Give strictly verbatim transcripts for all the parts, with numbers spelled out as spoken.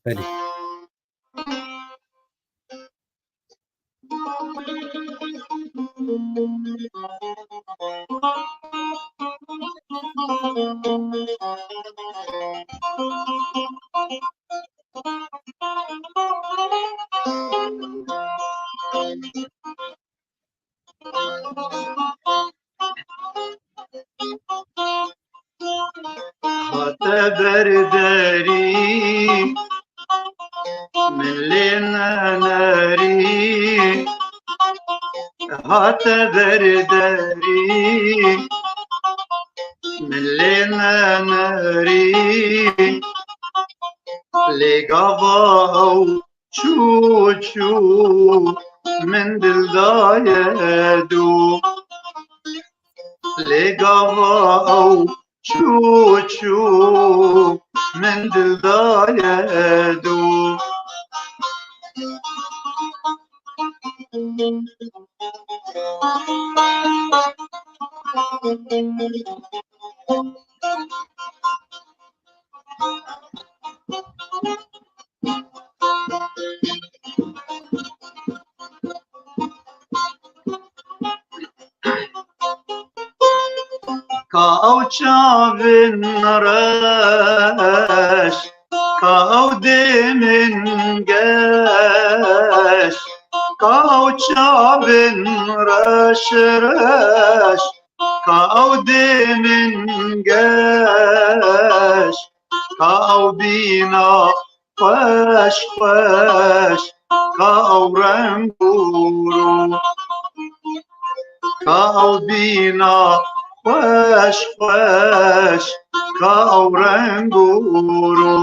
Belê. Hate ber derî, min lê nenerî. Hate ber derî, min lê nenerî. Lê gava ew çû çû, min dil daye dû. Lê gava ew çû çû, min dil daye dû. Ka ew çavên reş, ka ew dêmên geş, ka ew çavên reş reş, ka ew dêmên geş, ka ew bîna xweş xweş, ka ew reng û rû. Ka ew bîna xweş xweş, ka ew reng û rû.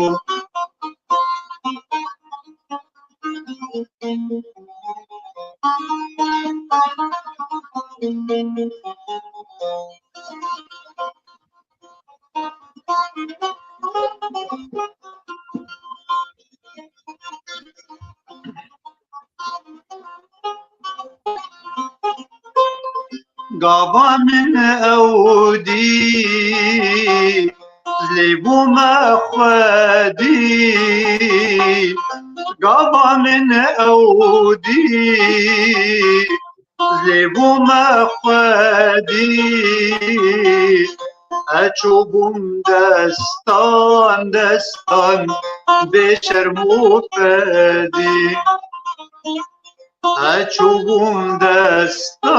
Gava min ew dî, lê bûme xwedî. Gava min ew dî, lê bûme xwedî. Ez çûbûm destan destan, bê şerm û fedî. Ez çûbûm destan,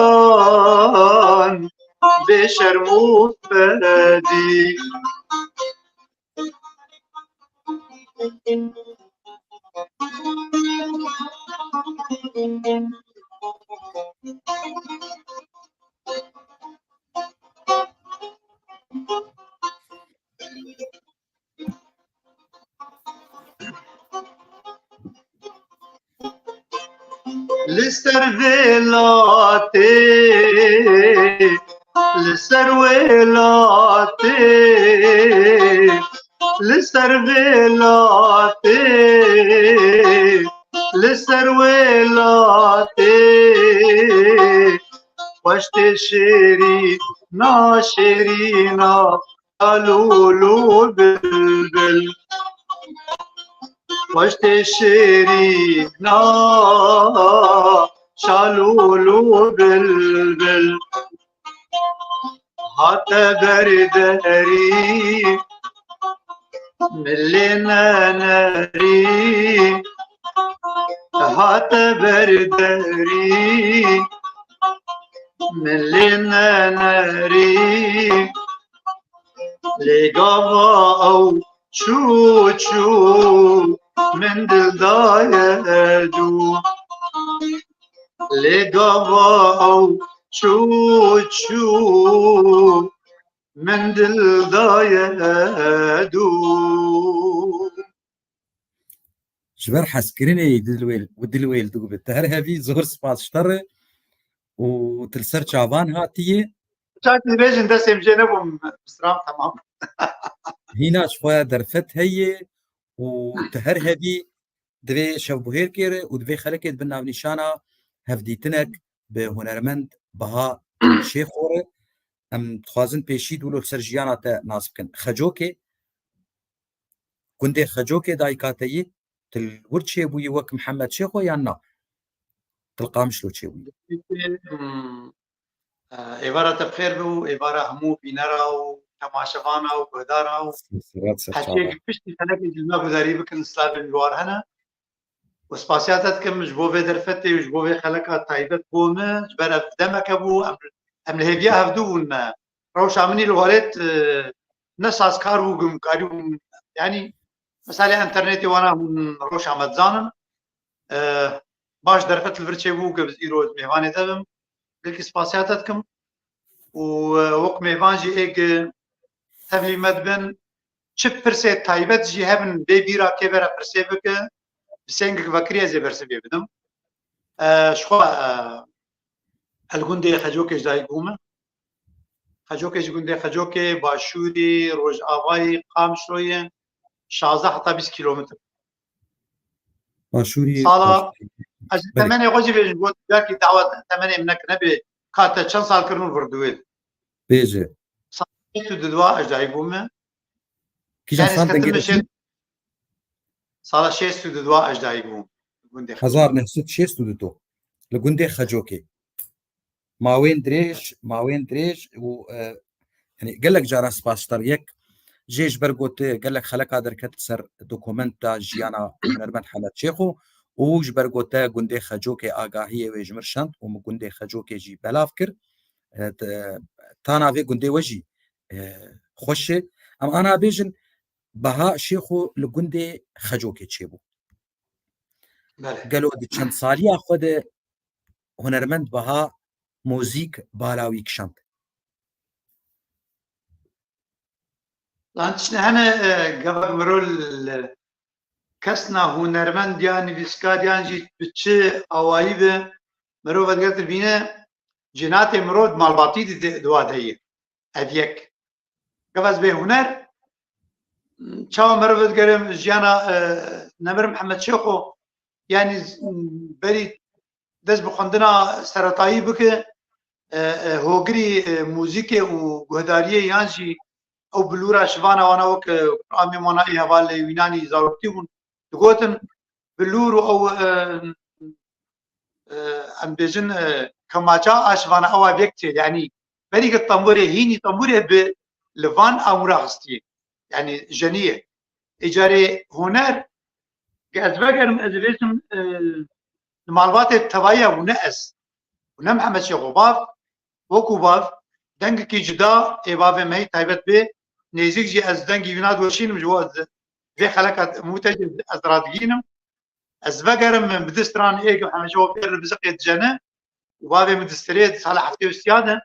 bê şerm û fedî. Li ser vê latê, li ser wê latê, li ser vê latê, li ser wê latê, xweş tê şêrîna, şêrîna. Şalûlû bilbil. Xweş tê şêrîna, şalûlû bilbil. Hate ber derî, min lê nenerî. Hate ber derî, min lê nenerî. Lê gava ew çû çû, min dil daye dû. Lê gava ew çû çû, min dil daye dû. Ji ber hezkirinê Dilwêl û Dilwêl dû bi te her hevî zor spas ji te re û tu li ser çavan hatiyê. Çak dibêjin destê min jê nebûm, stran temam. Hîna ji xwe derfet heye û tu her hevî divê şevbuhêrkê re û divê xelekê di bin navnîşana hevdîtinek bi hunermend Baha Şêxo re. Em dixwazin pêşî dûlo li ser jiyana te nas bikin. Xecokê, gundê Xecokê dayika te yî? Tu li wir çêbûyî wek Mihemed Şêxo yan na? Tu li Qamişlo çêbûyî? Hmm. Êvara te bi xêr be û êvara hemû bînera û temaşevana û guhdara û Sirat ser heçiyek çavan. Piştî xelekê ji me guhdarî bikin, slavên ji war hene. Û spasiya te dikim ji bo vê derfetê û ji bo vê xeleka taybet bo me, ji ber ev demeke bû, em, em li hêviya hevdû bûn me. Rewşa min î li werêt, e, ne sazkar bû, gumkarî bûn. Yanî, meselê enternetê wana hûn rewşa me dizanin. E, baş derfet li vir çêbû ku ez îro ji mêvanê de bim. Gelkî spasiya te dikim. Û, e, wek mêvan jî êk, e, tevlî me dibin. Çi pirsê taybet jî hebin bê bîra kê bere pirsê bike, bi sengek vekirî ez ê bersivê bidim. E, ji xwe, e, ez li gundê Xecokê ji dayik bûme. Xecokê ji gundê Xecokê, başûrî, rojavayî, Qamişloyê, şazdeh heta bîst kîlometr. Başûrî Sala, Xecokê. Ez Belê. Temenê xwe jî bêjim, got, belkî dawa temenê min nekine bê, ka te çend sal kirin û vir diwê. Bêje. Sala şêst û du ez dayik bûme. Kîjan Yanî sal dengê ketime de şêst, çi? Sala şêst û du ez dayik bûm. Gundê Xecokê. Hezar neh sed şêst û du. Li gundê Xecokê. Mawên dirêj, mawên dirêj û, e, yanî gelek cara spas ji te re. Yek jê ji ber ku tu gelek xeleka derket ser dokumenta jiyana hunermend Hemed Şêxo û ji ber ku te gundê Xecokê agahiyê wê ji min şand û min gundê Xecokê jî belav kir. E, te, tana vê gundê we jî, e, xweş e. Em ana bêjin, Baha Şêxo li gundê Xecokê çêbû. Belê. Gelo di çend saliya xwe de hunermend Baha muzîk bala wî kişand? Lan tiştine hene, e, gavak miro li kesna hunermend ya nivîskar yan jî bi çi awayî be, miro vedigetir bîne, cinatê miro di malbatî di, di, di wa de ye. Ev yek. Gava ez bê huner, çawa meriv digerim jiyana, e, Nemir Mihemed Şêxo, yanî z-, berî dest bi xwendina seretayî bike, e, e, hogirî, e, muzîkê û guhdariyê yan jî ew bilûra şivana wana wek, e, Qur'an Mêmona ê hevalê wînanî zaroktî bûn, digotin, bilûr û ew, e, e, em bêjin, e, kemaça a şivana ew a vek çê. Yanî berî ke tembûrê hînî tembûrê bi li van amûra xistiyê. Yanî jeniyê. Îcarê huner, ke ez vegerim, ez bêjim, e, li malbatê tevayî hebû, ne ez. Û ne Mihemed Şêxo bav, wekû bav, dengekî cuda ê bavê me yî taybet bê, nêzîk jî ez dengî wî nadiweşînim, ji bo ez vê xeleka mûte jî ez radigînim. Ez vegerim min bi di stran êk hemîşe o pêr li biziqê dijene û bavê min distirê di sala heftê û sîya de.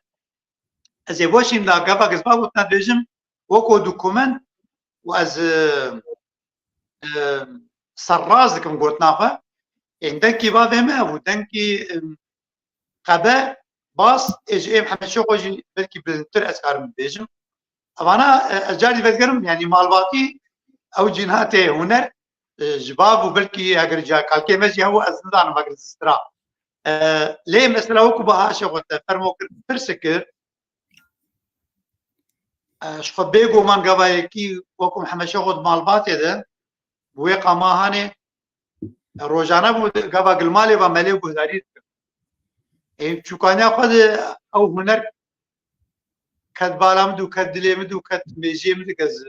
Ez ê weşîn da gava gizba gotina dibêjim weko dokument û ez, e, e, serraz dikim gotina xwe. Ên dengkî bavê me û dengkî, e, qebe, bas, ê ji ê Mihemed Şêxo jî belkî bilindtir ez karim bibêjim. Evana, e, ez carî vedigerim, yanî malbatî ew cînatê huner, e, ji bav û belkî eger ca kalkê me jî hebû, ez nizanim eger zistira. E, lê mesela wekû Baha Şêxo te fermo kir, pirs kir, e, ji xwe bêguman gava yekî wekû Mihemed Şêxo di malbatê de, bi wê qama hanê, rojane bû, gava gilmalê va melê guhdarî dikir. Ê çûkaniya xwe de ew huner ket bala min dû, ket dilê min dû, ket mêjiyê min dû, ez,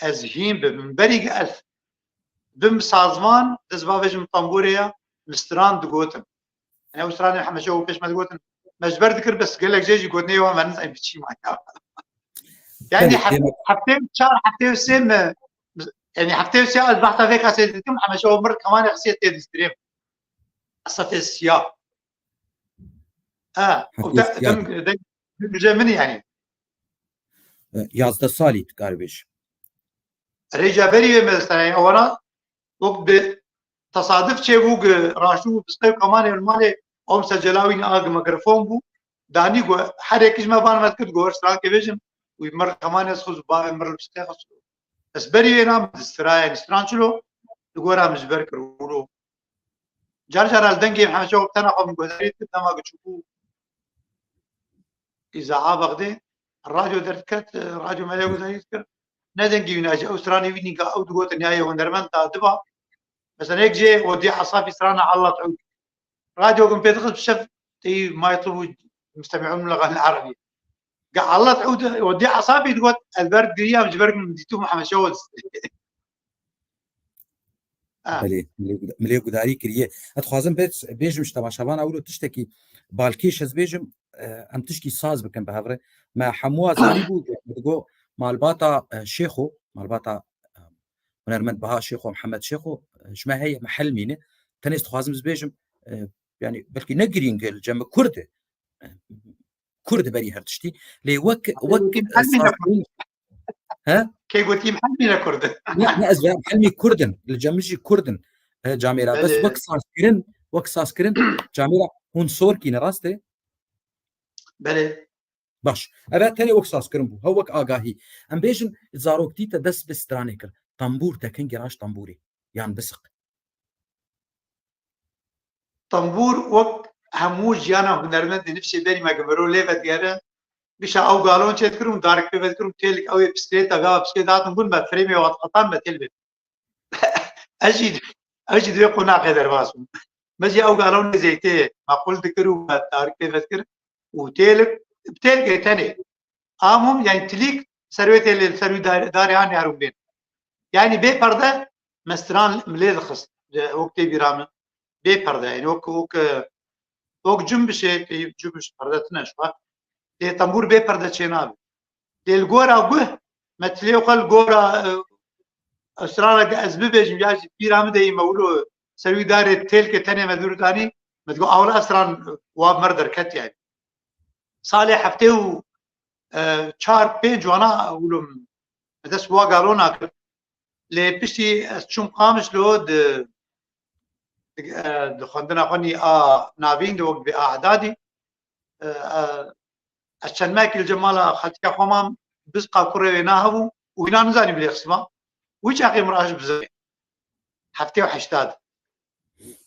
ez hîn bim. Min berî ez bim sazvan, dest bavêjim tamborê ya, min stran digotin. Yanî ew stranê hemîşe û pêş me digotin. Me ji ber dikir, bes gelek cê jî gotinê wan me nizanî bi çî maya. Yanî Belê, hef-, dême- heftê û çar, heftê û sê me, yanî heftê û sê ez behsa vê kasetê dikim, hemîşe o mir kemanê xisiye tê distirê. Sefê siya. Ha, o Heftê da, siya. Dem, dem, dem, min yanî. E, yazdeh salî dikarî bêj. Rêca berî wê me destane, ewana wek bi tesaduf çêbû, gi raştî bû, bi sqew kemanê malê, ew se celawîn a gi mikrofon bû, danî got, her yekî ji me van me dikir, got, strankê bêjin, wî mir kemanê xwe, bavê mir li sqê xwe. Ez berî wê nam, di stira, yanî stran çilo, li gora min ji ber kir, wilo. Car car ez dengê Mihemed Şêxo bi tena xwe min guhdarî dikir, dema ku çûbû îzaha Bexdê, radyo derdiket, radyo me lê guhdarî dikir. Ne dengê wî nace, ew stranê wî nîka, ew digotin, ya yê hunermend da diba. Mesela yek jê Wedî Esafî strana Allah Teûd. Radyo gum pê dixist bi şev tey ma yetlubu mustemi'un min el-agani el-arabiye. Ga Allah Teûd Wedî Esafî digot, ez ber digiriyam ji ber min dîtû Mihemed Şewaz. Ah. Belê, milê guda-, milê gudarî kiriye. Ez dixwazim bê-, bêjim ji temaşevana wilo tiştekî balkêş ez bêjim, e, em tişkî saz bikin bi hev re. Me hemû zanîbû, digo malbata, e, Şêxo, malbata, e, hunermend Baha Şêxo, Mihemed Şêxo, e, ji me heye, me Helmî ne. Tenê ez dixwazim ez bêjim, e, yani belkî ne girîng e, li cem Kurd e. E, Kurd e berî her tiştî. Lê wek, wek, e, Helmî ne sazkirin. He? Kê gotî Helmî ne Kurd e? Ne, ne, ez vê Helmî Kurd in. Li cem min jî Kurd in. E, camêra. Bes Belê. Wek sazkirin, wek sazkirin, camêra hûn Sorkî ne, rast e? Belê. Baş. Eve tenê wek sazkirin bû. Hew wek agahî. Em bêjin, zaroktî te dest bi stranê kir. Tembûr te kengî raş tembûrê. Yan bisiq. Tembûr wek hemû jiyana hunermendê nifşê berî me, ku mirov lê vedigere, gişa ew galon çêdikirin û darik pê vedikirin û têlik ew ê pisklêta, gava pisklêta hatin gund me, frêmê wan qetan me têl bê. Ez jî, ez jî di wê qonaxê derbas bûm. Me jî ew galonê zeytê me qul dikir û me darik pê vedikir û têlik, bi têlikê tenê. Amûm, yani tilîk ser wê têlê, li ser wî dar-, darê anî her û bên. Yani bê perde me stran milê dixist. Wek tê bîra min. Bê perde, yani wek, wek, wek cumbişê, tê cumbiş perde tine ji xwe. Lê tembûr bê perde çênabe. Lê li gora guh, me tilê xwe li gora, e, strana ke ez bibêjim, ya jî bîra min de yî me wilo ser wî darê têlkê tenê me dûr danî, me digot, "Awla stran wa mer derket yani." Salê heftê û, e, çar pênc wana wilo me dest wa galona kir. Lê piştî ez çûm Qamişlo di, di, e, di xwendina xwe nî a navîn de wek bi a edadî, e, e, ez çend mehekî li cem mala xaltîka xwe mam, bizqa kurê wê nahebû û wîna nizanî bilê xisma. Wî çaxê min rahişt bizqê. Heftê û heşta de.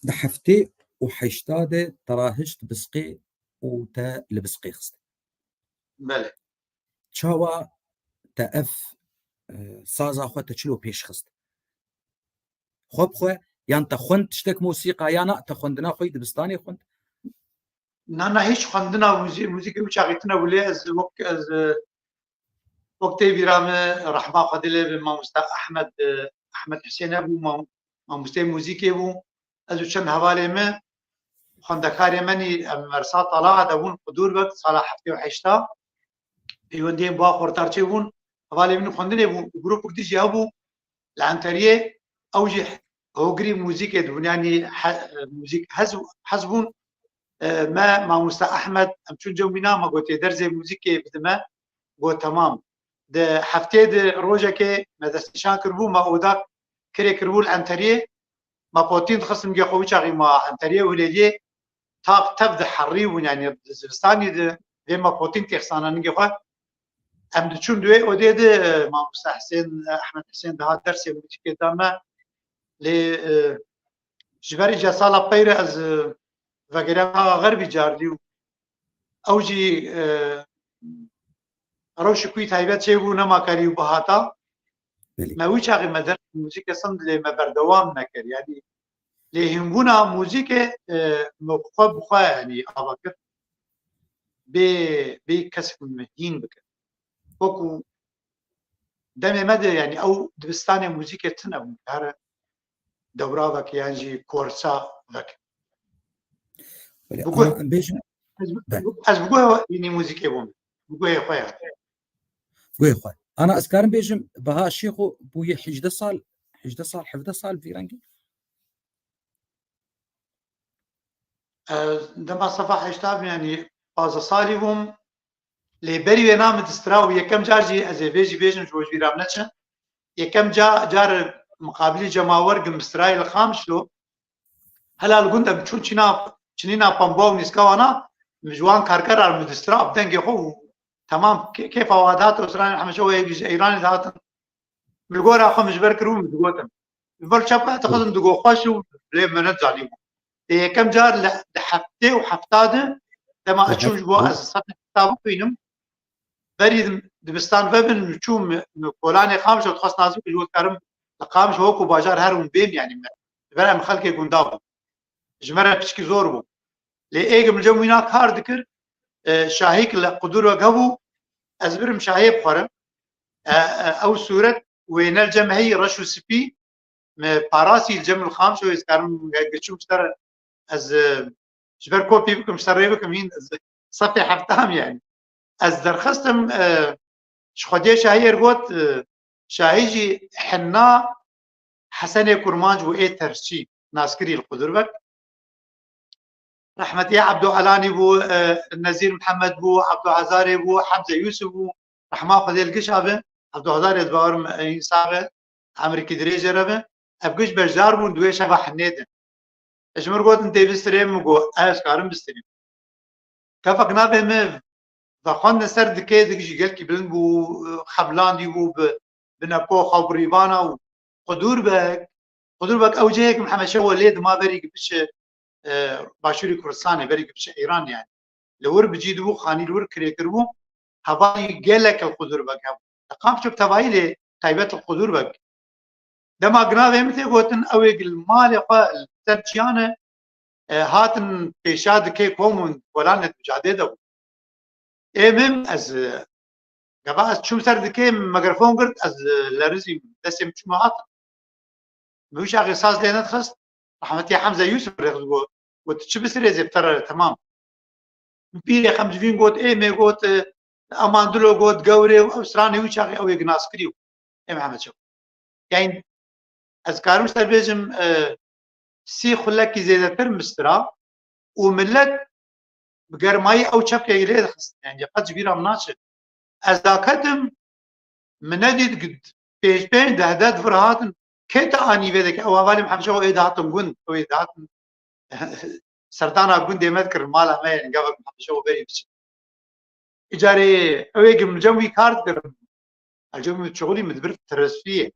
Di heftê û heşta de te rahişt bizqê û te li bizqê xist. Belê. Çawa te ev, e, saza xwe te çilo pêş xist? Xwe bi xwe, yan te xwend tiştek mosîqa, ya na te xwendina xwe yî dibistanê xwend? Na, na, hiç xwendina muzî-, muzîkê wî çaxî tine bû, lê ez wek, ez, e, wek tê bîra min, rehma Xwedê lê be, mamoste Ehmed, e, Ehmed Husên hebû, mam-, mamosteyê muzîkê bû. Ez û çend hevalê min, xwendekarê min î, em Mersa Tala de bûn, Qudûr be, sala heftê û heşta, pêwendiyên ba xortar çêbûn, hevalê min xwendinê bûn, grûpek dî jî hebû, li Enteriyê, ew jî hogirî muzîkê dibûn, yanî he-, muzîk hez, hez bûn. E, me mamoste Ehmed, em çûn cem wîna, me gotê derzê muzîkê bide me, got, "Temam." Di heftê di rojekê me destnîşan kiribû, me oda kirê kiribû li Enteriyê, me potîn dixistin gê xwe, wî çaxî me Enteriyê û Hilêliyê, taq tev di herî bûn, yanî di zivistanî di vê me potîn têxisana ningê xwe. Em diçûn di wê odê de, e, mamoste Husên, e, Ehmed Husên dihat dersê muzîkê da me. Lê, e, ji ber îca sala peyre ez, e, vegeriya Axa Xerbî cardî û ew jî, e, rewşik wî taybet çêbû, nema karî û bihata. Belê. Me wî çaxê me ders muzîkê sand lê me berdewam nekir. Yanî lê hînbûna muzîkê, e, me xwe bi xwe, yanî, ava kir. Bê, bê kesek min hîn bike. Wekû demê me de, yanî, ew dibistanê muzîkê tune bûn. Her dewra veke yan jî korsa veke. Belê, Bi guh-, ana em bêjin, ez, be. ez bi guhê wînî muzîkê bûm. Bi guhê xwe ya. Guhê xwe. Ana ez karim bêjim, Baha Şêxo bûye hejdeh sal, hejdeh sal, hevdeh sal vî rengî? Ez dema sefa heşta bûm, yanî pazdeh salî bûm. Lê berî wê na min distira û yekem car jî ez ê vê jî bêjim ji bo ji bîra min neçe. Yekem ca-, car miqabilî cemawer gim strayê li Qamişlo. Hela li gund em çûn çîna, çinîna pemba û nîska wana, min ji wan karkeran min distira bi dengê xwe û temam kê-, kêfa wa dihat, stranê hemîşe wê ji Îranê dihatin. Min li gora xwe min ji ber kiribû, min digotin. Li ber çepka dixistin digo xweş û lê me nezanîbû. Lê yekem car li, di heftê û hefta de dema ez çûm ji bo ez sed heta bixwînim, berî dim-, dibistan vebin, min çûm, min, min kolanê Qamişlo dixwest nazim, ji bo dikarim li Qamişlo wekû bajar herim bêm, yanî me Ji ber em xelkê gunda bû. Ji me re piçkî zor bû. Lê êgim li cem wîna kar dikir, e, şahîk li qudurek hebû, ez birim şahiyê bixwerim. E, e, ew sûret wêne li cem heyî reş û spî, me parasî li cem li Xamşo ez karim giçûm ji te re ez, e, ji ber kopî bikim, ji te rê bikim, hîn ez sefê heftam yani. Ez derxistim, e, ji Xwediyê şahiyê got, e, şahî jî henna Hesenê Kurmanc bû ê tersçî, naskirî li Qudurbek. Rehmetî Ebdo Elanî bû, e, Nezîr Mihemed bû, Ebdo Hezarê bû, Hemze Yusuf bû, rehma Xwedê li giş abe. Ebdo Hezarê ez bawerim, e, însan be, emrikî dirêj e re be. Ev giş beşdar bûn di wê şeva henê de. Ji min gotin tê bistirê, min got, ez karim bistirîm. Kefek navê min vexwendin ser dikê, dik jî gelkî bilind bû, xeblandî bû bi, bi nepoxa û bi rîvana û Qudurbek, Qudurbek ew cihê ku Mihemed Şewa lê dima berî ku biçe, e, başûrê Kurdistanê, berî ku biçe Îran yani. Li wir bi cî dibû, xanî li wir kirê kiribû, hevalî gelek li Qudurbek hebû. Li Qamço bi tevayî lê taybet li Qudurbek. Dema ginavê min tê gotin, ew ê li malê xwe li ser çiyane, e, hatin pêşa dikê kom û welanet bi cadê de bû. Ê min ez, e, gava ez çûm ser dikê, mikrofon girt, ez, e, lerizîm, destê min çûme hatin. Min wî çaxê saz lê nedixist, Rehmetî Hemze Yusuf rêxist got, got, "Tu çi bisirêzê bi te re, temam." Pîrê xem ji vîn got, ê mê got, e, Aman Dilo got, Gewrê û ew stranê wî çaxê ew ê ginaskirî û ê Mihemed Şew. Yani ez karim ser bêjim, e, sî xulekî zêdetir mistira û millet bi germayî ew çepkê lê dixistin. Yani qet ji bîra min naçe. Ez daketim, min nedît, pênc pênc deh deh di vir hatin. Kê te anî vê deke? Ew hevalê Mihemed Şew ê dihatin gund, ew ê dihatin serdana gundê me dikirin, mala me, yani gava Mihemed Şew berî biçin. Îcarê ew ê gim cem wî kar dikirin. Ecem min çixulî min dibir tirisfiyê.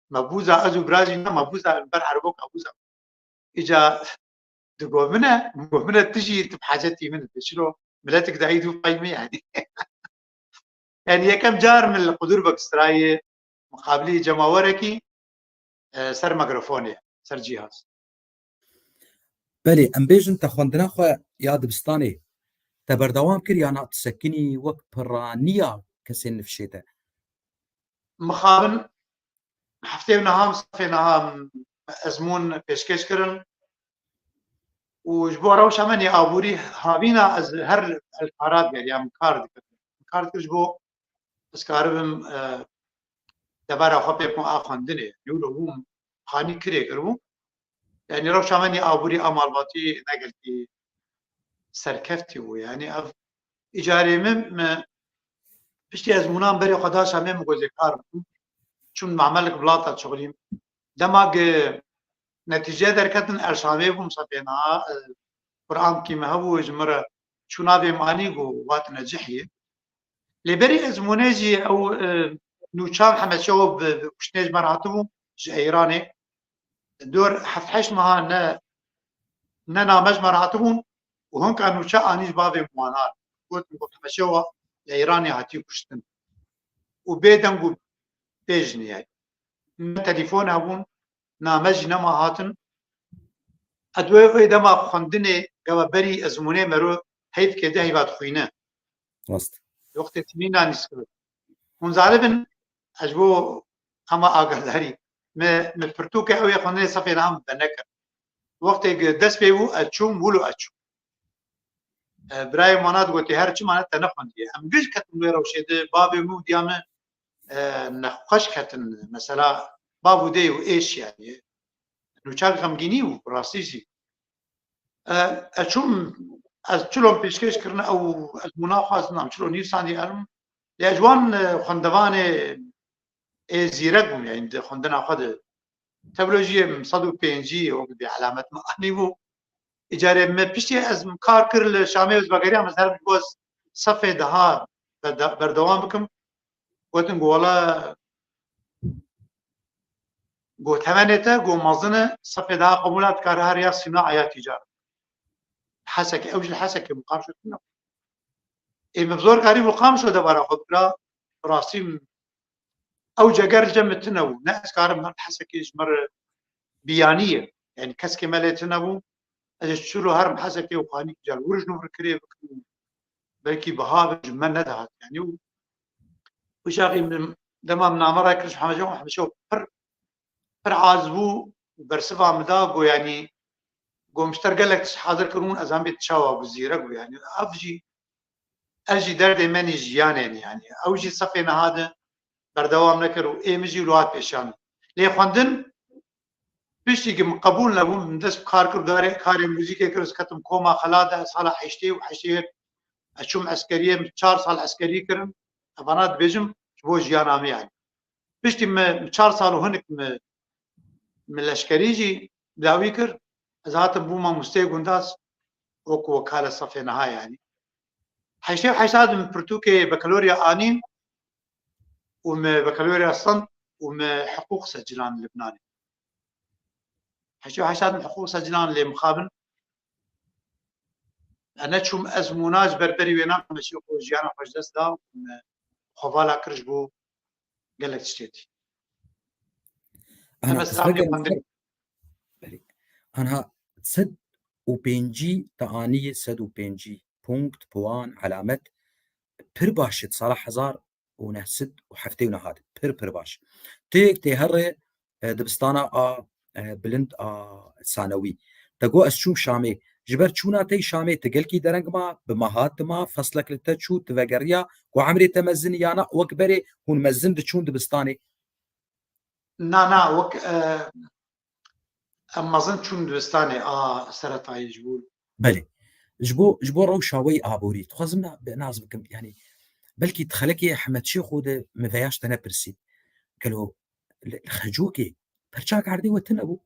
Me bûza ez û birajî ne, me bûza ber erbok a bûza. Îca digo min e, min got, "Min e, tu jî tu bi hacetî min e, çilo miletik de îd û pay min yani." Yani yekem car min li Qudurbek strayê muqabilî cemawerekî, e, ser mikrofonê, ser cîhaz. Belê, em bêjin te xwendina xwe ya dibistanê te berdewam kir ya na tu sekinî wek piraniya kesên nifşê te? Mixabin heftê û niha, sefê niha ezmûn pêşkêş kirin û ji bo rewşa me nê aborî havîna ez her el kara digeriya min kar dikir. Min kar dikir ji bo ez karibim, e, devera xwe pê bikim a xwendinê. Wilo bûm xanî kirê kiribû. Yani rewşa me nê aborî a malbatî ne gelkî serkeftî bû. Yani ev îcarê min, me piştî ezmûnan berê xwe da Şamê, min got ez ê kar bikim. Çûm mamelek bilata çixulîm. Dema ku netîce derketin, ez Şamê bûm, sefê niha, e, Quran kî me hebû, ji min re çû navê min anî, got, "Wat Necihiyê." Lê berî ezmûnê jî ew, e, nûçan heme çawa bi, bi kuştinê ji me re hatibû, ji Eyranê. Dor heft heşt meha ne, ne name ji me re hatibûn û hinka nûçe anî ji bavê min wan. Gotin, got, "Heme çawa li Eyranê hatî kuştin." Û bê deng û bê jiniyay. Ne telefon hebûn, name jî nema hatin. Edwê wê dema xwendinê gava berî ezmûnê mero heyv kê de heyva dixwîne. Rast. Wextê timîna nîskir. Hûn zaribin, ez ji bo hema agadarî. Me, me pirtûke ew ê xwendinê sefê niha min venekir. Wextê dest pê bû, ez çûm, wilo ez çûm. E, birayê mana digotê, "Her çima ne te nexwendiye." Em giş ketin wê rewşê de, bavê min û diya min, e, nexweş ketin. Mesela, bav û dê û êş yani. Nûçak xemgînî û rastî jî. E, ez çûm, ez çilon pêşkêş kirine ew, ez mûna xwazin, em çilo nîvsandî erim. Lê ez ji wan, e, xwendevanê ê zîrek bûm, yani di xwendina xwe de. Tevlojiyê min sed û pêncî wek bi alamet min anîbû. Îcarê me piştî ez kar kir li Şamê, ez vegeriya min ser ji bo ez sefê daha berde-, berdewam bikim. Gotin ku wala, got, "Temenê te, got, mezin e, sefê daha qebûla dikare her ya sîna eya tîcar." Hesekê, ew jî li Hesekê muqam şo tune. Ê min bi zor karî muqam şo devara xwe bira, rastî ew ceger li cem min tune bû. Ne ez karim her Hesekê ji me re biyanî ye. Yanî keskê me lê tune bû. Ez ê çilo herim Hesekê û xanî car wir ji nû vir kirê bikim. Belkî biha be ji me nedihat. Yanî û wî çaxî min dema min name rakir ji Hemece û Hemece pir, pir aciz bû û bersiva min da, got, yanî, got, min ji te re gelek tişt hazir kiribûn, ez em bê çawa, got, zîrek bû, yanî, ev jî, ez jî derdê me nî jiyanê ne, yanî, ew jî sefê niha de berdewam nekir û ê min jî li hat pêşan. Lê xwendin, piştî ku min qebûl nebû, min dest bi kar kir, darê, karê muzîkê kir, ez ketim koma xelat de, sala heştê û heştê yek ez çûm eskeriyê, min çar sal eskerî kirin, evana dibêjim, ji bo jiyana min, yanî. Piştî min çar sal û hinek min, min leşkerî jî dawî kir. Ez hatim bûma musteyê gundaz, wek wekale sefê niha, yanî. Heştê û heşt de min pirtûkê bakalorya anîn û min bakalorya send û min hiqûq secilan li Libnanê. Heştê û heşt de min hiqûq secilan lê mixabin. Ez neçûm, ez mûna ji ber berî wê nakim, ez jî xwe jiyana xwe ji dest da û min xwe vala kir ji bo gelek tiştê dî. Ana, Em ez ez xwe xwendin. Belê. Anha sed û pêncî te aniyê, sed û pêncî punkt, puan, elamet, pir baş e, sala hezar û neh sed û heftê û neh de. Pir, pir baş. Tê, tê herê, e, dibistana a, e, bilind a sanewî. Te got, ez çûm Şamê. Ji ber çûna te yî Şamê, tu gelkî dereng ma, bi meha tu ma, feslek li te çû, tu vegeriya, ku emrê te mezin ya na, wek berê hûn mezin diçûn dibistanê? Na, na, wek, e, em mezin çûn dibistanê a seretayî ji bo. Belê. Ji bo, ji bo rewşa we yî aborî, dixwazim na-, bi-, nas bikim. Yanî, belkî di xelekê Ehmed Şêxo de min veya ji te nepirsî. Gelo li, li Xecokê perçak erdê we tune bû?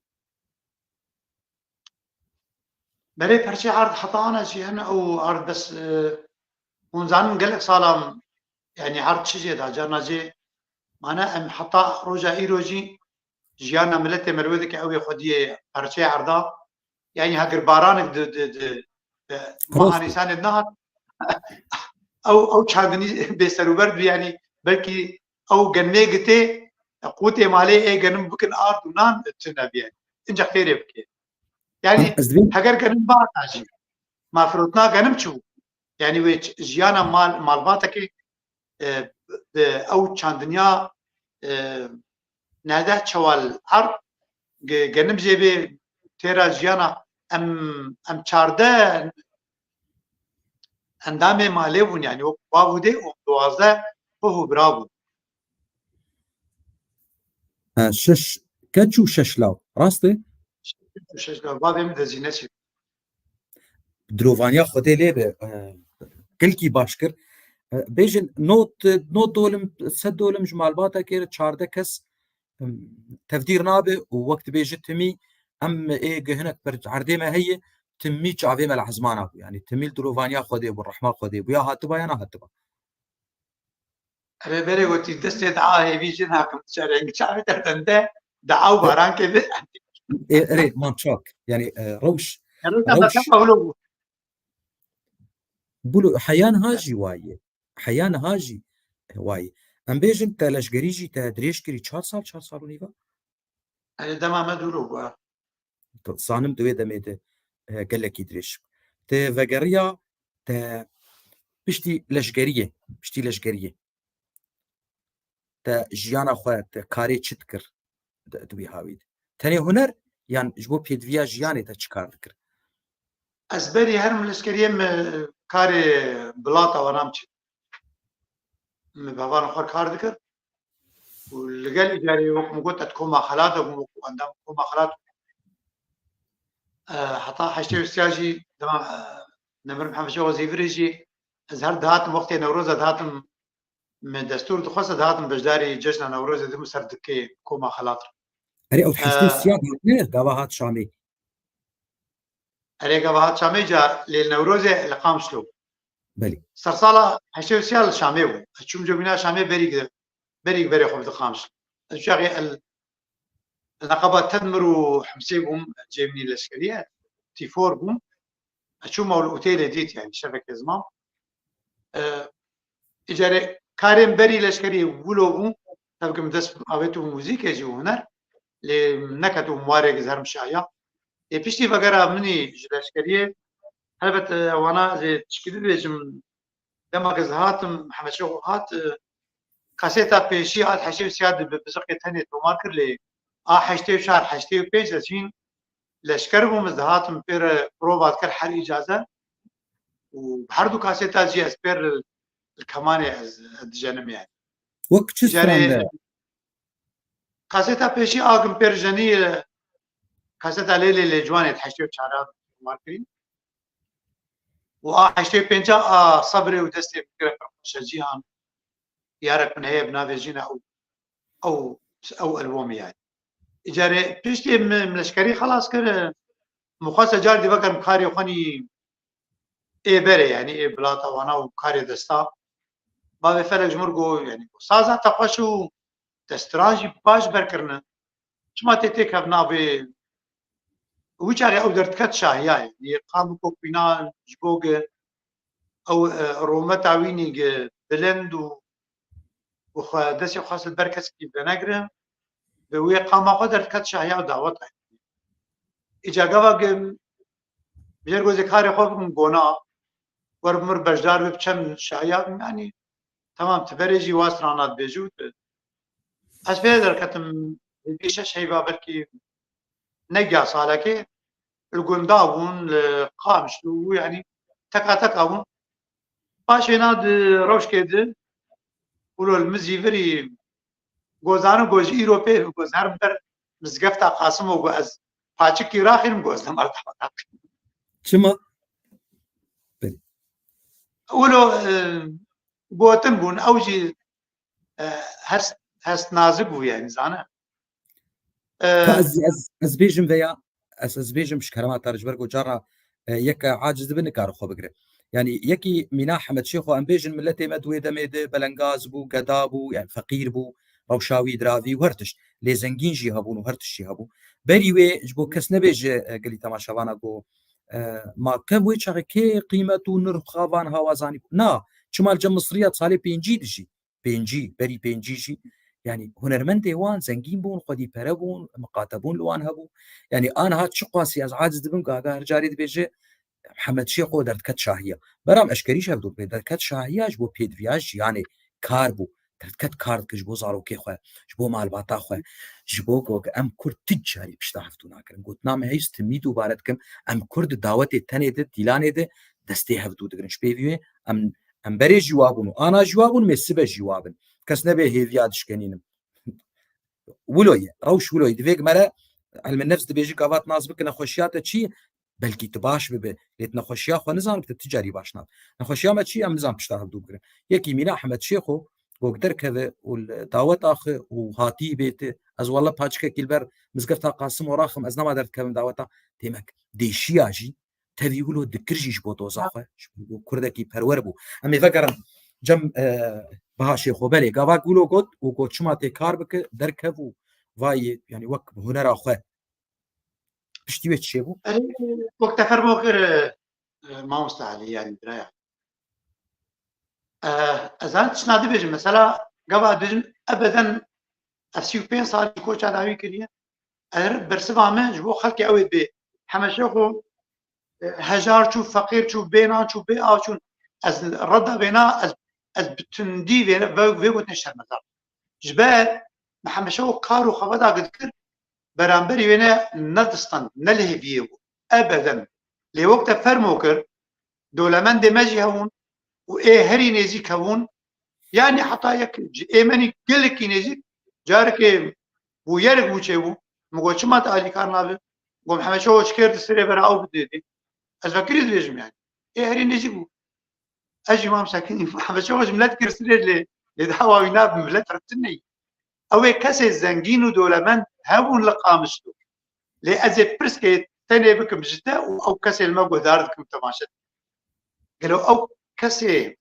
Berê perçê erd heta ana jî hene ew erd bes, e, hûn zanin gelek salan, yanî erd çi jê da, carna jê, mane em heta roja îro jî jiyana miletê me li wê dike, ew ê xwediyê perçeyê erda. Yanî heger baranek di, di, di, di maha nîsanê nehat, ew, ew çandinî bêserûber dibî, yanî belkî ew genimê gitê, qûtê malê ê genim bikin ard û nan tune bî, yanî. Inca xêrê bike. Yanî, ez dibêm heger genim bata jî, ma firotna genim çi bû? Yanî wê ç-, jiyana mal, malbatekê, e, bi ew çandiniya, e, nehde çewal erd, ge-, genim jê bê têra jiyana em, em çardeh endamê malê bûn, yanî wek bav û dê û duwazdeh xweh û bira bûn. Ha, şeş keç û şeş law. Rast e? Şeş keç û şeş law. Bavê min de zî neçî. Dilovaniya Xwedê lê be, e, gelkî baş kir. E, bêjin, not, not dolim, sed dolim ji malbata kê re çardeh kes, em, tevdîr nabe û wek dibêje timî em ê gi hinek per erdê me heye, timî çavê me li ezmana bû. Yanî timî li dilovaniya Xwedê bû, rehma Xwedê bû. Ya hatiba ya nehatiba. Erê berê gotî destê dua hêvî jin hakim diçe reng çavê te tende dua û baran keve. Ê, erê, man çak. Yanî, e, rewş, erê, rewş. Bulo, heya niha jî wayê. Heya niha jî wayê. Em bêjin te leşgerî jî te dirêj kirî çar sal, çar sal û nîva? Erê, dema me dûr bû. Zanim di wê demê de, e, gelekî dirêj. Te vegeriya, te piştî leşgeriyê, piştî leşgeriyê. Te jiyana xwe, te karê çi dikir di, di wî hawî de? Tenê huner yan ji bo pêdiviya jiyanê te çi kar dikir? Ez berî herim leşkeriyê min karê bilata wana min çi. Min bi hevalên xwe kar dikir. Û li gel îcarê wek min got, ez koma xelat de bûm, wek endam koma xelat. E, heta heştê û sê jî dema, e, Nemir Mihemed Şêxo Zîvirê jî ez her dihatim wextê Newroz e dihatim, min destûr dixwest, dihatim beşdarî cejna Newrozê dibim ser dikê koma xelat re. Erê, ew heştê û sê hatine, gava hat Şamê. Erê, gava hat Şamê ca lê li Newrozê li Qamişlo. Belê. Sersala heştê û sê li Şamê bû. Ez çûm cemîna Şamê berî, berî berê xwe bide Qamişlo. Ez çaxê el, el neqaba Tedmir û Hemsê bûm, cemînî leşkeriye, tîfor bûm. Ez çûm ew li otêlê dît, yani şevekê ziman. E, îcarê karên berî leşkerî wilo bû, tabii ki min dest avêt û muzîkê jî û huner. Lê neketim warek ez herim şahiya. Ê piştî vegera min î ji leşkeriyê, helbet, e, wana ez ê tişkî bibêjim, dema ez hatim, Mihemed Şêxo hat, e, kaseta pêşî hat heştê û sê di bi biziqê tenê tomar kir, lê a heştê û çar, heştê û pênc ez hîn leşker bûm, ez dihatim pê re prova dikir her îcaze û her du kaseta jî ez pê re li kemanê ez, ez dijenim yani. Wek çi strande? Kaseta pêşî a gim pêr jenî, e, kaseta Lê Lê Lê Ciwanê di heştê û çar a tomar kirî. Û a heştê û pênc a Sebrê û Destê Min Kire Pir Xweş e Cîhan, yarek min heye bi navê Jîna ew, ew, ew albomê yani. Îcarê piştê min, min leşkerî xelas kir, e, min xwest car dî vegerim karê xwe nî ê berê, yani ê bilata wana û karê desta. Bavê Felek ji min got, yani saza te xweş û destran jî baş berkirine. Çima tê têkevna vê? Wî çaxê ew derdiket şahiya, yani qamiko pîna ji bo ge ew, e, rûmeta wî nî ge bilind û û xwe destê xwe li ber kesekî venegire, bi wê qama xwe derdiket şahiya û daweta. Îca gava ge bêjer gozê karê xwe bikim gona, wer bi mir beşdar bib çend şahiya bim, yani, temam, ti berê jî wa strana dibêjî û tu. Ez pê derketim, bi şeş heyva belkî ne giya salekê, li gunda bûn, li Qamişlo û, yani, teka teka bûn. Paşê na di rewşkê di, wilo li min zîvirî gozan û got ji îro pê, got, herim ber mizgefta Qasim û got, ez paçikî raxînim, got, ez nemar daweta. Çima? Belê. Wilo, e, gotin bûn, ew jî, e, hest, hest nazik bû, yani, zane. E, Ka ez, ez, ez bêjim veya, ez, ez bêjim ji kerema te re, ji ber ku cara, e, yeke aciz dibe, nikare xwe bigire. Yani, yekî mîna Hemed Şêxo, em bêjin, miletê me di wê demê de belengaz bû, geda bû, yani feqîr bû, rewşa wî diravî û her tişt. Lê zengîn jî hebûn û her tişt jî hebû. Berî wê, ji bo kes nebêje, e, gelî temaşevana ku, e, ma kev wê çaxê kê qîmet û nirx xavan hawa zanî bû. Na, çima li cem Misriya salê pêncî dijî, pêncî, berî pêncî jî, yani hunermendê wan zengîn bûn, xwedî pere bûn, miqate bûn li wan hebû. Yani aniha çiqasî ez aciz dibim, gaga her carê dibêje, Mihemed Şêxo derdiket şahiya. Beram eşkerî ji hev dûr bê, derdiket şahiya ji bo pêdiviya jiyanê kar bû. Derdiket kar dike ji bo zarokê xwe, ji bo malbata xwe, ji bo ku em Kurd ti carî pişta hevdû nakirin. Gotina me heyst timî dubare dikim, em Kurd di dawetê tenê de, dîlanê de destê hevdû digirin. Ji pêvî wê em, em berê jî wa bûn û ana jî wa bûn, mê sibe jî wa bin. Kes nebe hêviya dişkenînim. Wilo ye, rewş wilo ye. Divê mere ilmi nefs dibêjî, gavat nas bike, nexweşiya te çi ye? Belkî tu baş bibe. Lê tu nexweşiya xwe nizan, tu ti carî baş nab. Nexweşiya me çi ye? Em nizan pişta hevdû bigirin. Yekî mîna Hemed Şêxo, gok derkeve û li daweta xwe û hatî bê ti, ez wele paçikekî li ber mizgefta Qasim û raxim, ez nema derdikevim daweta, têmek. Dêşiya jî, tevî wilo dikir jî ji bo doza xwe, ji bo kurdekî perwer bû. Em ê vegerin cem, e, Biha Şêxo, belê, gava wilo got û got çima tê kar bike, derkev û vayê, yani wek hunera xwe. Piştî wê çi çêbû? Erê, wek te fermo kir, e, e, mamosta Elî, yani biraya. E, ez an tişna dibêjim, mesela, gava dibêjim, ebeden ez sî û pênc sal koça dawî kiriye. Ez bersiva me ji bo xelkê ew ê bê. Hemeşe xwe, e, hejar çû, feqîr çû, bê nan çû, bê av çûn. Ez reda vêna, ez, ez bi tundî vê, vê, vê gotinê şermezar. Ji ber me hemeşe xwe kar û xebata dikir, beramberî wê ne, nedistend, ne li hêviyê bû. Ebeden. Lê wek te fermo kir, dewlemendê me jî hebûn û ê herî nêzîk hebûn. Yanî heta yek ji ê me nî gelekî nêzîk, carekê bûyerik bû çêbû. Min got, çima te alîkar nabe? Got, Mihemed Şêxo çi kêr di sirê vera ew bidê dê. Ez vekirî dibêjim yani. Ê herî nêzîk bû. Ez jî mam sekinî. Mihemed Şêxo ji milet kir sirê lê, lê dawa wî nabe, milet riftin neyî. Ew ê kesê zengîn û dewlemend hebûn li Qamişlo. Lê ez ê pirskê tenê bikim ji te û ew kesê li me guhdar dikim, temaşe dikim. Gelo ew kesê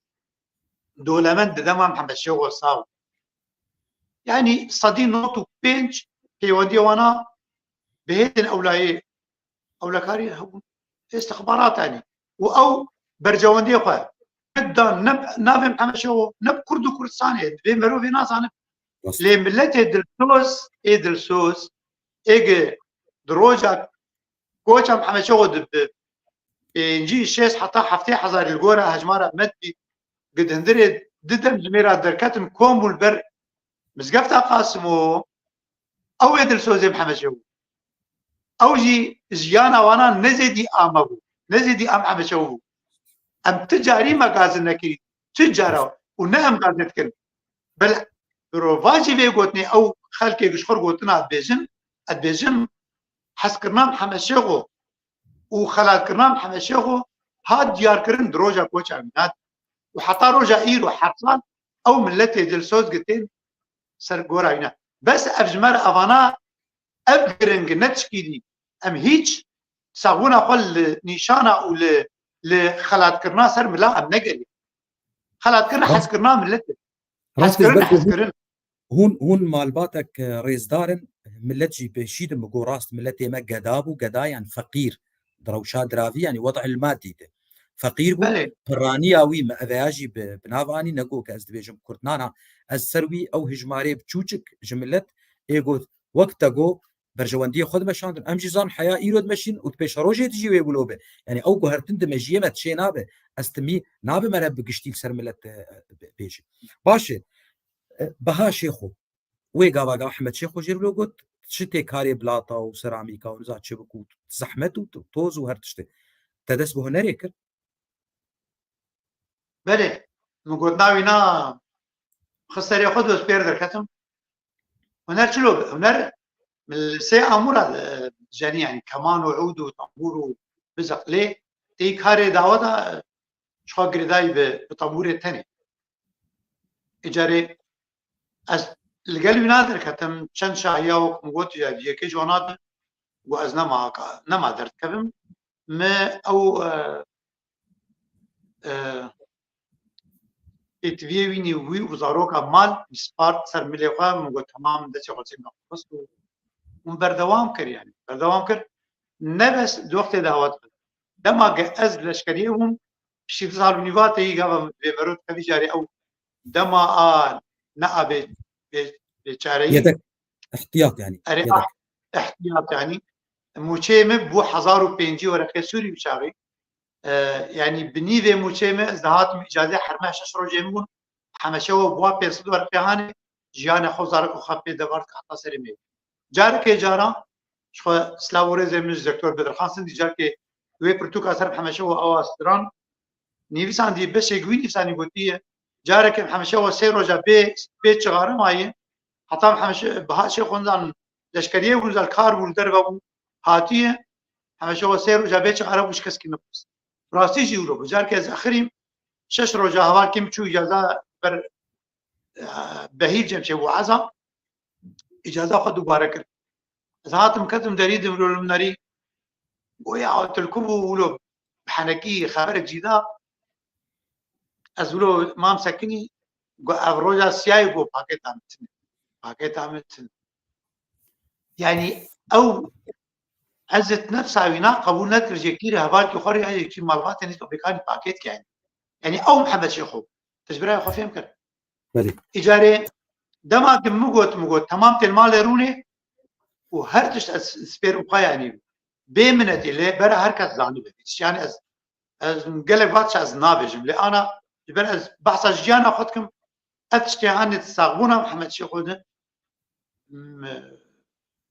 dewlemend di dema Mihemed Şêxo sax bû? Yanî sedî nod û pênc pêwendiya wana bi hêzên ewlayê, ewlekarî hebûn, îstixbarat, yanî. Û ew bercewendiyê xwe ne dan, ne navê Mihemed Şêxo, ne Kurd û Kurdistanê, divê merov vê nazane. Rast. Lê miletê dilsoz, ê dilsoz, Ê gi di roja koça Mihemed Şêxo di bi pêncî, şêst heta heftê hezarî li gora hejmara me dibî, gi di hundirê di demjimêra derketin kom bû li ber mizgefta Qasimo, ew ê dilsozê Mihemed Şêxo. Ew jî jiyana wana ne zêdî a me bû, ne zêdî a Mihemed Şêxo bû. Em ti carî me gazin nekirî, ti cara û ne em gazin dikin. Bel, bi rovajî vê gotinê ew xelkê gişxir gotina dibêjin, ez dibêjim, hezkirina Mihemed Şêxo û xelatkirina Mihemed Şêxo hat diyarkirin di roja koça Mînat. Û heta roja îro her sal ew miletê dilsoz gi tên ser gora wîna. Bes ev ji me re evana ev giring ne tişkî dî. Em hîç saxbûna xwe li nîşana û li, li xelatkirina ser mila em negeriyan. Xelatkirina Rast- hezkirina miletê. Rast Hezkirin, ber ku hezkirin. Hûn, hûn malbatek, e, rêzdar in, millet jî pêşî din, bi go rast miletê me geda bû, geda yan feqîr, di rewşa diravî, yanî wed'il madî de. Feqîr bû, Belê. Piraniya wî me eveya jî bi, bi nav anî, ne go ke ez dibêjim kurdnana, ez ser wî ew hijmarê biçûçik ji millet ê got, wek te go, berjewendiyê xwe dimeşandin. Em jî zan heya îro dimeşîn û di pêşerojê de jî wê wilo be. Yanî ew guhertin di mejiyê me de çê nabe. Ez timî nabe mere bi giştî li ser milet, e, e, bêjim. Baş e. E, Beha Şêxo. Wê gava gava Hemed Şêxo jê wilo got, çi tê karê bilata û seramîka û niza çi bik û zehmet û toz û her tiştê. Te dest bi hunerê kir? Belê. Min gotina wîna xist serê xwe, doz pêr derketim. Huner çilo be? Huner min li sê amûra, e, jenî, yanî keman û ûd û tambûr û biziq lê tê karê daweta, e, ji xwe girêdayî bi, bi tambûrê tenê. Îcarê ez li gel wîna derketim, çend şahiya wek min got, ya yekê ji wana di, got ez nema ka-, nema derdikevim. Me ew, e, e, êtiviyê wînî wî û zaroka mal min spart ser milê xwe, min got, temam, destê xwe çêka xwest û min berdewam kir, yanî berdewam kir. Ne bes di wextê de hewat bin. Dema ke ez leşkeriyê bûm, piştî du sal û nîva teyî gava vê mero dikevî carê ew dema a ne a bê, bê, bêçareyî. Yedek, ihtiyat yanî. Erê, yedek. Ah, ihtiyat yanî. Mûçeyê min bû hezar û pêncî wereqê sûrî bi çaxî. E, yanî bi nîvê mûçeyê min ez dihatim îcazê herme şeş rojê min bûn. Hemeşe we bûa pênc sed wereqê hanê, jiyanê xwe zarok û xwe pê devar dike heta serê mêrê. Carekê caran ji xwe silav û rêzê min ji Doktor Bedirxan Sindî, carekê wê pirtûka ser Hemeşe we ewa stran nivîsandî, beşek wî nivîsanî gotiye, carekê Hemeşe we sê roja bê, bê çixare maye, heta Hemeşe Beha Şêxo nizan leşkeriyê bû, nizan kar bû, li derve bû, hatiye, Hemeşe we sê roja bê çixare bû, ji keskî nexwest. Rastî jî wilo bû. Carekê ez axirîm, şeş roja hevalkê min çû îcaza ber, e, Behî Cemşê bû eza. Îcaza xwe dubare kir. Ez hatim ketim derî, dim wilo li min nerî. Goya tu li ku bû wilo bi henekî xeberek jî da. Ez wilo mam sekinî, got ev roja siyayê, got pakêta min tune. Pakêta min tune. Yanî ew ezet nefsa wîna qebûl nekir, jê kîrê hevalkî xwe rê, jê kî malbatê nî to bêkanî pakêt ke yanî. Yanî ew Mihemed Şêxo. Tu ji birayê xwe fêm kir. Belê. Îcarê dema ki min got, min got, temam tên malê rûnê û her tişt ez spêrim xwe yanî. Bê minetî lê bera her kes zanibe. Yanî ez, ez gelek vat ez nabêjim. Lê ana ji ber ez behsa jiyana xwe dikim, ev tiştê hanê saxbûna Mihemed Şêxo de, me,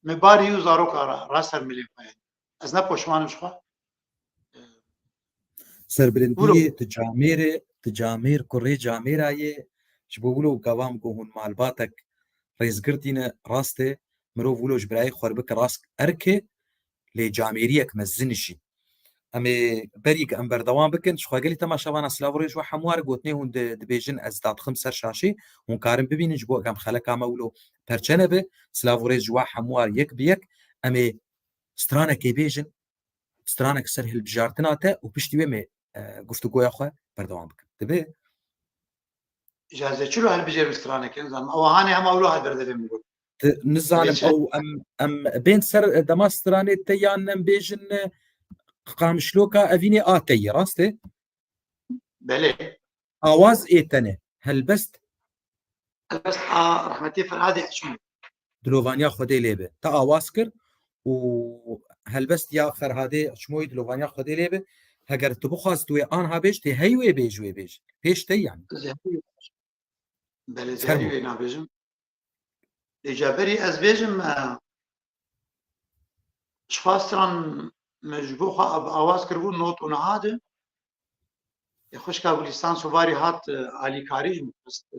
me barî û zaroka ra, ra ser milê xwe yanî. Ez ne poşman im ji xwe. Serbilindiyê Bûro. Ti camêrê, ti camêr, kurê camêra yê, ji bo wilo gavam ku hûn malbatek rêzgirtîne, rast e, mirov wilo ji birayê xwe bike rast erkê, lê camêriyek mezin jî. Em ê berî em berdewam bikin, ji xwe gelî temaşevana silav û rêz ji we hemû war gotinê hûn di, dibêjin ez dadixim ser şaşê, hûn karin bibînin ji bo em xeleka me wilo perçe nebe, silav û rêz ji we hemû war yek bi yek, em ê stranekê bêjin, stranek ser hilbijartina te û piştî wê me, e, guftûgoya xwe berdewam bikin. Dibe? Îcaze çilo hilbijêrim stranekê, nizanim. Ew hanê hema wilo her berdevê min got. Ti-, nizanim, Dibê çi? Ew em, em bên ser, e, dema stranê te yan em bêjin, e, qamişloka evînê a te yê, rast e? Belê. Awaz ê tenê, helbest. Helbest a rehmetî Ferhadê Heşmî. Dilovaniya Xwedê lê be. Te awaz kir û helbestiya Ferhadê Çimoyî dilovaniya Xwedê lê be. Heger tu bixwaz tu wê anha bêj, tê hey wê bêj, wê bêj. Pêş te yanî. Belê, zehî wê nabêjim. Lê caberî ez bêjim, e, çiqas stran min ji bo xwe av-, awaz kiribû not û niha de. Ê xwişka Gulîstan Sovarî hat, e, alîkarî ji min xwest, e,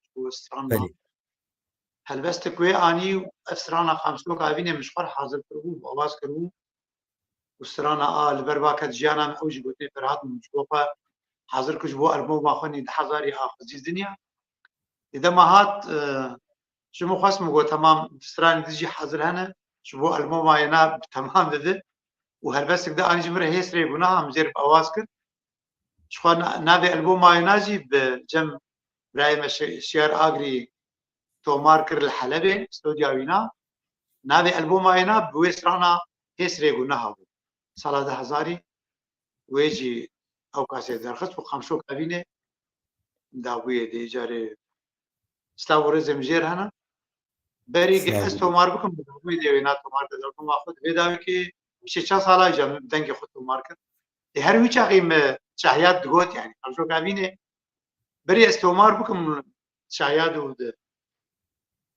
ji bo strana. Belê. Helbestik wê anî û ev strana Qamsloka Evînê min ji xwe re hazir kiribû, awaz kiribû. Û strana a li ber va ket jiyana min, ew jî gotinê Ferhat min ji bo xwe hazir kir ji bo alboma xwe nî di hezarî axuzî dinya. Ê dema hat, e, ji min xwest min got, temam, stranê din jî hazir hene, ji bo alboma yena bi temam dibe. Û helbestik de anî ji min re hês rê bûna, em jê re bi awaz kir. Ji xwe na-, navê alboma yena jî bi cem birayê me Şi-, Şiyar Agrî tomar kir li Helebê, stûdya wîna. Navê alboma yena bi wê strana hês rê bû, niha bû. Sala du hezarî wê jî ew kasê derxist û Qamşok Evînê dabûyê dê carê. Silav û rêzê min jê re hene. Berî ge ez tomar bikim, min dabûyê dê wêna tomar de derduma xwe di vê dawî kê bişê çend sala ca min dengê xwe tomar kir. Ê her wî çaxî min Şahyad digot, yanî Qamşok Evînê. Berî ez tomar bikim Şahyad û di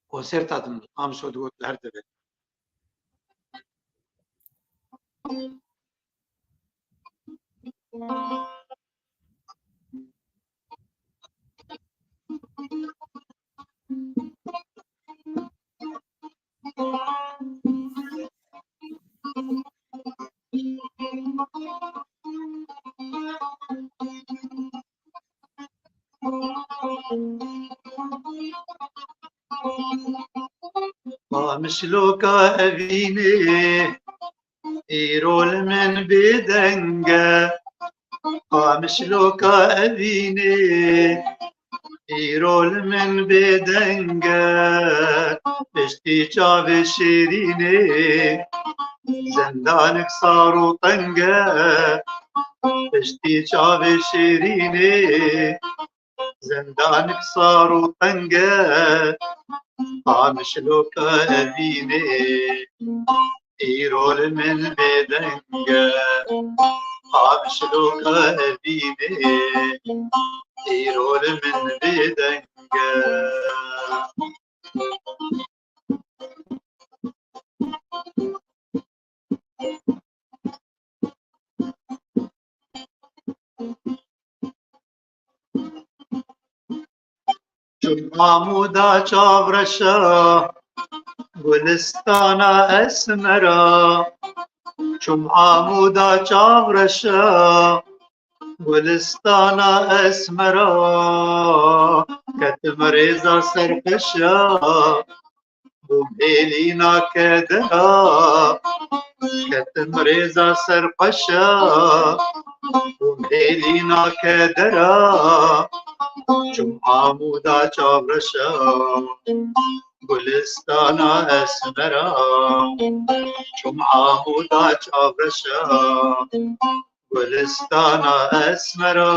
konserta din Qamşo digot li her devê. Qamişloka Evînê îro li min bêdeng e. Qamişloka Evînê îro li min bêdeng e. Piştî çavê şêrînê zindanik sar û teng e. Piştî çavê şêrînê zindanik sar û teng e. Qamişloka Evînê îro li min bêdeng e. Qamişloka Evînê îro li min bêdeng e. Çum amûda çavreşa gulistana esmera. Çum amûda çavreşa gulistana esmera. Ketim rêza serpeşa bûm hêlîna kedera. Ketim rêza serpeşa bûm hêlîna kedera. Çum amûda çavreşa gulistana esmera. Çum amûda çavreşa gulistana esmera.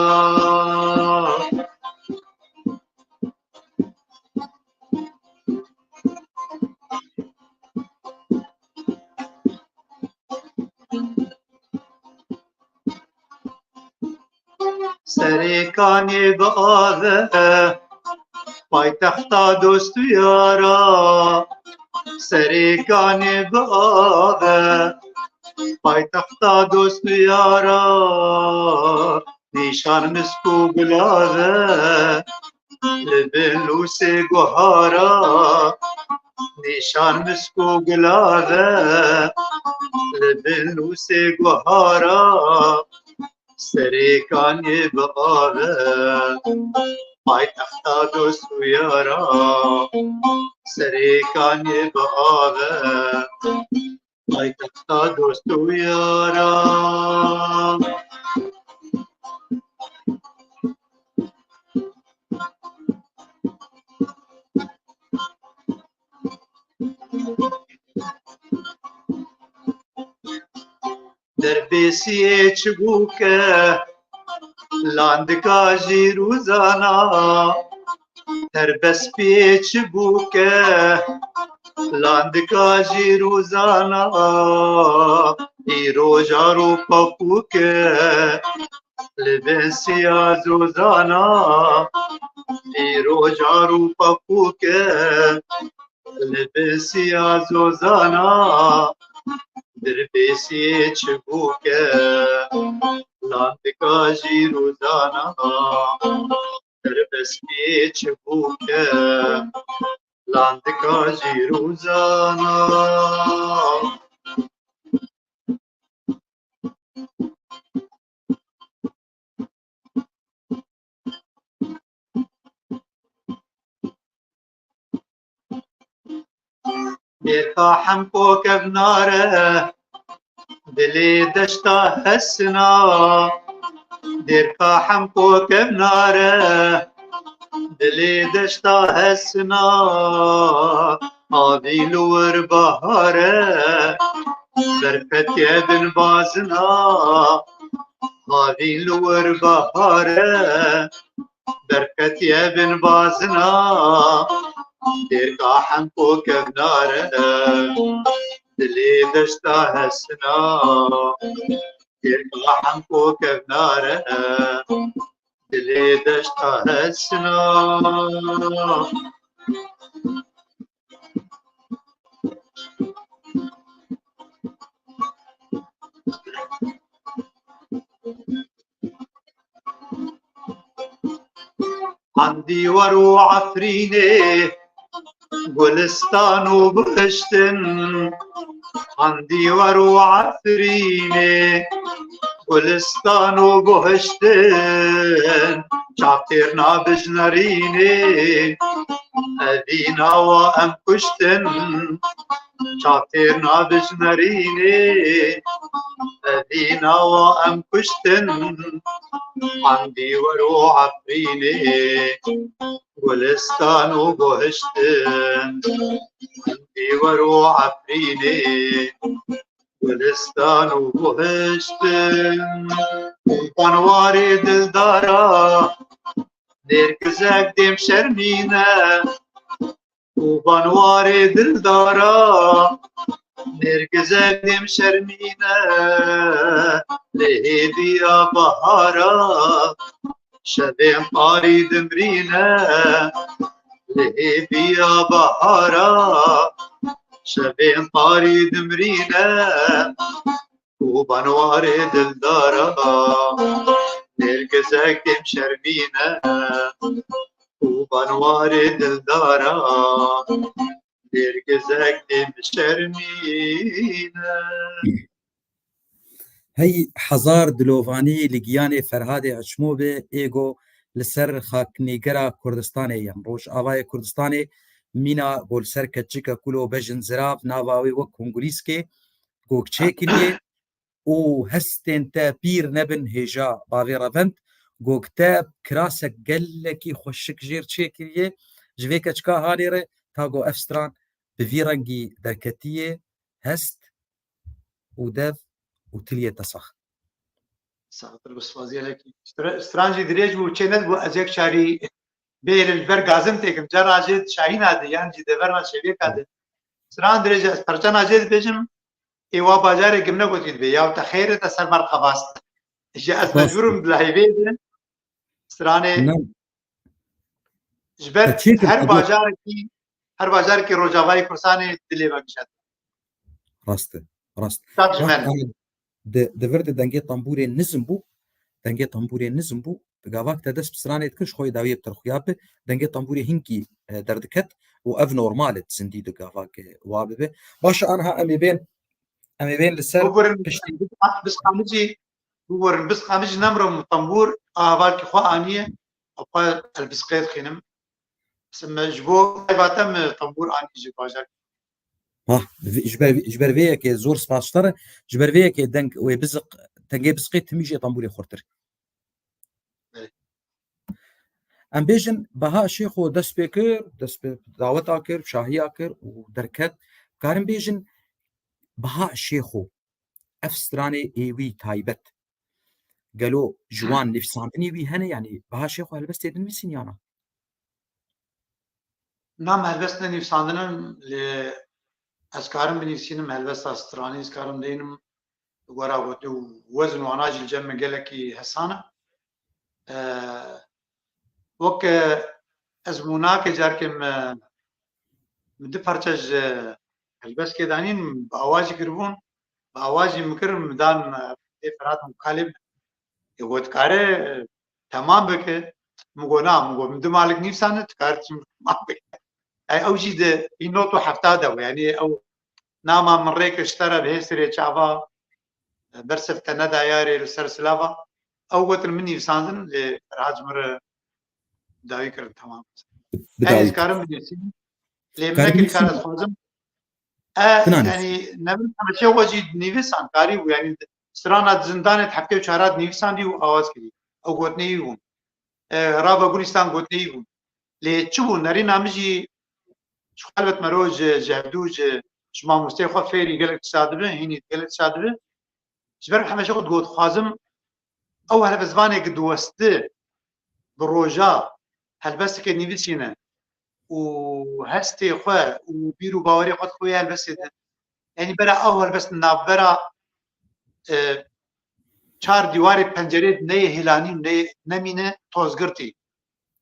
Serê Kanê bi ave, paytexta dost û yara. Serê Kanê bi ave, paytexta dost û yara. Nîşan misk û gulave, li bin lûsê guhara. Nîşan misk û gulave, li bin lûsê guhara. Serê Kanê bi ave, paytexta dost û yara. Serê Kanê bi ave, paytexta dost û yara. Derbêsiyê çi bûke, landika jîr û zana. Terbespiyê çi bûke, Landika jî rûzana, îro jar û pepûk e, li bin siya zozana, îro jar û pepûk e, li bin siya zozana, dirbêsiyê çibûk e, landika jî rûzana, dirbêsiyê çibûk e, landika jî rûzana. Dêrka hemko kevnare, dilê deşta hesna. Dêrka hemko kevnare, dilê deşta hesna. Avî li wir bahare, berfetiye bin bazina. Avî li wir bahare, berfetiye bin bazina, dêrka hemko kevnare, dilê deşta hesna. Dêrka hemko kevnare, dilê deşta hesna. Handîwer û Efrînê, gulistan û bihiştin. Handîwer û Efrînê, gulistan û bihiştin. Çav têr nabijnerînê, evîna wa em kuştin. Çav têr nabijnerînê, evîna wa em kuştin. Handîwer û Efrînê, gulistan û bihiştin. Handîwer û Efrînê, gulistan û bihiştin. Banwarê dildara, nêrgizek dêm şermîne. Û banwarê dildara, nêrgizek dêm şermîne, li hêviya bahara, şevên tarî dimrîne, li hêviya bahara, şevên tarî dimrîne. Û banwarê dildara, nêrgizek dêm şermîne. Û banwarê dildara, nêrgizek dêm şermîne. Hey hezar dilovanî li giyanê Ferhadê Eçmo be, êgo li ser xaknîgera Kurdistanê yan Rojavayê Kurdistanê, mîna go li ser keçika kulo bejin zirav, nava wê wek kongulîskê, go çêkiriye û hestên te pîr nebin hêja bavê revend, go te kirasek gelekî xweşik jêr çêkiriye, ji vê keçika halê re ta go ev stran bi vî rengî derketiye, hest û dev û tiliyê te sax. Saxtir bi spaziyelekî. Stra-, stran jî dirêj bû, çê nedibû ez yek carî bê li ber gazim têkim. Cara jê şahîna de yan jî deverna şevêka de. Stran dirêj e, ez perçana jê dibêjim, ê wa bajarê gimne gotî dibê. Ya te xêr e, te ser ber qevast. Ji ez Rast e. mecbûr im di lehîvê de stranê Ne. ji ber Te çêtir her qebûl. bajarekî, her bajarekî Rojavayê Kurdistanê dilê me gişand. Rast e. Rast. Tat ji Bak, me re. Ahmet, di, di vir de dengê tambûrê nizm bû. Dengê tambûrê nizm bû. Gavak te dest bi stranê dikir, ji xwe yê dawiyê bi te re xuya bi. Dengê tambûrê hinkî, e, derdiket û ev normal e, zindî di gavak, e, wa bibe. Baş e, anha em ê bên, em ê bên li ser Biburin, piştî. Bisqamicî, biburin, Bisqamicî nemro min tambûr, a hevalkî xwe aniye, xwe el Bisqê dixînim. Mesela ji bo tayvate min tambûr anî ji bajar. Ha, vi-, ji ber, ji ber vê yekê zor spas ji te re, ji ber vê yekê deng wê biziq, dengê Bisqê timî jê tambûrê xurtir. Evet. Em bêjin Beha Şêxo dest pê kir, dest pê daweta kir, şahiya kir û derket. Karin bêjin Beha Şêxo, ev stranê ê wî taybet. Gelo ji wan nivîsandinê wî hene, yanî Beha Şêxo helbestê dinivîsîn ya na? Na, me helbest nenivîsandin, lê Ez karim binivîsînim, helbesta stranî ez karim deynim, wera gotî û wezn wana jî li cem min gelekî hesan e. E, wek, e, ez mûnakê carkê min, min du parça ji helbestkê danîn, bi awajî kiribûn, bi awajî min kir, min dan, e, dê Ferhat Mukalê min. Ê, got, kare, e, temam bike. Min got, na, min got, min du malik nivîsane, tu kar çi temam bike. Ey, ew jî di hîn not û hefta de bû, yanî ew nama min rê kir ji te re bi hêsirê çava, e, bersiv te neda yarê li ser silava. Ew gotin min nivîsandin, lê Ferhat ji min re dawî kirin, temam. Bi Yanî dawî ez karim binivîsim. Lê min Karim nekir kar binivîsim. ez xwazim. E, Binan. yanî Nemir Hemedşêxo jî nivîsan karî bû, yanî strana di zindanê di heftê û çara dinivîsandî û awaz kirî. Ew gotinê wî bûn. E, Rava Gulistan gotinê wî bûn. Lê çi bû? Nerîna min jî ji xwe helbet mero ji, ji hevdû ji, ji mamosteyê xwe fêrî gelek tişta dibe, hînî gelek tişta dibe. Ji ber Hemedşêxo digot, xwazim ew helbestvanê ki diwesti bi roja helbestekê nivîsîne û hestê xwe û bîr û bawerê xwe dixuye helbestê de. Yanî bera ew helbest navbera, e, çar dîwarê pencerê neyê hêlanî û neyê, nemîne tozgirtî.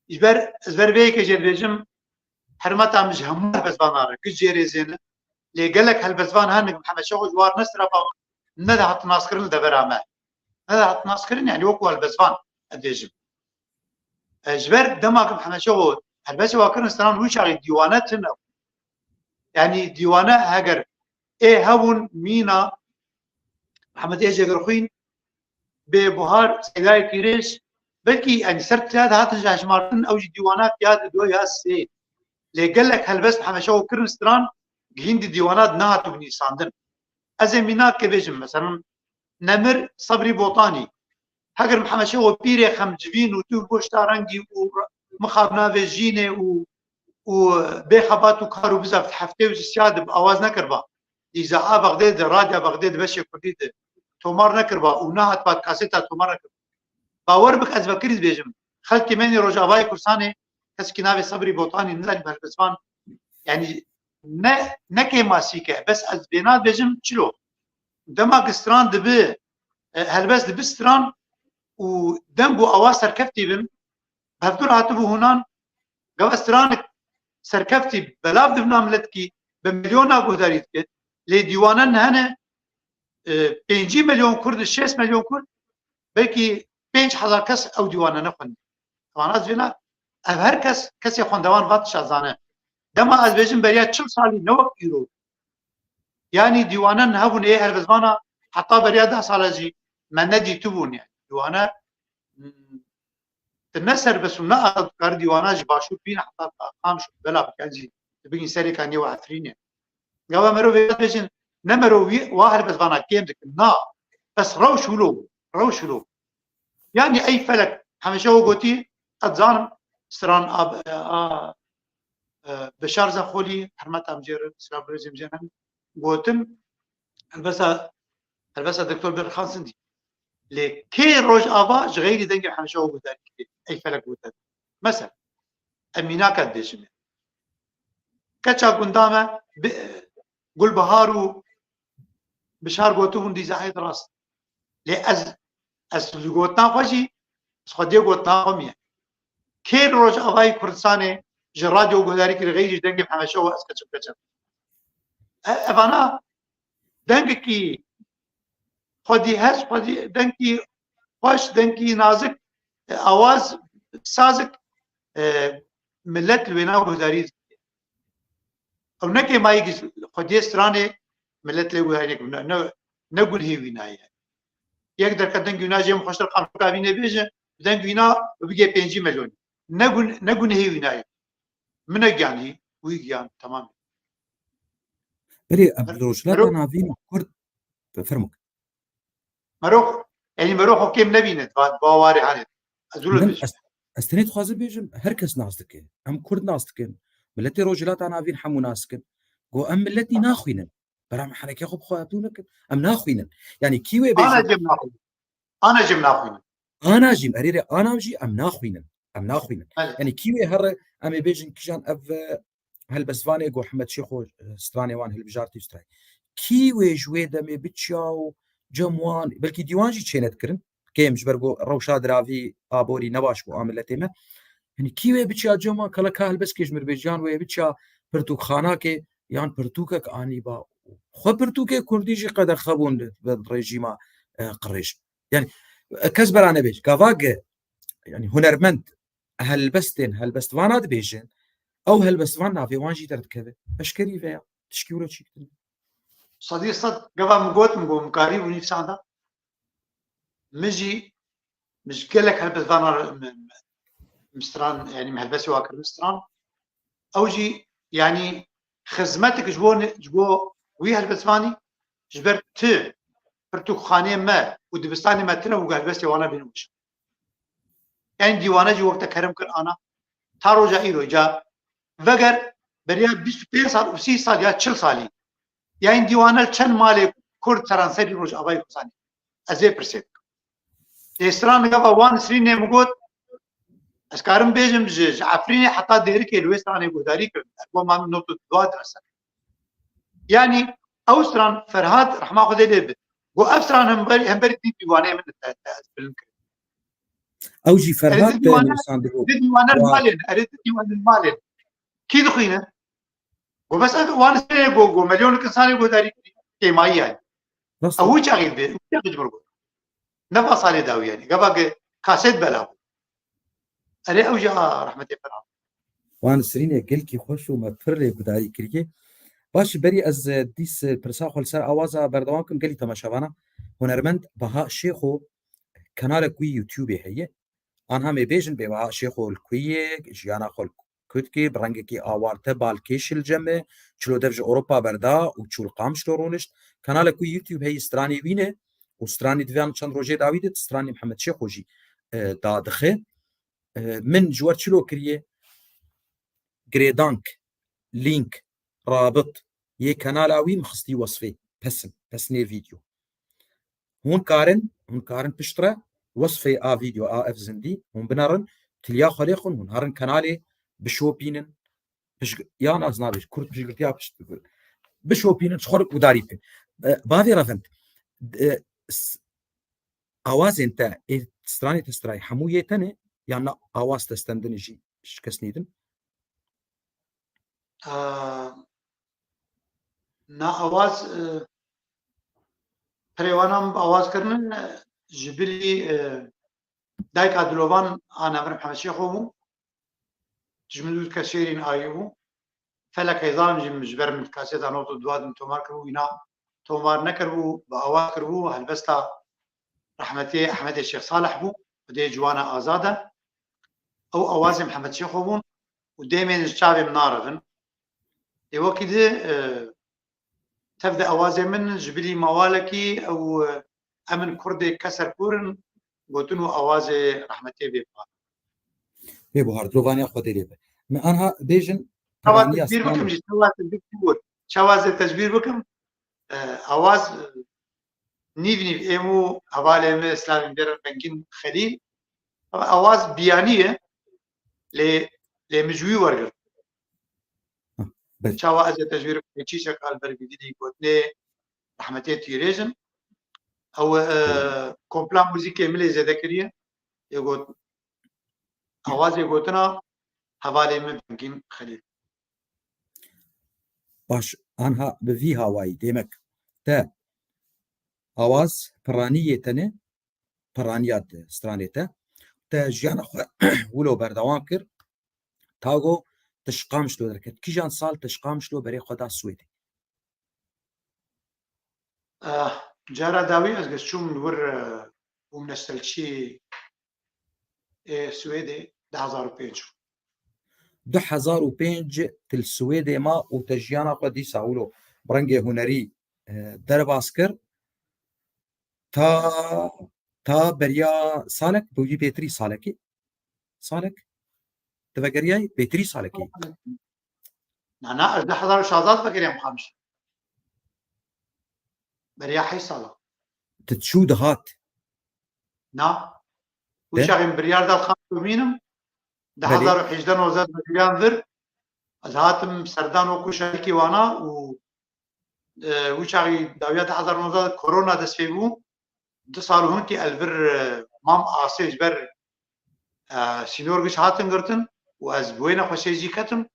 Ji ber, ez ber vê yekê jê dibêjim, hermeta min ji hemû helbestvanan re giş jê rêzê ne. Lê gelek helbestvan hene ku Mihemed Şeho ji war ne sirafa ne dihat naskirin li devera me. Ne dihat naskirin, yanî wekî helbestvan ez dibêjim. E, ji ber dema ku Mihemed Şeho helbestê wa kirin stran wî çaxê dîwane tune. Yanî dîwane heger ê hebûn mîna Mihemed Ê Cegirxwîn, Bê Buhar, Seydayê Pîrêj, belkî, yanî ser tiya de hatin ji hejmartin, ew jî dîwana tiya de do ya sê. Lê gelek helbest Mihemed Şeho kirin stran, gihîn di dîwana de nehatibû nivîsandin. Ez ê mînakê bêjim, mesela, Nemir Sebrî Botanî. Heger Mihemed Şeho pîrê xemcivîn û tu goşta rengî û mixab navê jînê û û bê xebat û kar û bizav heftê û sisiya de bi awaz nekiriba. Îza'a Bexdê de, Radya Bexdê de, beşê kurdî de tomar nekiriba û nehat pat kaseta tomar nekiriba. Bawer bik ez vekirî dibêjim. Xelkê me nê Rojavayê Kurdistanê, kesekî navê Sebrî Botanî nizanî bi helbestvan, yanî ne, ne kêmasîk e. Bes ez vêna dibêjim çilo. Dema ki stran dibi, e, helbest dibi stran û deng û awaz serkeftî bin, bi hevdû re hatibû hûnan, gava stranik serkeftî belav dibina miletkî bi milyona guhdarî dike. Lê dîwanan hene, e, pêncî milyon kurd, şêst milyon kurd, belkî pênc hezar kes ew dîwanane xwendin. Wana ez vêna, ev her kes, kesê xwendevan va tişa zane. Dema ez bêjim beriya çil salî, ne wek îro. Yanî dîwanan hebûn ê helbestvana heta beriya deh sala jî me nedîtibûn yani. Dîwane, hmm, tu ne serbest û ne azad dikar dîwana ji başûr bîne heta Qamşûr, bela bike jî tu bigîn serêka nêwe Efrînê. Gava merov vê bêjin, ne merov wî wa helbestvana kêm dikin. Na, bes rewş wilo bû, rewş wilo bû. Yanî ey felek, hemişe o gotî, ez zanim, stran a, a, e, Beşar Zexolî, hermet em jê re, silav rêzê em jê re, gotin, helbesta, helbesta Doktor Bedirxan Sindî. Lê kê Rojava ji xeyrî dengê hemişe o guhdarî dike, ey felek gotin. Mesela, em mînaka dibêjim. Keça gunda me, bi, Gulbihar û Bişar gotibûn dîzahê di rast. Lê ez, ez li gotina xwe jî, ez xwediyê gotina xwe miye. Kê li Rojavayê Kurdistanê ji radyo guhdarî kir, xeyrî ji dengê Mihemed Şeho ez keçim keçim. E, evana dengekî xwedî hez, xwedî dengekî xweş, dengekî nazik, e, awaz sazik, e, millet li wêna guhdarî dike. Ew ne kêmayî xwediyê stranê millet lê wî haynek ne, ne, ne gunhê wî nayê. Yek derket dengê wîna jê min xweştir Qamşoka vînê bêje, dengê wîna bigê pêncî milyonî. Ne gun, ne gunhê wî nayê. Min ne giyanî, wî giyan, temam. Berê, ev Mer-, Rojhilata Navîn Kurd, fermo. Merok, yanî merok o kêm nebîne, ba-, bawarê hanê. Ez wilo Min dibêjim. ez, ez tenê dixwazim bêjim, her kes nas dike. Em Kurd nas dikin. Miletê Rojhilata Navîn hemû nas dikin. Go em miletî naxwînin. Bera me henekê xwe bi xwe hevdû nekin. Em naxwînin. Yanî kî wê Ana bêje? jê em naxwînin. Ana jê em naxwînin. Ana jî, erê rê ana jî em naxwînin. Em naxwînin. Belê. Yanî kî wê here em ê bêjin kîjan ev, e, helbestvanê ku Hemed Şêxo, e, stranê wan hilbijartî û stranê. Kî wê ji wê demê biçiya û cem wan, belkî dîwan jî çênedikirin. Kêm ji ber ku rewşa diravî aborî ne baş bû a miletê me. Yanî kî wê biçiya cem wan, kele ka helbestkê ji mir bêjiyan wê biçiya pirtûkxanakê yan pirtûkek anîba. Xwe pirtûkê kurdî jî qedexe bûn bi, bi rejîma, e, qirêj. Yanî, e, kes bera nebêj. Gava ge, yanî hunermend helbestên helbestvana dibêjin, ew helbestvan navê wan jî derdikeve. Eşkerî veya tişkî wilo çî kitin. Sedî sed gava min got, min got, min karî û nîvsanda. Min jî, min ji gelek helbestvanan re, min, min, min stran, yanî min helbestê wa kirin stran. Ew jî, yanî xizmetek ji bo ne-, ji bo wî helbestvanî, ji ber ti pirtûkxanê me û dibistanê me tune bû ku helbestê wana bînin weş. Yanî dîwane jî wekte kerem kir ana. Ta roja îro ca veger beriya bîst û pênc sal û sî sal ya çil salî. Yanî dîwane li çend malê Kurd seranserî Rojavayê Kurdistanê. Ez ê pirsê dikim. Lê stran gava wan Nisrînê min got, ez karim bêjim ji, ji Efrînê heta Dêrikê li wê stranê guhdarî kirin. Ez bo mam not û dua direse. Yanî ew stran Ferhat rehma Xwedê lê bi. Got ev stran hemberî, hemberî dî dîwanê min te, te ez bilind kirim. Ew jî Ferhat di dîwane, nivîsandibû. Di dîwane li malê ne, erê di dîwane li malê ne. Kî dixwîne? Go bes ev wan sê go, go milyonek insanê guhdarî kirî. Kêmayî yani. Rast. Ew çaxî dibê, ew çaxî ji vir got. Ne va salê dawî yani. Gava ge kaset bela bû. Erê ew jî a rehmetê Ferhat. Wan Nisrînê gelkî xweş û me pir lê guhdarî kiriye. Baş, berî ez, e, dîs, e, pirsa xwe li ser awaza berdewam kim, gelî temaşevana. Hunermend Baha Şêxo kanalek wî YouTubeê heye. Anha me bêjin bê Baha Şêxo li ku ye, jiyana xwe li ku dikir, bi rengekî awarte balkêş li cem e, çilo dev ji Ewropa berda û çû li Qamişlo rûnişt. Kanalek wî YouTube heye, stranê wî ne û stranê diviyan çend rojê dawî de stranê Mihemed Şêxo jî, e, dadixe. E, min ji we re çilo kiriye? Girêdank, lînk, rabit yê kanala wî min xistî wesfê, pesin, pesinê vîdyo. Hûn karin, hûn karin piştre wesfê a vîdyo a ev zindî hûn binerin, tiliya xwe lê xwin, hûn herin kanalê bişopînin, pişt-, ya naz nabêj, kurt piştgirtiya pişt-, bişopînin, ji xwe re gudarî bikin. E, bavê revend, e, s-, awazên te, ê stranê te strayî, hemû yê te ne, yan na awaz te stendin jî ji kes nîdin? Aa, na awaz, e, perêwana min bi awaz kirinin, e, ji bilî, e, dayika Dilovan a navê Mihemed Şêxo bû. Ji min dû dike şêrîn ayî bû. Felek Heyzan jî min ji ber min kaseta not û dua din tomar kiribû, îna tomar nekiribû, bi awaz kiribû, helbesta rehmetê Ehmedê Şêx Salih bû, Xwedê ciwana azad e. Ew awazê Mihemed Şêxo bûn û dêmên ji çavê min narevin. Ê wekî di, e, tev de awazê min ji bilî mawalekî ew, e, em in kurdê keser kûr in, gotin û awazê rehmetê bê buhar. Bê buhar, dilovaniya Xwedê lê be. Me anha bêjin, Çawa tecbîr bikim jî, çawa tecbîr bikim, çawa zê tecbîr bikim, e, awaz, e, nîv nîv êm û hevalê min Slavên Bêrên Rengîn Xelîl, awaz biyanî ye, lê, lê min ji wî wergirt. Belê. Çawa ez ê tecbîr bikim, çî şekal ber vî dilî gotinê rehmetê tîrêj in. Ew, e, Belê. Kompla muzîkê min lê zêde kiriye. Ê got, awazê gotina hevalê min Rengîn Xelîl. Baş, anha bi vî hawayî, demek te awaz piranî yê te ne, piraniya di stranê te, te jiyana xwe wilo berdewam kir, ta go te ji Qamişlo derket. Kîjan sal te ji Qamişlo berê xwe da Swêdê? Eh, cara dawî ez giş çûm li wir, eh, bûm nestelçî ê Swêdê du hezar û pênc. Du hezar û pênc til Swêdê ma û te jiyana xwe dîsa wilo bi rengê hunerî, eh, derbas kir. Ta, ta beriya salek, bi wî bêtirî salekê. Salek? Te vegeriyayî? Bêtirî salekê. Na, na, ez du hezar û şazde vegeriyam Qamişlo. Beriya heşt sala. Te çû dihat? Na. Û De? çaxên biryar da Qamişlo bimînim. Belê. Du hezar û hejdeh nozdeh vegeriyan vir. Ez hatim serdan wekû şerikî wana û, e, wî çaxî dawiya du hezar nozde korona dest pê bû. Du sal û hinkî ez li vir, e, mam asê ji ber, e, sînor giş hatin girtin û ez bi wê nexweşê jî ketim.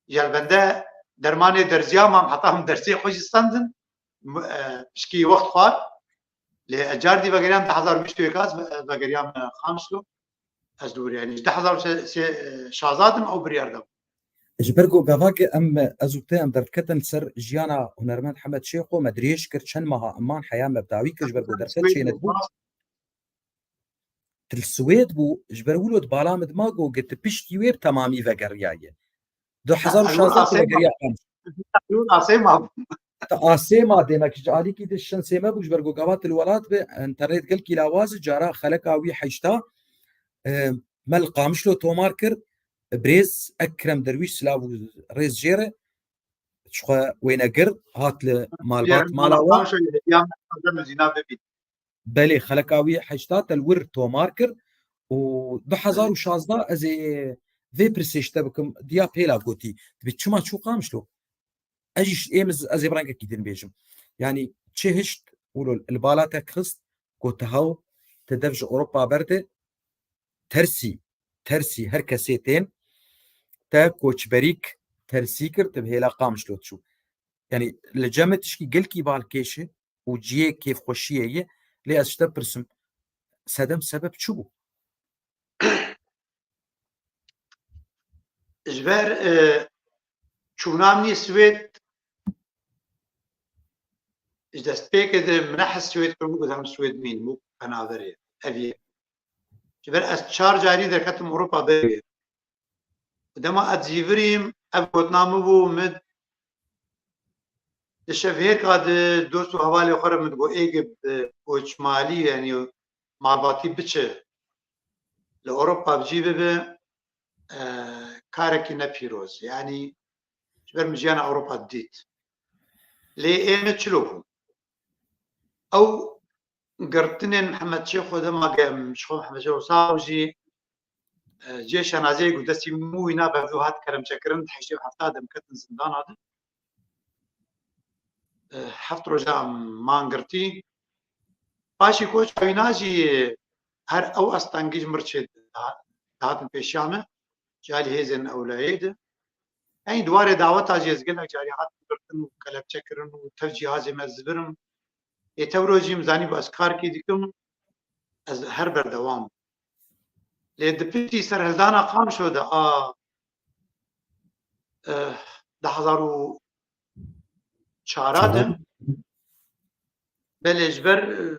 Ji elbende dermanê derziya mam, heta him dersê xwe jî stendin. M-, e, pişkî wext xwar. Lê ez car dî vegeriyam du hezar û bîst û yek ez ve-, vegeriyam, e, Qamişlo. Ez li wir, yanî ji du hezar û şazde ew biryar da bû. Ji ber ku gava ke em, ez û te em derdiketin ser jiyana hunermend Hemed Şêxo, me dirêj kir, çend meha em man heya me bi dawî kir, ji ber ku derfet çênedibû. Til Swêd bû, ji ber wilo di bala min dima ku gi ti piştî wê bi temamî vegeriyaye. Du hezar û şazde tu vegeriya Qamişlo. Asê ma bû. Te asê ma demek ji alîkî de şansê me bû, ji ber ku gava tu li welat be, internet gelkî lawaz e, cara xeleka wî heşta, e, me li Qamişlo tomar kir, birêz Ekrem Derwîş silav û rêz jê re, ji xwe wênegir, hat li malbat mala we. Qamişlo hediya me, hezar mezîna bibît. Belê, xeleka wî heşta te li wir tomar kir û du hezar û şazde ez ê vê pirsê ji te bikim, diya pêla gotî, dibê çima çû Qamişlo? Ez jî êm ez, ez ê bi rengekî din bêjim. Yanî çi hişt û li bala te xist, got te hew, te dev ji Ewropa berde, tersî, tersî her kesê tên, te koçberîk tersî kir, te bi hêla Qamişlo çû. Yanî li cem me tişkî gelkî balkêş e û cihê kêfxweşiyê ye, lê ez ji te pirsim, sedem sebeb çi bû? Ji ber, e, çûna min yê Swêd, ji destpêkê de min nehes Swêd kir, bû em Swêd mîn, bû penaberê. Ev ye. Ji ber ez çar carî derketim Ewropa berê. Dema ez cîvirîm, ev gotina min bû, min di şevhêrka de dost û hevalê xwe re min digot, ê gi bi koçmalî, yanî malbatî biçe li Ewropa bi cî bibe, e, karekî ne pîroz. Yanî ji ber min jiyana Ewropa dît. Lê ê min çilo bû. Ew girtinên Mihemed Şêxo dema ge-, ji xwe Mihemed Şêxo Saw jî, e, cê şenazeyê ku destî min wîna bevdû hat keremçekirin, di heştê û hefta de em ketin zindana de. E, heft roja em man girtî. Paşî koça wîna jî her ew astengî ji mir çê diha-, dihatin pêşiya me, ji alî hêzên ewlayê de. Ey di warê daweta jî ez gelek carî hatim girtin û kelepçe kirin û tev cîhazê me zivirim. Ê tewro jî min zanîbû ez karkê dikim, ez her berdewam. Lê di piştî serhildana Qamişlo de a, eh, du hezar û çar de, belê ji ber, eh,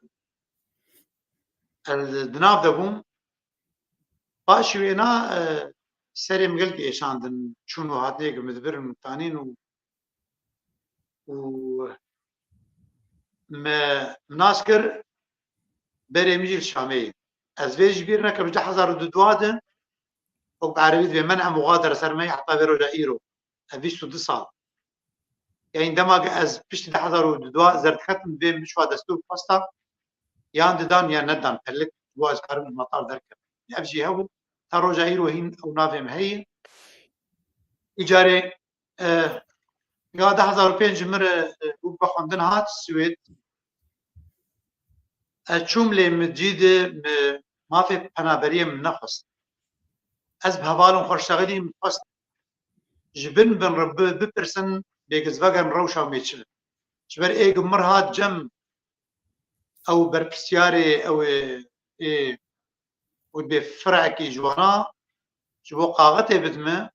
ez di nav de bûm. Paşî wêna, e, serê min gelkî êşandin, çûn û hatinê min dibirin û tanîn û, û me nas kir, berê min jî li Şamê ye. Ez vê ji bîr nekim, ji du hezar û dudwa de, wek bi erebî dibê, men em û xadir ser me heta vê roja îro. Ev bîst û du sal. Yanî dema ku ez piştî du hezar û dudwa zer diketim, vê min şwa destûr posta, yan didan yan nedan, pelek ji bo ez karim ji matar derkevim. Ev jî hebû, ta roja îro hîn ew navê min heye. Îcarê, e, ya du hezar û pênc ji min re, e, bû be xwendin hat Swêd. Ez çûm lê min cî di, min mafê penaberiyê min nexwest. Ez bi hevalên xwe şexilî min xwest ji bin bin re bi-, bipirsin, bêgiz vegerin rewşa me çi be. Ji ber ê gi mir hat cem ew berpirsiyarê ew ê, ê û dibê firekî ji wana ji bo qaxetê bidime,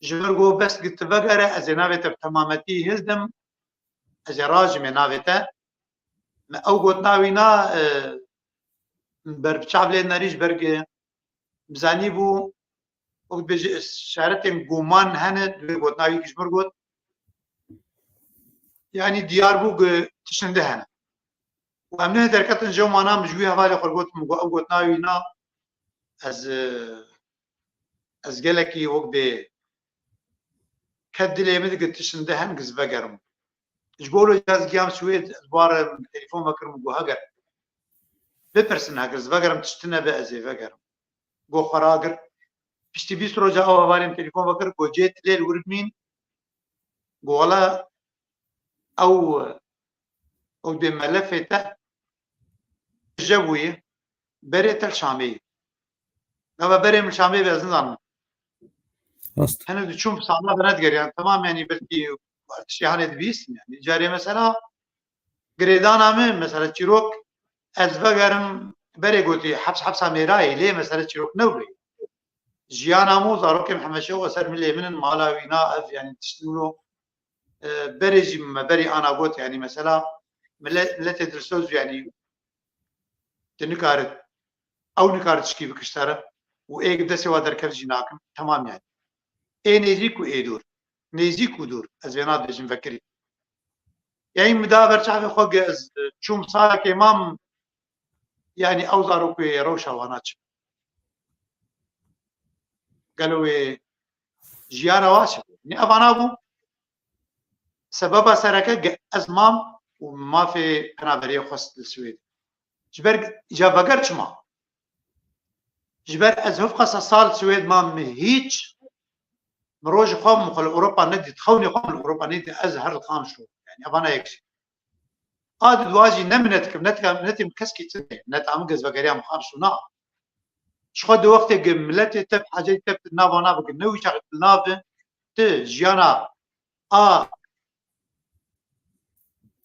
ji ber ku bes gi tu vegere, ez ê navê te bi temametî hizdim, ez ê rajimê navê te. Me ew gotina wî na, e, ber bi çav lê nerî ji ber ku bizanî bû, wek dibêje, şaretên guman hene, dibê gotina wî ji mir got. Yanî diyar bû ku tiştên di hene. Û em ne derketin ji ew mana, min ji wî hevalê xwe gotim, got, ew gotina wî na, ez, e, ez gelekî wek bê ket dilê min dike tiştên di hen giz vegerim. Ji bo wilo ez giyam Swêd, ez ware min telefon vekirim, got heger. Bipirsin heger, ez vegerim tiştine be ez ê vegerim. Got xwe ragir. Piştî bîst roja ew hevalên telefon vekir, got, cê tu lê li wir bimîn, got, wele ew, ew dê melefê te je bûye, berê te li Şamê ye. Gava berê min Şamê be, ez nizanim. Rast. Hene diçûm sana ve nedgeriyan. Tamam, yani belkî tiştê hanê dibîstin yani. Carê mesela girêdana min, mesela çîrok, ez vegerim berê gotî heps, hepsa mêrayê, lê mesela çîrok newbê. Jiyana min û zarokê min hemîşe o ser milê min in, mala wîna ev yani tiştin ro, e, berê jî me berî ana got yani mesela millet, milletê dilsoz yani tu nikarit, ew nikarit tişkî bikiştare û ê destê wa derkev jî nakin. Temam yani. Ê nêzîk û ê dûr. Nêzîk û dûr. Ez vê nadibêjim vekirî. Yani min da ber çavê xwe ge ez, e, çûm salekê mam, yani ew zarok wê rewşa wana çi? Gelo wê jiyana wa çi bû? Ne evana bû. Sebeba sereke ge ez mam û mafê penaberiyê xwest li Swêdê. Ji ber îca veger çima? Ji ber ez hevqasa sal Swêd mam, min hîç, min rojê xwe min xwe li Ewropa nedît, xewnê xwe min li Ewropa nedît, ez her li Qamşlo. Yani evana yek jî. A di dua jî ne min netikim, netikam, netim keskî tune, neta min gezvegeriya min Qamşlo na. Ji xwe di wextê ge miletê te bi heceyî te bi nava na bigin, ne wî çaxî bi nav bi, ti jiyana a,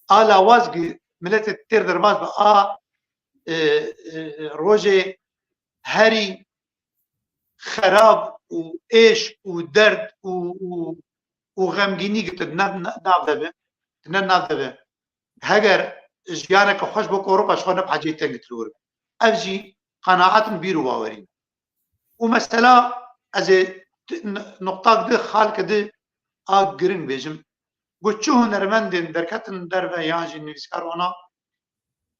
a lawaz gi miletê têr derbas bi, a, e, e, rojê herî xerab û êş û derd û, û, û xemgînî gi tu ne, ne, nav de bi, tu ne nav de bi. Heger jiyaneke xweş bo ku Ewropa ji xwe ne bi hecê tengî tî li wir be. Ev jî qenaet in, bîr û bawerî ne. Û mesela ez ê ti-, n-, nuqtak di, xalke di a giring bêjim. Got çi hunermendên derketin derve yan jî nivîskar wana,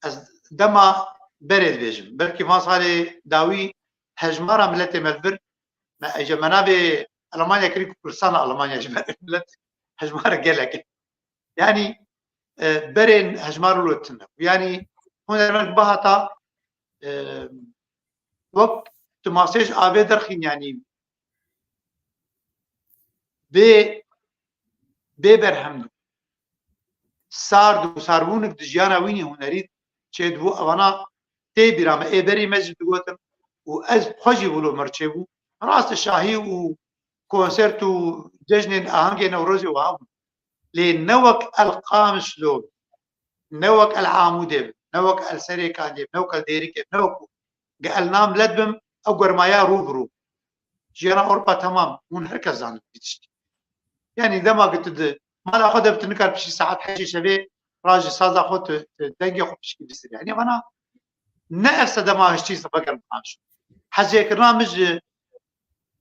ez dema berê dibêjim. Belkî van salê dawî hejmara miletê me li vir, me ece me navê Almanya kirî ku Kurdistan Almanya ji me re milet hejmara gelek e. Yani, e, berên hejmar wilo tune. Yani, hunermend bihata, e, wek tu masê ji avê derxîn, yani, bê, bê berhem dibû. Sard û sarbûnik di jiyana wînî hunerî çêdibû. Evana tê bîra me, ê berî me jî digotin û ez xwe jî wilo mir çêbû. Rast e, şahî û konsert û cejnên ahengê Newrozê wiha bûn. Lê ne wek el Qamişlo, ne wek el Amûdê bi, ne wek el Serêkaniyê bi, ne wek el Dêrikê bi, ne wek ge el na milet bim, ew germaya rû bi rû. Jiyana Ewropa temam, hûn her kes zanin vî tiştî. Yani dema ki tu di mala xwe de bi, tu nikar piştî saet heşê şevê rajî saza xwe, tu, tu dengê xwe pişkî bistirî. Yani vana ne ev sedema hiştî veger Qamişlo. Hezêkirina min ji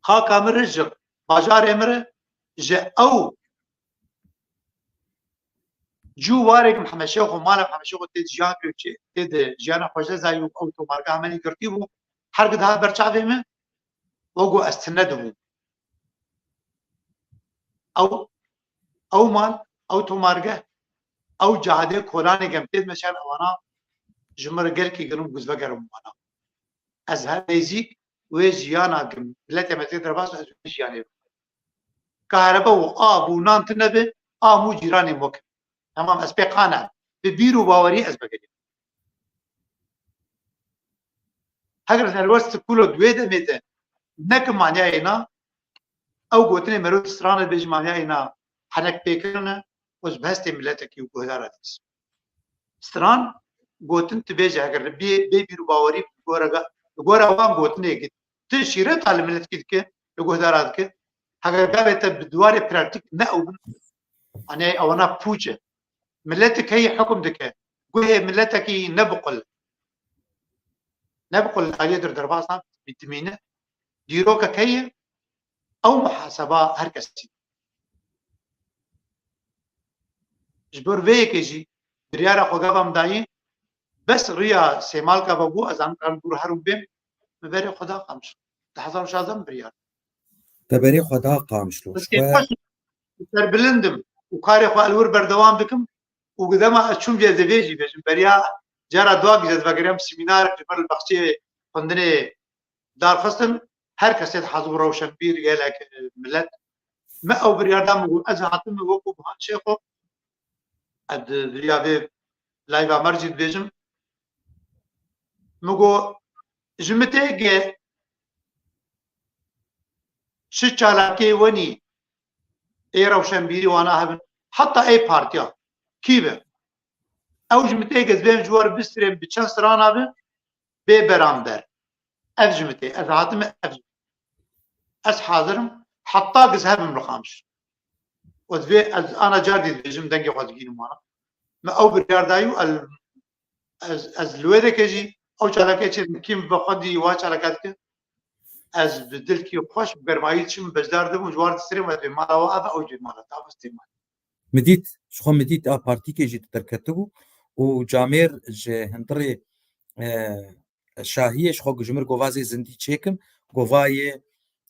xaka min re, ji bajarê min re, ji ew cû warê ku Mihemed Şêxo, mala Mihemed Şêxo tê di jiyan, tê di jiyana xwe jezayî û ew tomargeha me nî girtî bû, her ku dihat ber çavê min, wek ku ez tune dibûm. Ew, ew mal, ew tomargeh, ew cadê kolanê gem tê dimeşan, ewana ji min re gelkî girin guzvegerim wana. Ez her nêzîk wê jiyana, miletê me tê derbas, ez wê jiyanê bikim. Kahrebe û av û nan tune be, a mû cîranê mo ke. Temam, ez pê qane. Bi bîr û bawerî ez vegerîm. Heger ez helwest kulo di wê demê de nekim maniyayê na, ew gotinê mero di strane dibêje maniyayê na henek pê kirine, û ez bi hestê miletekî û guhdara dibîsim. Stran gotin tu bêje, heger li bê, bê bîr û bawerî bi gora ga-, bi gora wan gotinê ki tu şîreta li miletkî dike, li guhdara dike, heger gavê te bi diwarê praktîk ne ew bin, anê ewana pûç e. Miletik heyî hukm dike. Guhê miletekî ne biqul. Ne biqul aliyê dir derbas nan, bi dimîne. Dîrokek heye, ew muhaseba her kesî. Ji ber vê yekê jî biryara xwe gava min dayî, bes riya sêmalka ve bû, ez ankaran dûr herim bêm, min berê xwe da Qamişlo. Di hezar û şazde min biryar. Te berê xwe da Qamişlo. Rizkê xweş, serbilind im û karê xwe li wir berdewam dikim û gi dema ez çûm jî ez ê vê jî bêjim. Beriya cara dua jî ez vegeriyam semînarek ji ber li baxçeyê xwendinê darxistin. Her kesê dihazibû rewşenbîr, gelek, e, milet. Me ew biryar da, min got, ez hatim wekû Bihan Şêxo, ez di viriya vê layva me re jî dibêjim. Min got, ji mitê ge çi çalakê wenî ê rewşenbîrî wana hebin, heta ê partiya kî be. Ew ji mitê ge ez bêm ji we re bistirêm bi çend strana be, bê beramber. Ev ji mitê, ez hatime ev ji mitê. Ez hazir im, heta giz hebim li Qamişlo. Ez vê, ez ana car dî dibêjim, dengê xwe digînim wana. Me ew biryar dayî û el, ez, ez li wê deke jî ew çalakê çêdikim, bi xwe dî wa çalaka dikim. Ez bi dilkî xweş, bi germayî çim bejdar dibim, ji war distirêm, ez bê mala we, ev ew jê mala te, ev stê mala. Min dît, ji xwe min dît a partîkê jî derketibû û camêr ji hundirê, e, Şahiyê ji xwe ji mir govazê zindî çêkim, govayê,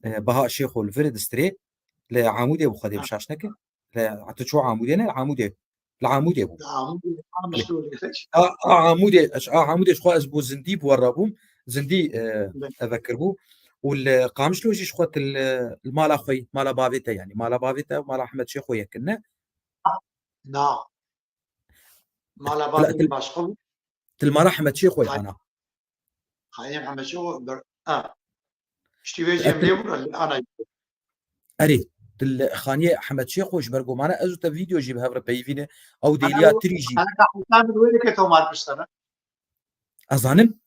e, Baha Şêxo li vir distirê, li Amûdê bû, Xwedê bi şaş neke. Li, tu çû Amûdê ne, li Amûdê. Li Amûdê bû. Li Amûdê, Qamişlo li A, a Amûdê, ez, a Amûdê ji xwe ez bû zindî bi we re bûm, zindî, e, Be. tevekir bû. Û li Qamişlo jî ji xwe tu li, li mala xwe, mala bavê te yanî. Mala bavê te, mala Ehmed Şêxo yekin ne? Na. Mala Bila bavê te min başqa bû. Til mala Ehmed Şêxo Xay-, ana. Xanî Ehmed Şêxo ber-, ha. Piştî vê jî em lê bûn, ana. Erê, til xaniyê Ehmed Şêxo ji ber ku mane ez û te vîdeo jî bi hev re peyivîne, ew dêliya tirî jî. Xeleka heta min wê dike tomar piştene. Ez zanim.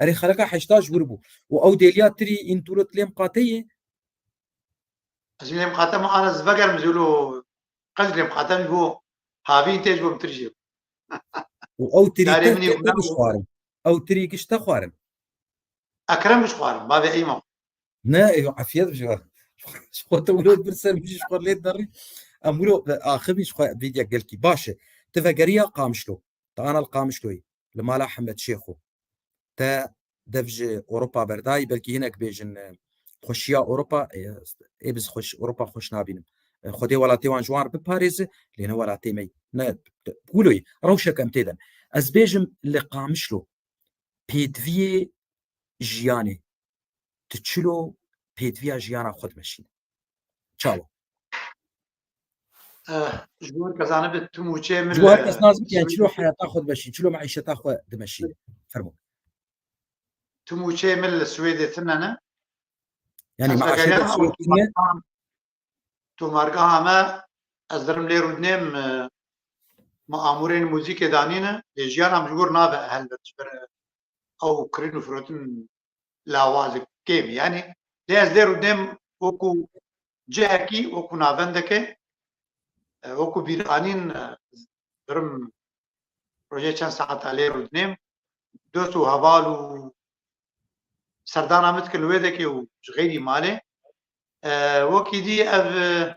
Erê, xeleka heşta ji wir bû. Û ew dêliya tirî întûrot lêm qateyê. Ez lêm qate me ana ez vegerim zûlo qez lêm qate min bo havîn tê ji bo min tirî jê. Û ew tirî Darê te, minî te, te bişxwarin. Ew tirî giş te xwarin. Ekrem bişxwarin, bavê Eyman. Ne, eyo, efiyet bişxwarin. Ji xwe te wilo bir ser min jî ji xwe lê derî. Em wilo axivî ji xwe vîdya gelkî. Baş e. Ti vegeriya Qamişlo. Te ana li Qamişloyê. Li mala Hemed Şêxo. Te dev ji Ewropa berdayî, belkî hinek bêjin, e, xweşiya Ewropa, e, ê biz xweş, Ewropa xweş nabînim. E, Xwedê welatê wan ji wan re biparêze, lê ne welatê me yî. Ne, wilo yî, rewşek em tê de ne. Ez bêjim li Qamişlo, pêdiviyê jiyanê, tu çilo pêdiviya jiyana xwe dimeşîne? Çawa? Eh, ji bo her kes zanibe, tu mûçeyê min Ji bo her li kes nazim ki, yani çilo Swêdê heyata xwe dimeşîne, çilo meîşeta xwe dimeşîne. Fermo. Tu mûçeyê min li Swêdê tune ne? Yani Ez maaşê vegeriyam, te ama Swêdê tune? Tomargeha me, ez dirim lê rûdinêm, eh, me amûrên muzîkê danîne, lê jiyana min ji wir nabe helbet ji ber ew kirin û firotin lawazek kêm e. Yanî lê ez lê rûdinêm wekû cihekî, wekû navendeke, e, wekû bîranîn, e, birim rojê çend saeta lê rûdinêm. Dost û heval û serdana min dikin wê dekê û ji xeyrî malê. E, wekî dî ev, e,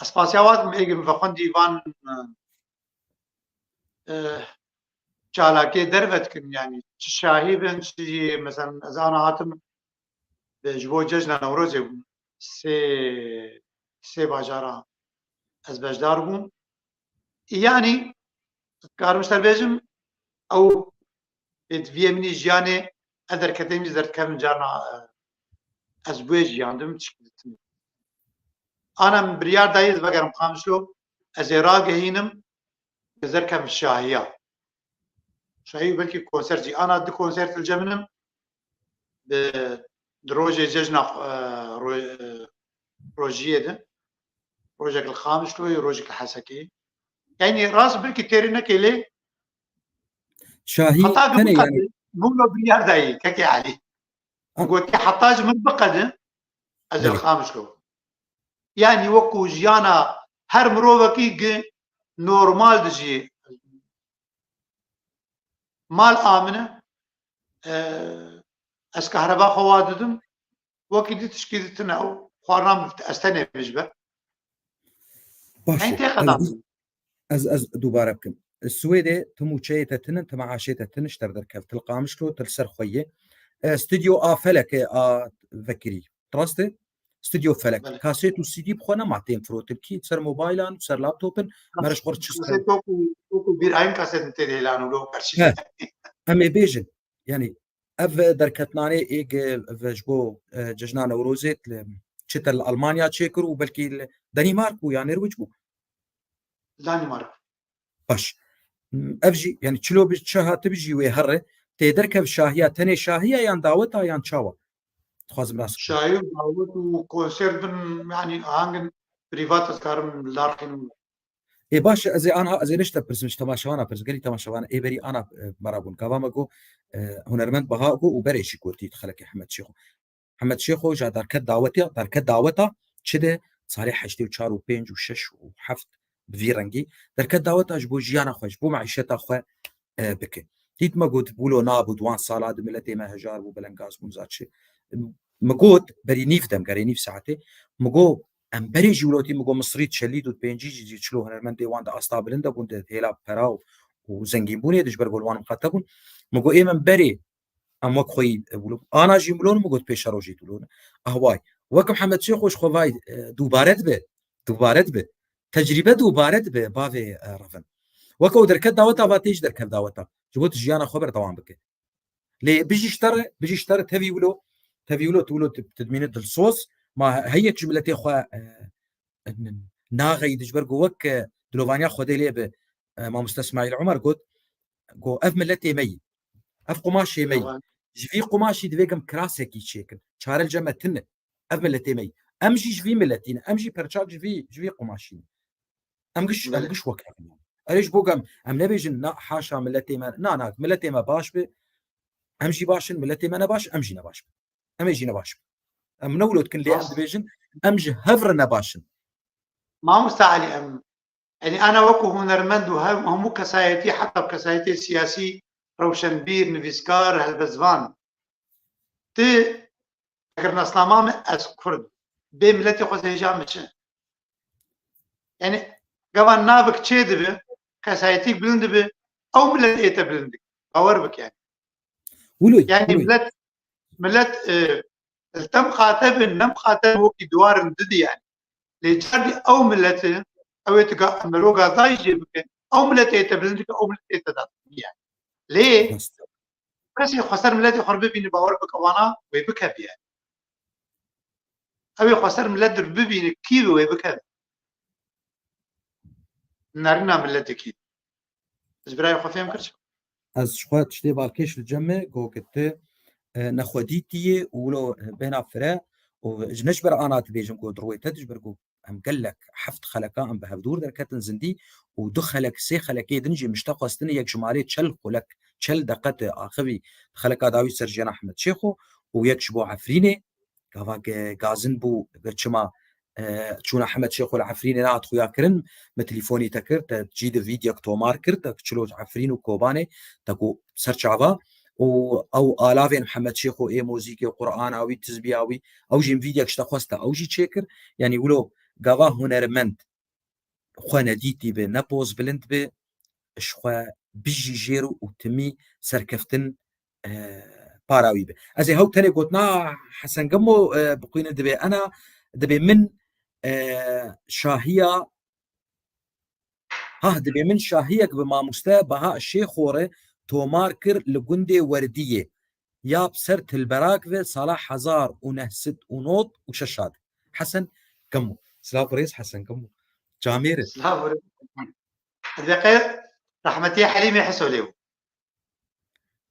ez spasiya we dikim, êgim vexwendî van, e, e, çalakê derve dikin, yanî çi şahî bin, çi jî, mesela, ez ana hatim bi, ji bo cejna Newrozê bûm. Sê, sê bajara ez beşdar bûm. Yanî, dikarim ji te bêjim, ew pêdiviyê min î jiyanê, ez derketeyim, ez derdikevim carna, e, ez bi wê jiyandim, tişkî ditim. Ana min biryar dayê ez vegerim Qamişlo, ez ê ragehînim, ez derkevim şahiya. Şahî belkî konser jî. Ana du konser li cem min in. Bi, di rojê cejna, e, ro-, e, rojiyê de. Rojek li Qamişloyê, rojek li Hesekê. Yanî rast belkî têrê nekê lê Şahî heta tenê biqedin, yani. Min lo biryar dayî, kekê Elî. Ha. Gotî heta ji min biqedin, ez ê li Belê. Qamişlo. Yanî wekû jiyana her mirovekî gi normal dijî. Mal a min e, e, ez kahreba xwe wa didim, wekî dî tişkî di tune ew xwarina min ez tenê bijbe. Baş Eyn e. tê qeda Ez, ez, ez dubare bikim. Swêdê tu mûçeyê te tinin, tu meaşê te tinin, ji te derkev. Til Qamişlo, til ser xwe yê. E, Stûdyo A Felek e, a vekirî. Rast e? Stûdyo Felek. Belê. Kaset û C D bi xwe nema tên firotin kî, ser mobaylan û ser laptopin, Kas-, mere ji xwe re çi kaset wekû, wekû bîr ayın kasetin tê de hêlan û lo karşî. He. Em ê bêjin. Yani, Ev derketnanê êg ev ji bo, e, cejna Newrozê li çi te li Almanya çêkir û belkî li Danîmark bû ya Nêrwîc bû? Danîmark. Baş. Ev jî, yani çilo bi çi hatibî jî wê herre, tê derkev şahiya, tenê şahiya yan daweta yan çawa? Dixwazim rast bikim. Şahî û dawet û konser bin, yani hangin prîvat ez karim li dar xînim. Ê baş, ez ê anha, ez ê nişte pirsim, ji temaşevana pirsim, gelî temaşevana ê berî ana, e, me ra bûn. Gava me got, e, hunermend Baha got û berê jî gotî xelekê Hemed Şêxo. Hemed Şêxo ja derket dawetiya, derket daweta çi de salê heştê û çar û pênc û şeş û heft bi vî rengî derket daweta ji bo jiyana xwe, ji bo meîşeta xwe, e, bike. Dît me got, wilo nabû, di wan sala di miletê me hejar bû, belengaz bûn, za çi. Mi got, berî nîv dem, gerê nîv saetê, mi got, em berê jî wilo tî, mi got, Misrî, Çelî û pêncî jî, jî çilo hunermendê wan di asta bilind de bûn, di hêla pera û, û zengînbûnê de ji ber ku li wan miqate bûn. Mi got, ê min berê, em wek xweyî, e, wilo. Ana jî wilo, mi got, pêşerojê wilo. Ahway. Wek Mihemed Şêxo ji xwe vay, e, dubare dibe, dubare dibe. Tecrîbe dubare dibe, bavê, e, revin. Wek ew derket daweta, va tê jî derkev daweta. Ji bo tu jiyana xwe berdewam bike. Lê bijî ji te re, bijî ji te re tevî wilo, tevî wilo, tu wilo tu, tu dimîne dilsoz, ma he-, heyek ji miletê xwe, e, n-, naxeyî di ji ber ku wek, e, dilovaniya Xwedê lê bi, e, mamoste Smaîl Omer got, got, ev miletê me yî. Ev qumaşê me yî. Dilovan. Ji vî qumaşî divê gim kirasekî çêkin. Çare li cem me tune. Ev miletê me yî. Em jî ji vî miletî ne. Em jî perçak ji vî, ji vî qumaşî ne. Em giş, em Belê. giş wek hev in. Erê ji bo gem, em nebêjin, na, haşa miletê me, na, na, miletê me baş be, em jî baş in, miletê me ne baş, em jî ne baş bin. Em ê jî ne baş bin. Em ne wilo dikin, lê em Rast. dibêjin, em ji hev re ne baş in. Mamoste Elî, em, yani ana wekû hunermend û hem, hemû kesayetî, heta kesayetê siyasî, rewşenbîr, nivîskar, helbestvan. Tu, eger nasnama min, ez Kurd, bê miletê xwe zêja min çi? Yani, gava navik çê dibi, kesayetîk bilind dibi, ew milet ê te bilind dike. Bawer bike yani. Wilo, Yani wilo. milet, milet, e, li te miqate bin, ne miqate bin wekî duwarin didi yani. Lê cardî ew mileti, ew ê tu ga-, em ro gazayî jê bikin, ew milet ê te bilind dike, ew milet ê te da yani. Lê Rast. kesê xweser miletê xwe bibîne, bawer bike wana wê bikeve yani. Ew ê xweser milet dir bibîne, kî bi wê bikeve? Nerina miletekî. Ez birayê xwe fêm kir çi? Ez ji xwe tiştê balkêş li cem me, got, tu, e, nexwedîtî yê û wilo, e, bêhna fire û ji ne ji ber ana dibêjim ku di rûyê te, ji ber ku em gelek heft xeleka em bi hevdûr derketin zindî û du xelek, sê xelekê din jî mişte xwestine, yek ji malê çel xulek, çel deqe te axivî, xeleka dawî ser jiyana Ehmed Şêxo û yek ji bo Efrînê, gava ge-, gazin bû, ge çima, e, çûna Ehmed Şêxo li Efrînê nehat xuya kirin, me telîfonî te kir, te cî di vîdyek tomar kir, te çilo Efrîn û Kobanê, te ku ser çava, û ew alavên Mihemed Şêxo ê mozîkê, Qur'ana wî, tizbiya wî, ew jî vîdyek ji te xwest te, ew jî çêkir. Yanî wilo gava hunermend xwe nedîtî bi, ne poz bilind bi, ji xwe bijî jêr û timî serkeftin, e, para wî bi. Ez ê hew tenê gotina Hesen Gemo, e, bixwînim, dibê ena, dibê min, e, şahiya, ha, dibê min şahiyek bi mamoste Baha Şêxo re tomar kir li gundê Werdiyê. Ya bi ser Tilberak ve sala hezar û neh sed û nod û şeş de. Hesen Gemo. Silav û rêz Hesen Gemo. Camêr e. Silav û rêz. Deqe rehmetî Helîmê Heso lê bû.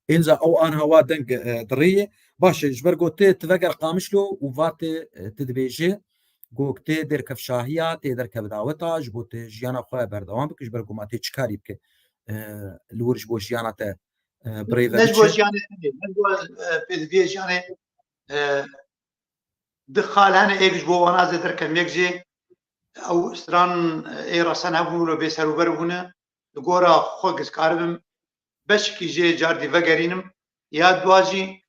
Înca ew anha wa deng, e, dirêye. Baş e, ji ber got tê, tu veger Qamişlo û va tê, e, tu dibêjê, got tê derkev şahiya, tê derkev daweta, ji bo tê jiyana xwe berdewam bike, ji ber ku ma tê çi karî bike, e, li wir ji bo jiyana te, e, birêve Ne ji bo biçe. jiyanê, ne ji bo, e, pêdiviyê jiyanê, e, di xal hene êk ji bo wana zêder kem yek jê ew stran, e, ê resen hebûn wilo bê ser û ber bûne. Li gora xwe giz karibim beşkî jê cardî vegerînim. Ya dua jî,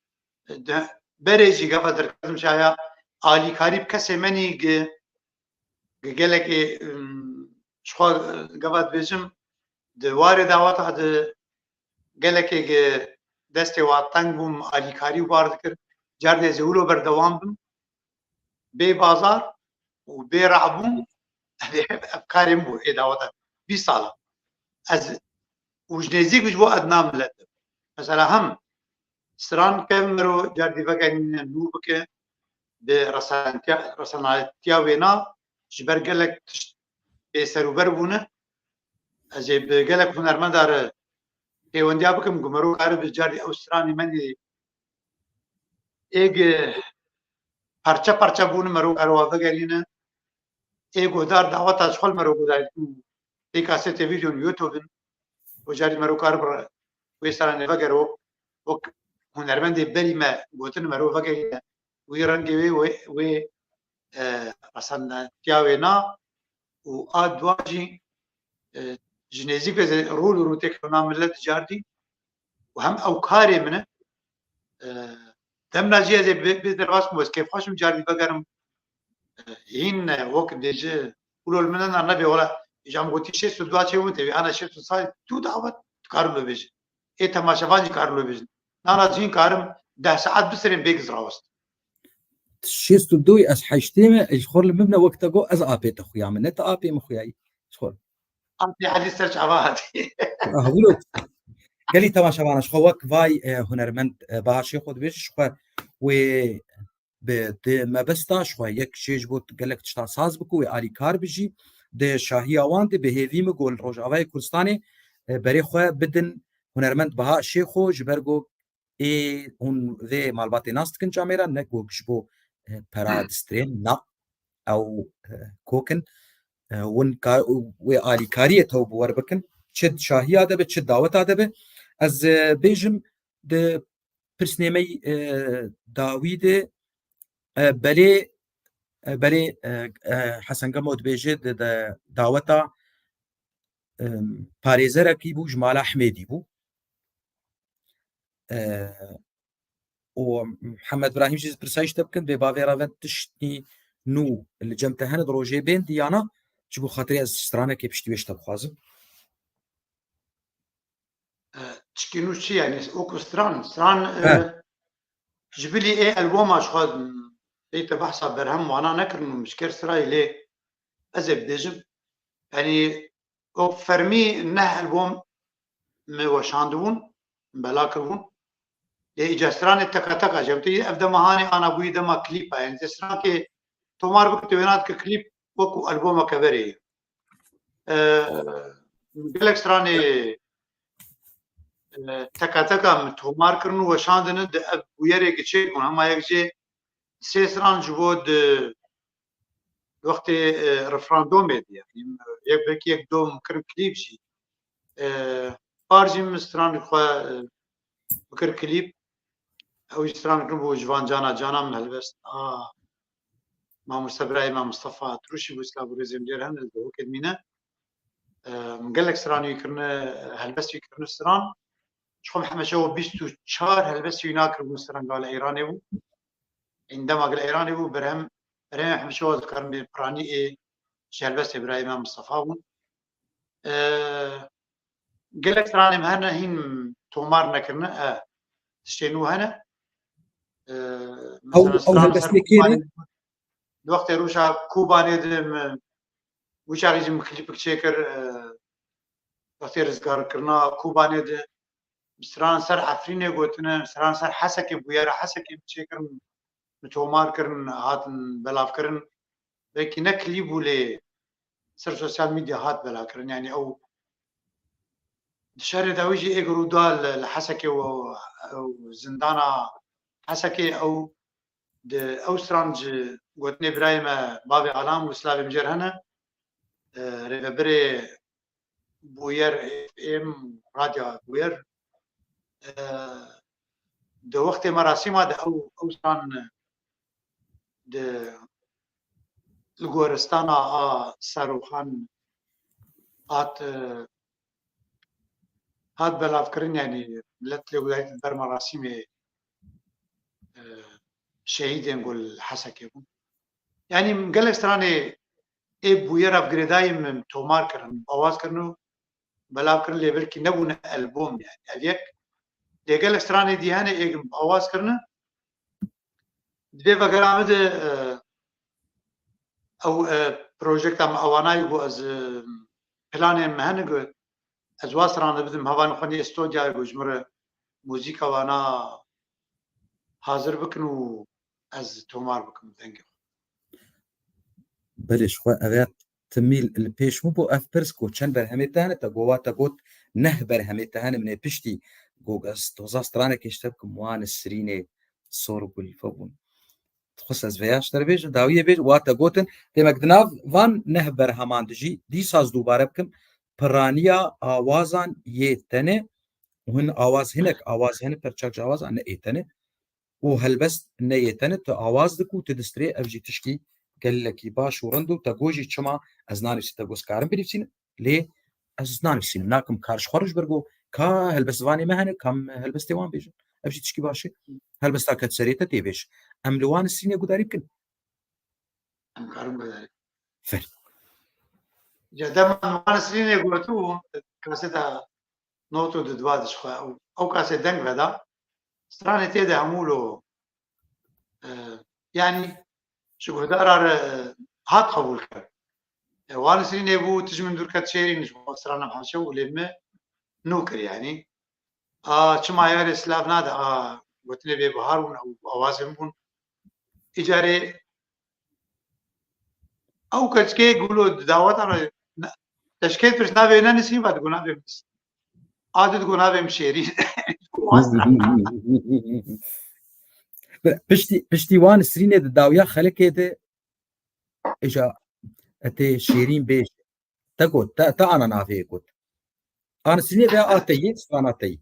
e, de, berê jî gava derkezim şaya alîkarî bi kesê menî gi, gi gelekê, im, ji xwe, e, gava dibêjim, di warê daweta de gelekê ge destê wa teng bûm, alîkarî û bar dikir. Cardê ez ê wilo berdewam bim. Bê bazar û bê rabûn, ev, ev karê min bû, ê daweta bîst sala. Ez û ji nêzîk ji bo edna milet. Mesela hem Stran kevin mero cardî vegerîne nû bike, bi resanetiya, resanetiya wêna ji ber gelek tişt bêserûber bûne. Ez ê bi gelek hunermenda re pêwendiya bikim ku mero kare bi cardî ew stranê me dî êg parçe parçe bûne mero kare wa vegerîne. Ê guhdar daweta ji xwe li mero guhdar û pê kasetê vîdeo YouTube in. Û carî mero kare bi wê stranê veger wek, wek hunermendê berî me gotin mero vegerîne. Wî rengê wê, wê, wê, e, resanetiya wê na û a dua jî, e, ji nêzîk ve zê rol û rûtê kirina millet cardî û hem ew karê min e. E, demna jî ez ê bi, bi derbas bûm, ez kêfxweş im, carî vegerim. E, hîn, e, wek dêji, û lol min ne nebê, wala, îca min gotî şêst û du çê win tevî, ana şêst û du salî tu dawet dikarin lo bêjin. Ê temaşevan jî karin lo bêjin. Nana jî hîn karim deh saet bisirên bêgiz rawest. Şêst û du ez heştê me, ji xwe li min ne wek te got, ez apê te xuya min, ne te apê min xuyayî. Ji xwe. Apê Elî ser çava hatî. Ah, wilo. Gelî temaşevana, ji xwe wek vay, e, hunermend, e, Baha Şêxo dibêje, ji xwe wê bi, di mebesta, ji xwe yek çê ji bo gelek tiştan saz bike, wê alîkar bijî. Di şahiya wan de bi hêvî min got li Rojavayê Kurdistanê, e, berê xwe bidin hunermend Baha Şêxo, ji ber ku ê hûn vê malbatê nas dikin camêra, ne ku ji bo, e, pera distrên, na, ew, e, kok in, e, win ka-, wê alîkariyê tew bi wer bikin, çi şahiya de be, çi daweta de be. Ez, e, bêjim, di pirsnêmey, e, dawî de, e, belê, e, belê, e, e, Hesen Gemo dibêje di, di daweta, e, parêzerekî bû, ji mala Hmêdî bû. E, û Mihemed Brahîm jî pirsayîş te bikin, bê bavê raven tiştî nû li cem te hene di rojê bên diyana, ji bo xatirê ez stranekê piştî wê ji te bixwazim. E, çikî nû çi yani? Oku stran, stran, e, He. Ji bilî ê alboma ji xwe, ê te behsa berhem wana nekirin û min ji ker sirayê lê ez ê bibêjim. Yani, wek fermî neh albom me weşandibûn, bela kiribûn. Lê îca stranê teka teka cem te ev dema hanê ana bûyî dema klîp a. Yani, te strankê tomar bike, te wêna dike klîp wekû albomeke berê ye. E, gelek stranê, e, teka teka min tomar kirin û weşandine di ev bûyerê ki çêbûn. Hema yek jê sê stran ji bo di wextê, e, referandomê diye. Yek belkî yek dom kirin klîp jî. E, par jî min stran xwe, e, bikir klîp. Ew jî stran kirin bû ji van cana cana min helbest. A, Mamoste birayê me Mistefa Tirûşî bû, silav û rêzê min jê re hene, li Duhokê dimîne. E, min gelek stran wî kirine, helbest wî kirine stran. Ji xwe Mihemed Şewo bîst û çar helbest wî nakiribû, stran gal Eyranê bû. Ên dema gel Eyranê bû, berhem, berhemê Mihemed Şewo dikarin bê piranî ê ji helbestê birayê me Mistefa bûn. E, gelek stranê me hene hîn tomar nekirine, e, tiştê nû hene. E, Ew, mesela ew stran ser helbestê kê ne? Kobanê, di wextê rûşa Kobanê de min, wî çaxê jî min klîpik çêkir, e, wextê rizgarkirina Kobanê de, stran ser Efrînê gotine, stran ser Hesekê, bûyera Hesekê min çêkirin, min tomar kirin, hatin belavkirin. Belkî ne klîp bû lê ser sosyal medya hat belakirin. Yani ew di şerê de wî jî êk rû da li, li Hesekê û, û zindana Hesekê ew di ew stran ji gotinê birayê me bavê Alam û silavê min jê re hene, e, rêvebirê Bûyer F M, Radyo Bûyer, e, di wextê merasîma de ew, ew stran di, li goristana a Serûxan hat, e, hat belavkirin, yani millet lê wî ber merasîmê, e, şehîdên ku li Hesekê bûn. Yani gelek stranê ê bûyer ev girêdayî min tomar kirin, awaz kirin û belav kirin, lê belkî nebûne albom yani. Ev yek. Lê gelek stranê dî hene ê awaz kirine. Di vê vegera min de, e, ew, e, projekta min ewanayî ku ez, e, planên min hene ku ez wa strane bidim hevalên xwe nê stodyayê ku ji min re muzîka wana, hazir bikin û ez tomar bikim dengê xwe. Belê, ji xwe ev ya timî li pêş min bû, ev pirs ku çend berhemê te hene, te got, wa te got neh berhemê te hene, min ê piştî got ez toza stranekê ji te bikim, wa Nesrînê Sorgul vebûn. Dixwest ez vêya ji te re bêjim, dawiyê bêjim, wa te gotin, demek di nav van neh berheman de jî dîsa ez dubare bikim, piraniya awazan yê tenê, û hin awaz hinek awaz hene, perçak ji awazan ne ê tenê. Û helbest ne yê tenê, tu awaz dik û tu distrê, ev jî tişkî gelekî baş û rind û te got jî çima ez nanivîsim, te got ez karim binivîsim, lê ez nanivîsim, nakim kar ji xwe re ji ber ku ka helbestvanê me hene, kam helbestê wan bêjin. Ev jî tişkî baş e. Helbesta ke serê te tê bêj. Em li wan Nesrînê gudarî bikin. Em karin gudarî. Fer. Ya dema wan Nesrînê gotibû, kaseta not û didiba di ji xwe. Ew, ew kasê deng veda. Stranê tê de hemû lo, e, yanî ji guhdara re hat qebûl kir. E, wan Nesrînê bû, tu ji min dûr ket Şêrîn, ji bo strana haşe û lê me nû kir yanî. A, çima yarê silav nade, a, gotinê bê bihar bûn, ew awazên bûn. Îcarê ew keçikê gulo di daweta re ne-, teşkê tu ji navê ne Nesrîn ve digo navê min Nesrîn. A di digo navê min Şêrîn. Piştî, piştî wan Nesrînê di dawiya xelekê de, îca etê Şêrîn bêj. Te got, te, te ana navê got. Ana Nesrînê de a te yê, strana te yê.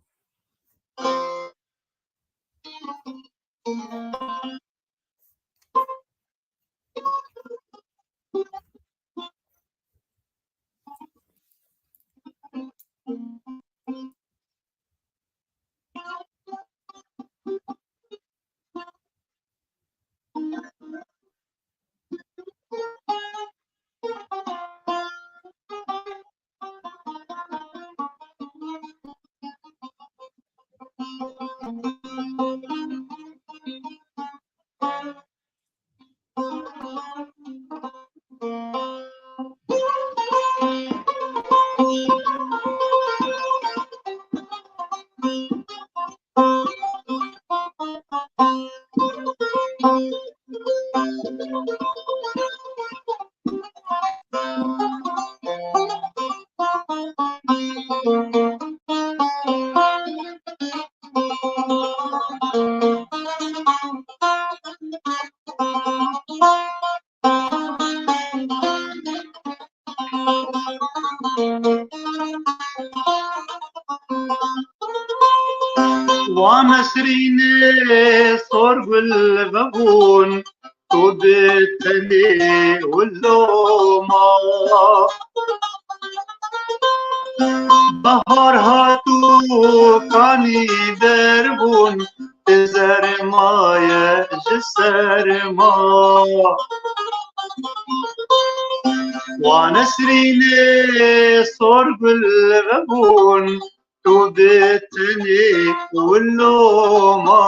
Wa Nesrînê Sorgul vebûn, tu bi tenê û loma. Bahar hat û kanî derbûn, sermaye ji serma. Wa Nesrînê Sorgul vebûn, tu bi tenê û loma.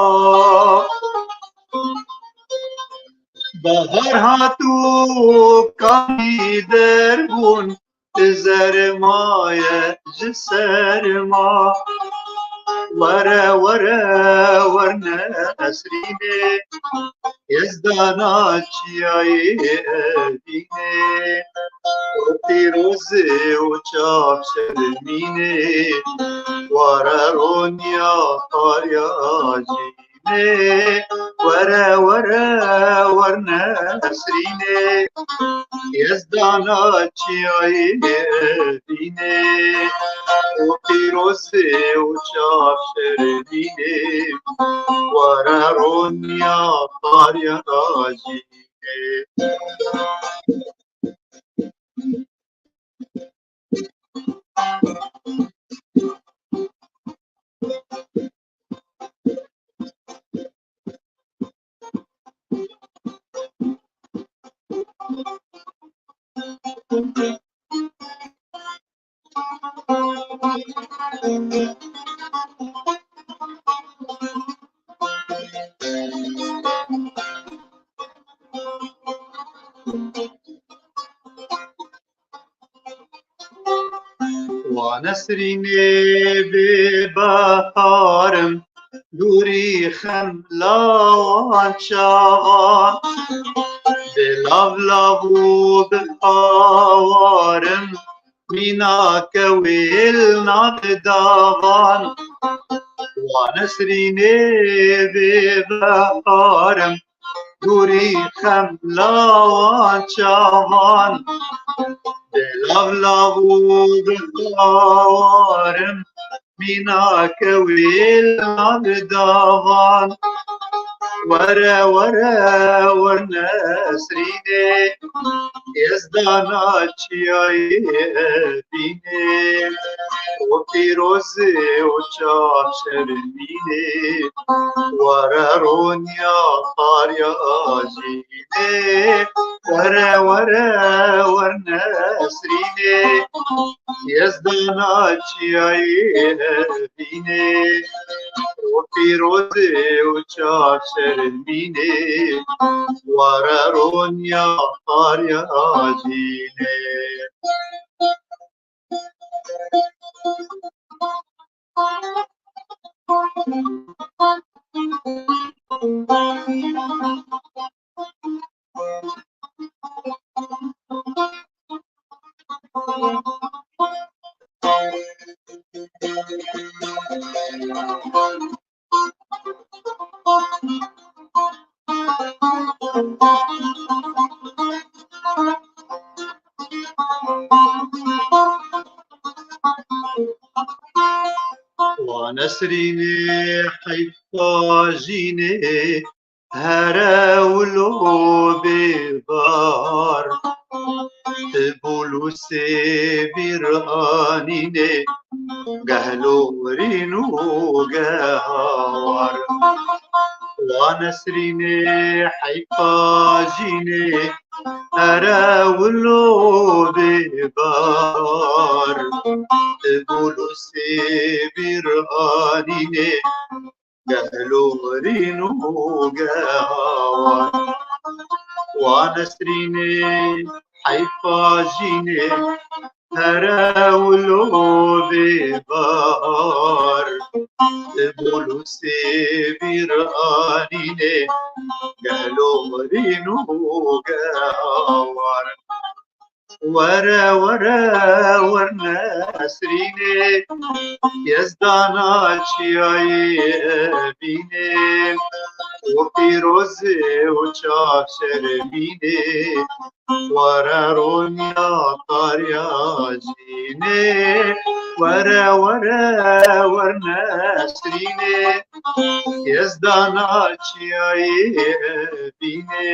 Bahar hat û kanî derbûn, sermaye ji serma. Were, were, werne Nesrînê, yezdana çiyayê Evînê. Pîrozê û çav şermînê, were roniya tarya cî. Were, were, werne Nesrînê, yezdana çiyayê Evînê. Û pîrozê û çav şermînê, were roniya tarya cînê. Wa Nesrînê bê beharim, du Kurî xem lawan çavan, bi lav lav û bi hawarim, mînake wêl navê davan. Wa Nesrînê bê beharim, kurî xem lawan çavan, bi lav lav û bi hawarim, mînake wêl navê davan. Were, were, wer Nesrînê, yezdana çiyayê Evînê, û pîrozê û çav şermînê, were ronya tarya jî Nesrînê, were, were, wer Nesrînê, yezdana çiyayê Evînê, û pîrozê û çav şermînê, were ronya tarya jînê. Wa Nesrînê heyfa jînê, here wilo bêbar. Ti Bulûsê bîr anînê, geh lorîn û geh hawar. Wa Nesrînê heyfa jînê, here wilo bêbar. Ti Bulûsê bîr anînê, geh lorîn û geh hawar. Wa Nesrînê heyfa jînê, here wilo bêbar. Ti Bulûsê bîr anînê, geh lorîn û geh hawar. Were, were, wer Nesrînê, yezdana çiyayê Evînê, û pîrozê û çav şermînê, were ronya tarya jînê. Were, were, wer Nesrînê, yezdana çiyayê Evînê,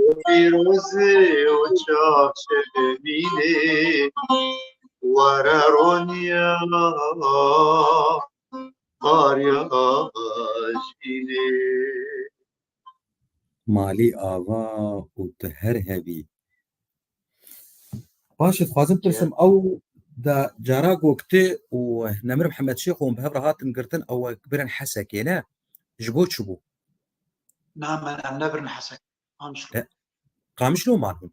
û pîrozê û çav şermînê, were ronya tarya jînê. Malî ava û tu her hebî. Baş e, dixwazim pirsim, ew da cara ku tu û Nemir Mihemed Şêx hûn bi hev re hatin girtin, ew birin Hesekê, ne? Ji bo çi bû? Na, me, em nebirin Hesekê. Qamişlo. E, Qamişlo man hûn?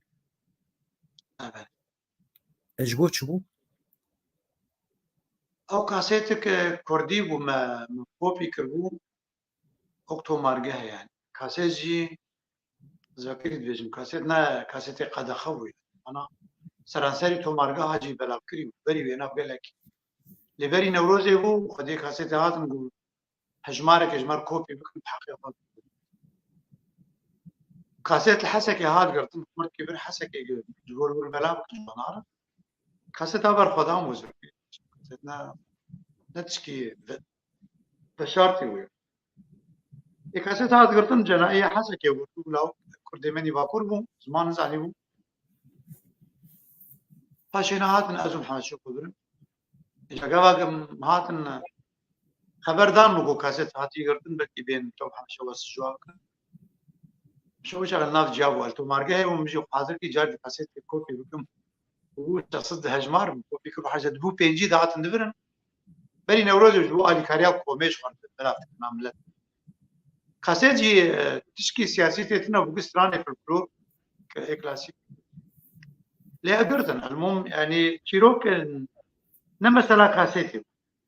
Evet. E, ji bo çi bû? Ew kasetek kurdî bû, me, me kopî kiribû. Wek tomargeh yani. Kaset jî, zekirî dibêjim, kaset ne, kasetê qedexe bû yani. Ana seranserî tomargeha jî belavkirî bû. Berî wêna gelek. Lê berî Newrozê bû, xwedê kasetê hatin ku hejmareke ji me re kopî bikin, bi heqê xwe. Kaset li Hesekê hat girtin, xwe kê bir Hesekê ji gor wir belav bikin ji wan re. Kaseta ber xwe da muzir. Kaset ne, ne tişkî ve-, veşartî wê. Ê kaset hat girtin, cenaiya Hesekê û tu law kurdê me nî Bakur bû, ziman nizanî bû. Paşê ne hatin ez û Mihemed Şêx birin. Îja gava hatin xeber dan min ku kaset hatî girtin, belkî bên to Mihemed Şêx wes ji wan bikin. Şew çax li nav ciya bû, li tomargehê bû, min jî hazir kir, car dî kasetê kopî bikim. Û şeş sed hejmar min kopî kir û hejde dibû pêncî dihatin dibirin. Berî Newrozê ji bo alîkariya komê ji xwe re belav dikirina milet. Kaset jî, e, tişkî siyasî tê tune, bû stranê folklor, e, klasîk. Lê ev girtin, elmûm, yani çîrok, e, ne mesela kasetê.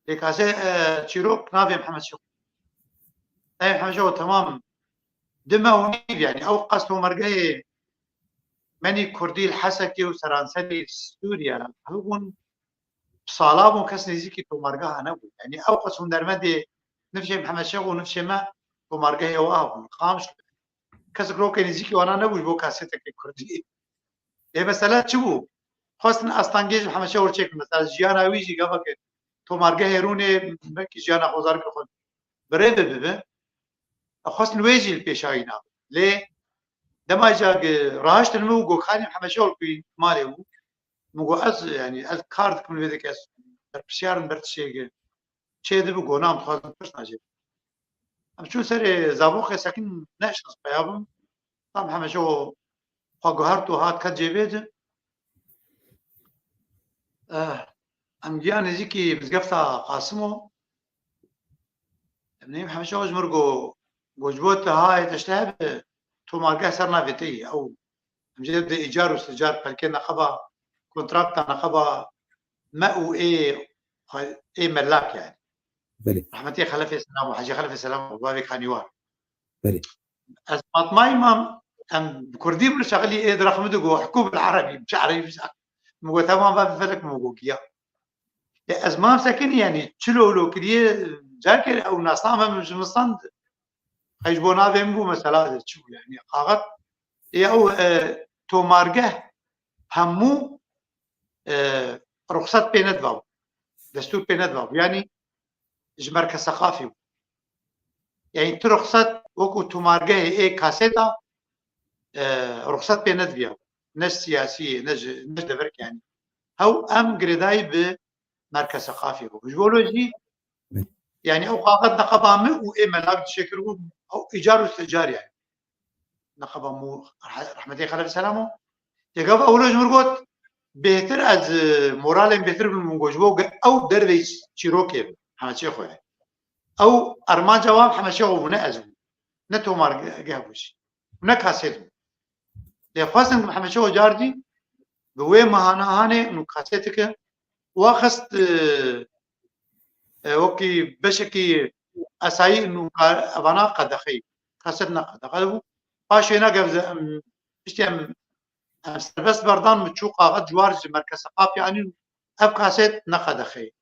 Lê kase, e, çîrok navê Mihemed Şêx. Ey hejo, temam. Dime û nîv, yanî ew qas tomargehê menî kurdî li Hesekê û seranserî Sûriye hebûn, bi sala bûn, kes nêzîkî tomargeha nebû. Yanî ew qas hundermendê nifşê Mihemed Şêx û nifşê me tomargehê ew a bûn. Qamişlo. Kesek rokê nêzîkî wana nebû ji bo kasetekê kurdî. Ê mesela çi bû? Xwestin astengê ji Mihemed Şêx çêkin. Mesela jiyana wî jî gava ke tomargehê rûnê belkî jiyana xwezarkê xwe bi rê ve bibe. Xwestin wê jî li pêşayî nabe. Lê dema ca ge-, rahiştin min û gokanî Mihemed Şêx ku malê bû. Min got ez, yanî ez kar dikim vê dike, ez berpirsyar im ber tiştê ge-, çê dibi, got na, em dixwazin pirs najê. Em çûn serê zavoqê sekin, neşnas peya bim. Tam heme ji o xwe guhert û hat ket cêbê de. Eh, em giya nêzîkî mizgefta Qasimo. Em neyim heme ji o ji mir got, got ji bo te hayê te işte hebe tomargeh ser navê te yî. Ew em jê de îcar û sicar pelkê neqeba, kontrakta neqeba me û ê, ê melak yani. Belê. Rehmetê Xelefê Selam û Hecî Xelefê Selam û bavê Kanîwar. Belê. Ez Fatmayî mam, em bi kurdî min şexilî ê direxmi digo, hikû bil erebî, çi erebî biza. Min got, tamam, va felek min got giya. Ê, ez mam sekinî, yanî çilo wilo kiriye, carkê ew nasname min ji misand. Qey ji bo navê min bû mesela çi bû, yanî qaxet. Ê, ew, e, tomargeh hemû, e, ruxsat pê nedibabû. Destûr pê nedibabû. Yanî ji Merkez Seqafî bû. Yanî tu ruxsat wekû tomargehê ê kaseta, e, ruxsat pê nedibiya. Ne ji siyasiyê, ne ji, ne ji deverkê yanî. Hew em girêdayî bi Merkez Seqafî bû. Ji bo lo jî, yanî ew qaxet neqeba min û ê melak dişê kiribû, ew îcar û sicar yanî. Neqeba mû reh-, rehmetê Xelef Selamo. Tê gava ewlo ji mir got, bêhtir ez, e, moralên bêhtir bin min got, ji bo ge-, ew derveyî çîrokê bin, heme çê xwe ye. Ew armanca wan heme çê xwe bû, ne ez bû. Ne tomargeh bû jî. Ne kasêt bû. Lê xwestin heme çê xwe car dî, bi wê mehana hanê nû kasêtike, wa xist, e, e, wekî beşekî esayî nû ka-, evana qedexeyî. Kaset ne qedexe bû. Paşê ne gevze, em, piştî em, em serbest berdan min çû qaxet ciwar ji Merkez Seqafî anîn. Ev kaset ne qedexeyî.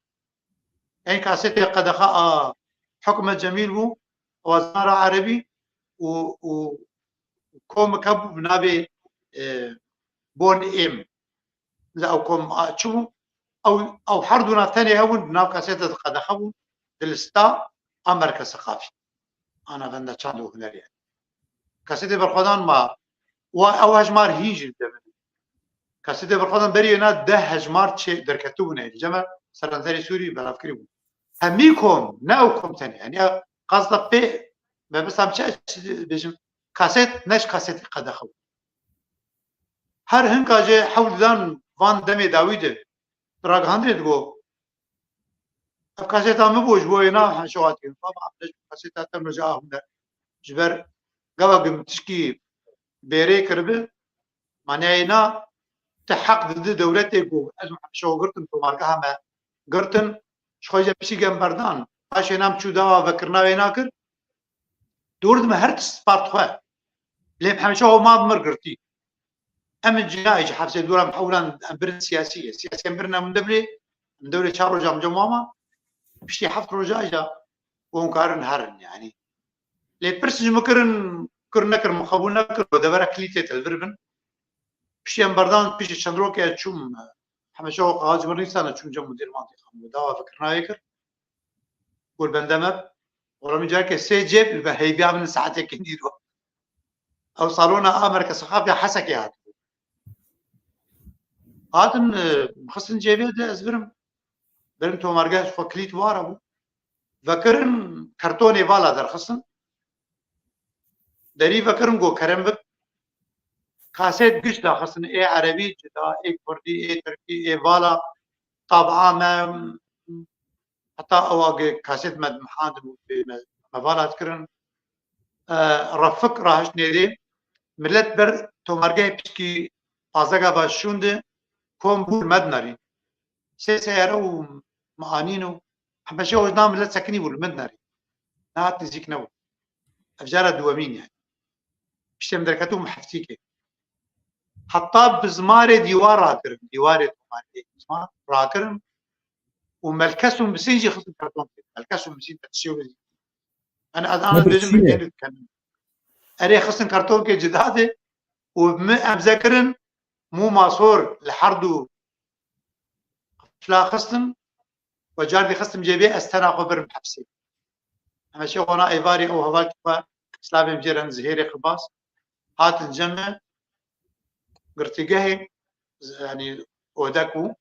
Ey kasetê qedexe a Hukme Cemîl bû, wazara erebî û, û komik hebû bi navê, e, Bon Êm. Li ew kom a çi bû? Ew, ew her dûna tenê hebûn, di nav kaseta de qedexe bûn, di lista a Merkez Seqafî. A navenda çand û hunerê. Kasetê berxwedan ma, wa ew hejmar hîn jî li devê. Kasetê berxwedan berî na deh hejmar çê derketibûne. Li cem Seranserê Sûrî belav kirî bûn. Hemî kom, ne ew kom tenê. Yanî ew qasda pê, me mesela çi bêjim, kaset, ne ji kasetê qedexe bû. Her hinka jê hewl dan van demê dawî de ragihandinê digo, ev kaseta min bû, ji bo wê na heşo hatî. Baba, ev ne ji kaseta te min ji a hûn de. Ji ber gava gim tişkî bêrê kiribi, maneyê na ti heq didi dewletê ku ez heşo girtin, tomargeha me girtin, ji xwe jî piştî gem berdan. Paşê nam çû dawa vekirina wê nakir. Dûr dime her tişt spart xwe. Lê hemşe o ma bi mir girtî. Em in cinayê ji hevsê dûr em hewlan em birin siyasî ye. Siyasî em birin em devrê, em devrê çar roja em cem wama. Piştî heft roja ja hûn karin herin yanî. Lê pirs ji min kirin, kir nekir, min qebûl nekir, û devera kilîtê te li vir bin. Piştî em berdan, piştî çend rokê ez çûm, hemşe o qaxet ji min nîsane çûm cem mudîr mantî xwe dawa fikirina wê kir. Got bende me, ola min careke sê cêb li ber heybiya min saetekê dîro. Ew salona a Merkez Seqafya Hesekê hatibû. Hatin, e, xistin cêbê de ez birim. Birim tomargeh ji xwe kilît wara bû. Vekirin kertonê vala derxistin. Derî vekirin got kerem bik. Kasêt giş daxistin, ê erebî cida, ê kurdî, ê tirkî, ê vala, tabaa me, heta ewa ge kasêt me dimihandin û me, me vala dikirin. E, Refik rahişt nêrê, millet ber tomargehê piçkî pazega va şûn de kom bû li me dinarîn. Sê seyare û me anîn û hembeşe ojna millet sekinî bû li me dinarîn. Nehat nêzîk nebû. Ev cara duwemîn yani. Piştê min derketibûm heftîkê. Heta bizmarê dîwar rakirin. Dîwarê tomarê bizmar rakirin û melkes û misîn jî xistin kartonkê. Melkes û misîn te tişê wê. Yani ez ana dibêjim, erê xistin kartonkê cida de û min emze kirin, mûma sor li her du qifla xistin û cardî xistim cêbê, ez tena xwe birim hepsê. Em ê şê xwe na êvarê ew hevalkî xwe, slavên jê re, Zihêrê Xibas, hatin cem me, girtîgehê, yani odek û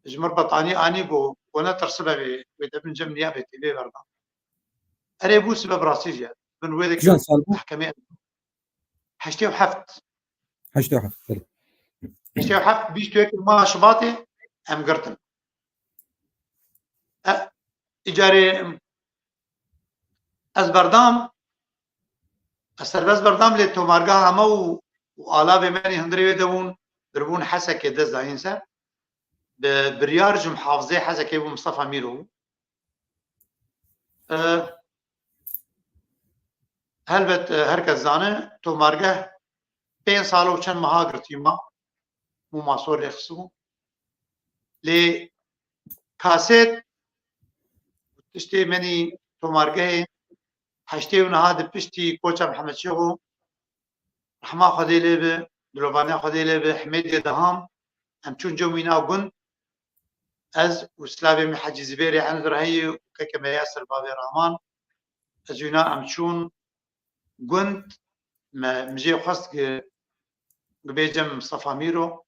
ji mir betanî anî, got, got netirsibe, wê, wê te bin cem niya bê tê, vê berdan. Erê bû sibe bi rastî jî. Bin wê de Kîjan sal bû? Mehkemê heştê û heft. Heştê û heft, belê. Heştê û heft, bîst û yek ma Şibatê em girtin. E, îcarê ez berdam, ez serbest berdam lê tomargeha me û, û alavê me nî hundirê wê de bûn, diribûn Hesekê dest dayîn ser. Bi biryar ji muhafizê Hesekê bû, Mistefa Mîro bû. E, helbet, e, her kes zane, tomargeh pênc sal û çend meha girtî ma, mûma sor rêxistibû. Lê kasêt, tiştê menî tomargehê heştê û neha di piştî koça Mihemed Şêxo, rehma Xwedê lê bi, dilovaniya Xwedê lê bi, Himêdê deham, em çûn cem wîna gund, ez û silavê min Hecî Zibêrê Endirheyî û keke me Yasir bavê Rahman, ez wîna em çûn gund, me, min jê xwest gi, gi bê cem Mistefa Mîro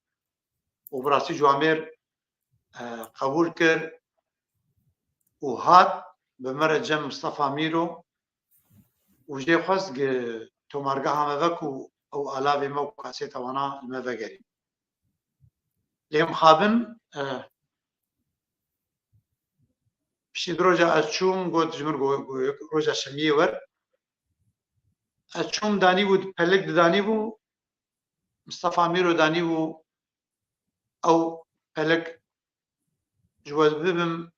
û bi rastî Ciwamêr, e, qebûl kir û hat bi me re cem Mistefa Mîro û jê xwest gi tomargeha me vek û ew alavê me û kasêta wana li me vegerîn. Lê mixabin, e, piştî du roja ez çûm, got ji min, go-, go-, roja şemiyê wer. Ez çûm danîbû, pelik didanîbû, Mistefa Mîro danîbû, ew pelik ji we bibim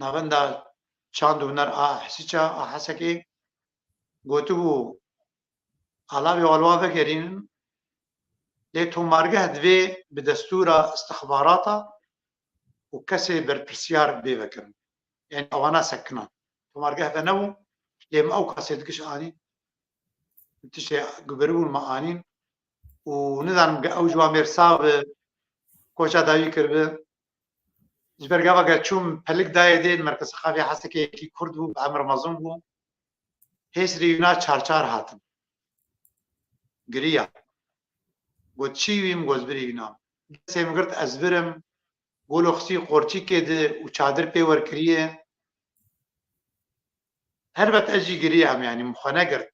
navenda çand û huner a Hesîça, a Hesekê, gotibû, alavê wan li wan vegerînin, lê tomargeh divê bi destûra istixbarata û kesê berpirsiyar bê vekirin. Yani ewana sekinan. Tomargeh venebû, lê me ew kasêt giş anîn. Tiştê guberî bûn me anîn. Û nizanim ge ew ji wan mêrsa bi koça dawî kiribi. Ji ber gava ge çûm pelik dayê dê, Merkez Seqafî Hesekê yekî Kurd bû, bi emir mezin bû. Hêsirî wîna çar çar hatin. Giriya. Got, "Çi wî?" Min got, "Birî wîna." Destê min girt, ez birim. Golo xistî qorçîkê di û çadir pê wer kiriye. Helbet ez jî giriyam, yanî min xwe negirt.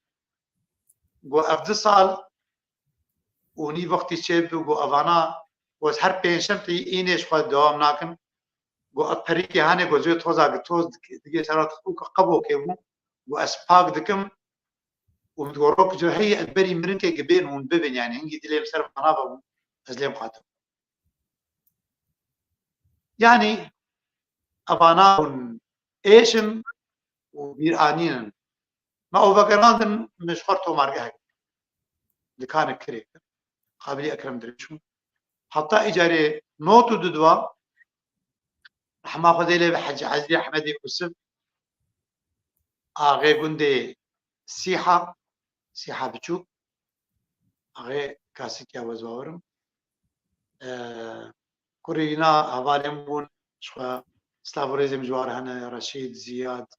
Got, "Ev du sal û nî wextî çêbû." Got, "Evana," got, "her pêncşem tê înê ji xwe dewam nakin." Got, "Ev perîkê hanê," got, "zê toza, toz dik-, digê sera û qebokê bû." Got, "Ez pak dikim." Û min got, "Rok ji heyî ez berî mirinkê gibên hûn bibin, yanî hingî dilê min ser vana vebû, ez lê mixatim." Yanî evana hûn êş in û bîranîn in. Me ew vegerandin, min ji xwe tomargehek dikanê kirê kir. Qabilî Ekrem Dirêj bû. Heta îcarê not û duduwa, rehma Xwedê lê bi, Hecî Ezî Ehmedê Ûsif, axê gundê Sîha, Sîha Biçûk, axê Kasîtiya, wez bawerim. Eee, kurê wîna hevalên bûn, ji xwe silav û rêzê min ji wan re hene, Reşîd, Ziyad,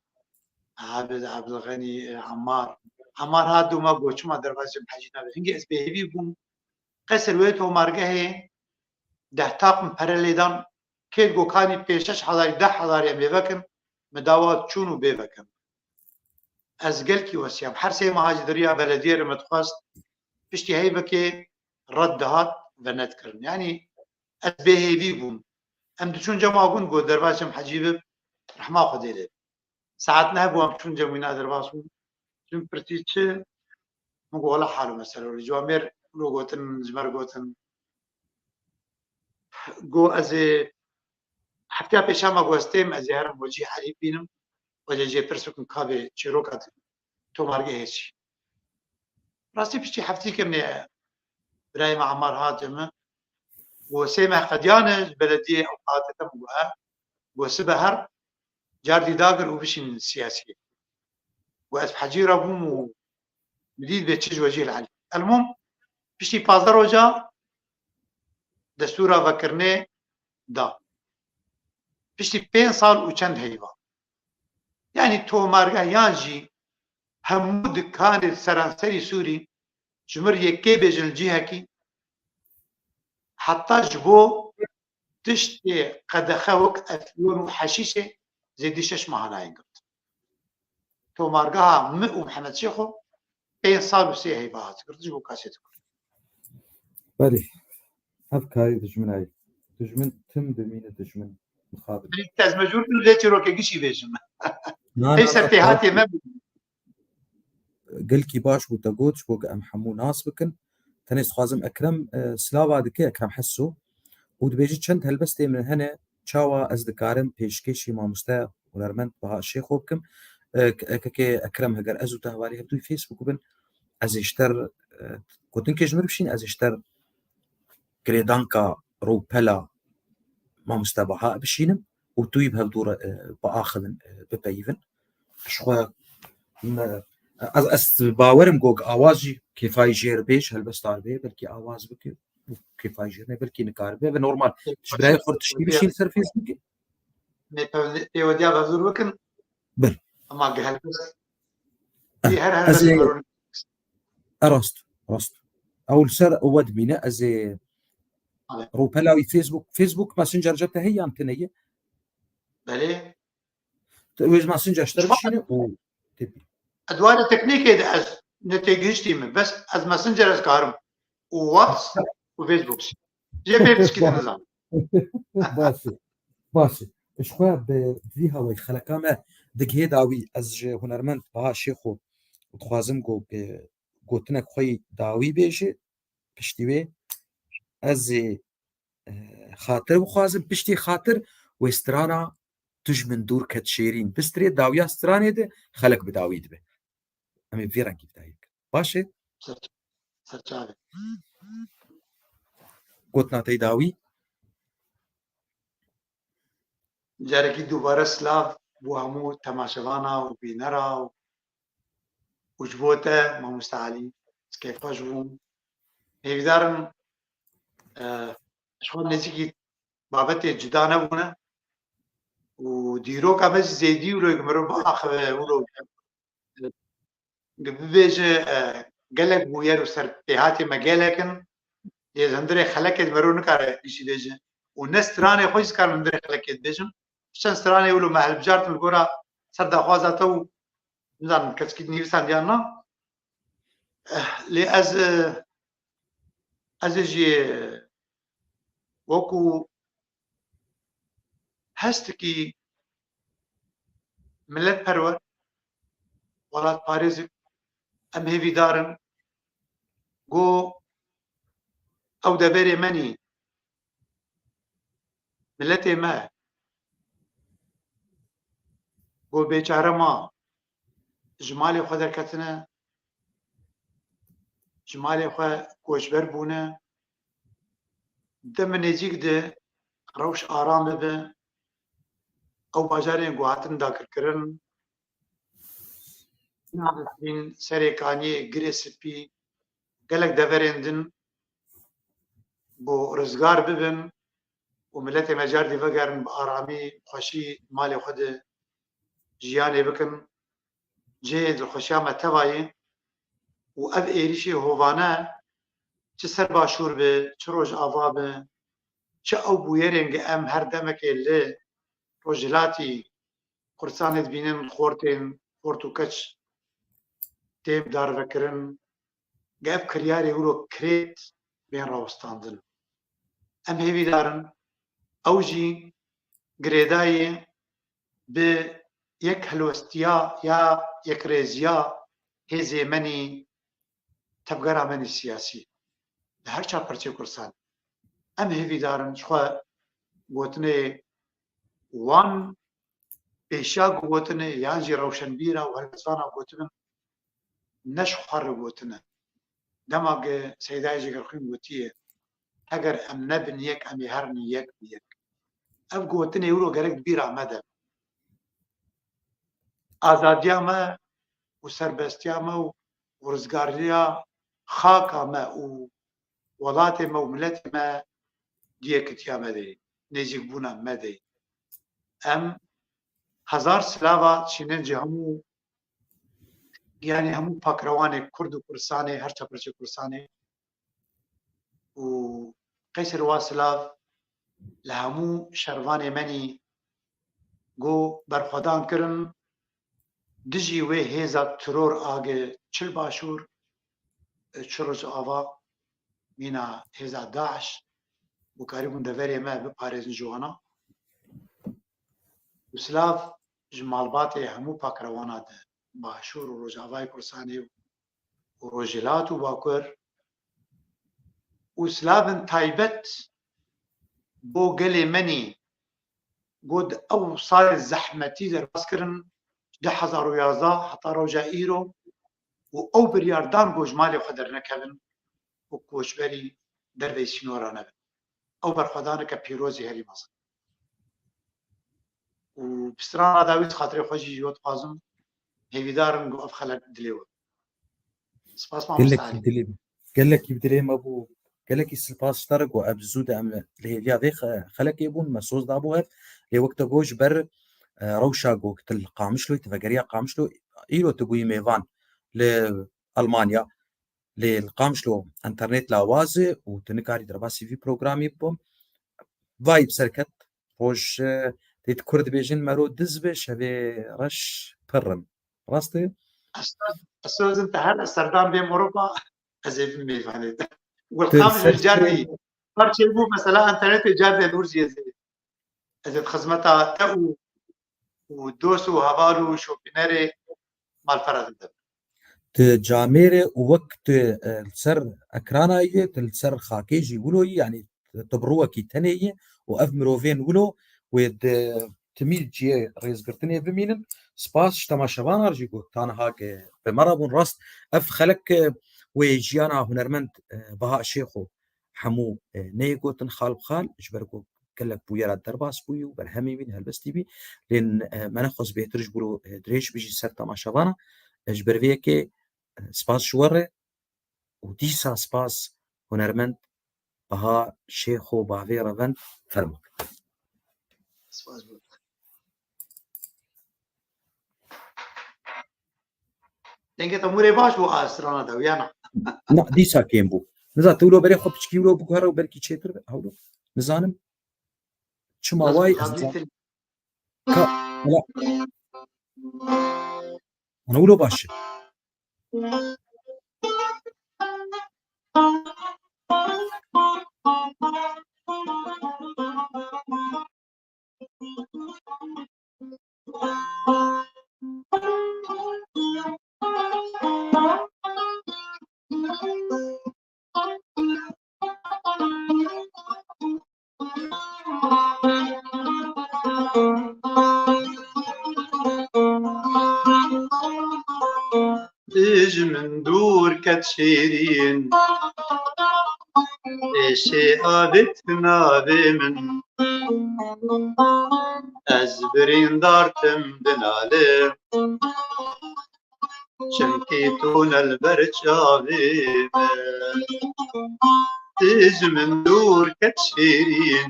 Abid, Abdulxenî, Emmar. Emmar hat dû me got, "Çima derbasî Hecî nabe?" Hingê ez bêhêvî bûm. Qesir wê tomargehê deh taqim pere lê dan, kê digot kanî pênc şeş hezarî, deh hezarî em ê vekin, min dawa çûn û bê vekin. Ez gelkî wesiyam. Her sê meha jî di riya belediyê re min dixwest, piştî heyvekê red dihat, venedikirin. Yanî ez bêhêvî bûm. Em diçûn cema gund, got, "Derbasî Hecî bib, rehma Xwedê lê." Saet neh bû, em çûn cem wîna derbas bûn. Çûn pirtî çi? Min got, "Wela hal û mesele were." Ciwamêr lo gotin, ji me re gotin. Got, "Ez ê hefteya pêşa me got ez têm, ez ê herim Wecî Elî bînim. Wece jê pirs bikim ka bê çîroka tomargehê çî. Rastî piştî heftî kemê birayê me Emar hate min. Û sê meh qediyan e ji belediyê ew qate te min got, got sibe her car dî dagir û bişîn siyasiyê. Got ez hecî re bûm û min dît bê çi ji wecî li elî. Elmûm piştî pazdeh roja destûra vekirinê da. Piştî pênc sal û çend heyva. Yanî tomargeh yan jî hemû dikanê seranserî Sûrî ji mir yekê bêjin li cihekî, heta ji bo tiştê qedexe wek efyon û heşîşê zêdî şeş meha nayên girt. Tomargeha min û Mihemed Şêxo pênc sal û sê heyva hat girt ji bo kasê dikur. Belê. Ev karî dijminayî. Dijmin tim dimîne dijmin. Mixabin. Ez mecbûr bûm lê çîrokê gişî bêjim. Na, Ey na, ser na, têhatê me bû. Gelkî baş bû te got, ji bo ku em hemû nas bikin. Tenê dixwazim Ekrem, e, silava dike, Ekrem Hesso. Û dibêje çend helbestê min hene, çawa ez dikarim pêşkêşî mamoste hunermend Baha Şêxo bikim. E, k-, e, kekê Ekrem, heger ez û te hevalî hevdû Facebookî bin, ez ê ji te re, e, gotinkê ji min re bişîn, ez ê ji te re girêdanka rûpela mamoste Baha bişînim û tu yî bi hevdû re, e, biaxivin, e, bipeyivin. Ji xwe me, ez, ez bawerim ku awaz jî kêfayî jêr bê, ji helbesta re bê, belkî awaz bike û kêfayî jêr ne, belkî nikaribe. Ve normal, ji birayê xwe re tiştî bişîn ser Facebookê. Nê pew-, pêwediya ve zûr bikin. Bil. Ama gi helbest. Eh, Ê her ez ê, helbest e, rast, rast. Ew li ser we dimîne, ez ê Alê. Rûpela wî Facebook, Facebook Messenger ce te heye yan tune ye? Belê. Tu wê ji Messenger ji te re bişîne û tepî. Ez dwarê teknîkê de ez ne têgihiştî min. Bes ez Messenger ez karim. Û WhatsApp û Facebook jî. Jê pê piçkî de nizanim. Baş e. Baş e. Ji xwe bi vî hawayî xeleka me digihê dawî, ez ji hunermend Baha Şêxo dixwazim ku, e, gotinek xwe yî dawî bêje. Piştî wê ez ê, e, xatir bixwazim. Piştî xatir wê strana Tu ji min dûr ket şêrîn bistrê, dawiya stranê de xelek bi dawî dibe. Em ê vî rengî bi dawî bikin. Baş e? Ser, ser çavê. Gotina te yî dawî. Carekî dubare silav bo hemû temaşevana û bînera û, û ji bo te, Mamoste Elî, ez kêfxweş bûm. Hêvîdar im, e, ji xwe nêzîkî babetê cuda nebûne û dîroka me jî zêdî wilo mirov biaxive, wilo bibêje, e, gelek bûyer û serpêhatê me gelek in. Lê ji hundirê xelekê de mirov nikare gişî bêje. Û ne stranê xwe jî dikarim hundirê xelekê dibêjim. Çend stranê wilo me hilbijartin li gora ser daxwaza te û nizanim kesekî nivîsandiyan na. Eh, lê ez, eh, ez ê jî wekû hestikî miletperwer, welatparêzik, em hêvîdar in ku ew deverê me nî, miletê me, ku bêçare ma, ji malê xwe derketine, ji malê xwe koçber bûne, deme nêzîk de rewş aram bibe, ew bajarên ku hatin dagirkirin, Navîn, Serê Kaniyê, Girê Spî, gelek deverên din ku rizgar bibin û miletê me cardî vegerin bi aramî, xweşî malê xwe de jiyanê bikin. Cihê dilxweşiya me teva ye û ev êrîşê hovane çi ser başûr be, çi rojava be, çi ew bûyerên ge em her demekê li rojhilatî Kurdistanê dibînin, xortên, xort û keç têm darvekirin, ge ev kiryarê wilo kirêt bên rawestandin. Em hêvîdar in, ew jî girêdayî bi yek helwestiya ya yekrêziya hêzê me nî, tevgera me nî siyasî li her çar perçeyê Kurdistanê. Em hêvîdar in ji xwe gotinê wan pêşiya ku gotinê yan jî rewşenbîra û helbestvana gotin in, ne ji xwe re gotine. Dema ke Seydayê Cegerxwîn gotiye, heger em nebin yek, em ê herin yek bi yek. Ev gotinê wilo gerek di bîra me de be. Azadiya me û serbestiya me û, û rizgariya xaka me û welatê me û miletê me di yekitiya me de ye, nêzîkbûna me de ye. Em hezar silava çînin ji hemû, yanî hemû pakrewanê Kurd û Kurdistanê, her çeperçê Kurdistanê û qey ser wa silav li hemû şervanê menî ku berxwedan kirin dijî wê hêza teror a ge çi li Başûr, çi Rojava, mîna hêza DAIŞ, ku karîbûn deverê me biparêzin ji wana. Û silav ji malbatê hemû pakrewana di Başûr û Rojavayê Kurdistanê û Rojhilat û Bakur û silavên taybet bo gelê menî, got ew salê zehmetî derbas kirin, ji du hezar û yazdeh heta roja îro û ew biryar dan ku ji malê xwe dernekevin û koçberî derveyî sînora nebin. Ew berxwedaneke pîrozî herî mezin. Û bi strana dawî xatirê xwe jî ji we dixwazim, hêvîdar im ku ev xelek dilê we. Spas mamosta Gelekî Elî. Dilê, gelekî bi dilê me bû. Gelekî spas ji te re ku ev zû de em li hêviya vê xe-, xelekê bûn, me soz dabû hev. Lê wek te got ji ber, e, rewşa ku tu li Qamişloyê, tu vegeriya Qamişlo, îro tu bûyî mêvan li Almanya. Lê li Qamişlo enternet lawaz e û tu nikarî derbasî vî programî bibim. Vayî bi ser ket, roj, e, tê di Kurd dibêjin mero diz be, şevê reş pir in. Rast e? Esas, esas in te her serdam bêm Ewropa, ez ê bim mêvanê te. Wel Tu Qamişlo ser cardî, çi? Her çê bû mesela enternetê cardê nûr jî ez ê. Ez ê di xizmeta te û, û dost û heval û şopînerê malpera din de. Tu camêr e û wek tu, e, li ser ekrana yî, tu li ser xakê jî wilo yî, yanî tu bi rûwekî tenê yî û ev mirovên wilo wê di timî cihê rêzgirtinê bimînin. Spas ji temaşevanan jî ku ta niha ke bi me re bûn. Rast ev xelek, e, wê jiyana hunermend, e, Baha Şêxo hemû, e, neyê gotin xal bi xal, ji ber ku gelek bûyera derbas bûyî û berhemê wî helbestî bî. Lê, e, me nexwest bêhtir ji bo, e, dirêj bijî ser temaşevana. E, ji ber vê yekê, e, spas ji we re û dîsa spas hunermend Baha Şêxo bavê revend fermo. Spas bo. Dengê te mûrê baş bû a strana de, ya na? Na, dîsa kêm bû. Niza, tu wilo berê xwe piçkî wilo biguhere û belkî çêtir be, hewlo. Nizanim. Çima Nasıl way ez kabul zan- ettin? Ka, wala. Ana wilo baş e. Ji min dûr ket şêrîn, êşê avêt navê min. Ez birîndar tim dinalim, çimkî tu ne li ber çavê min. Ji min dûr ket şêrîn,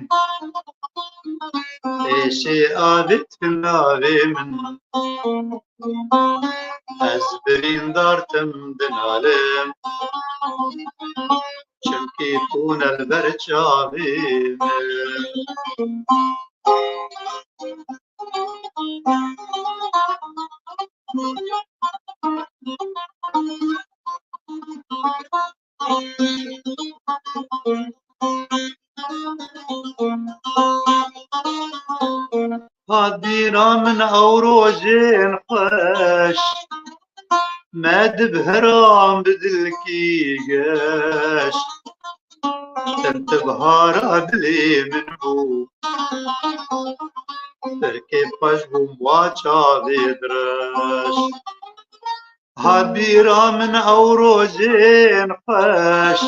êşê avêt navê min. Ez birîndar tim dinalim, çimkî tu ne li ber çavê min. Hat bîra min ew rojên xweş, me di bihiran bi dilkî geş. Tim tu bihara dilê min bû, tirkê xweş bûm wa çavê dirêj. Hat bîra min ew rojên xweş,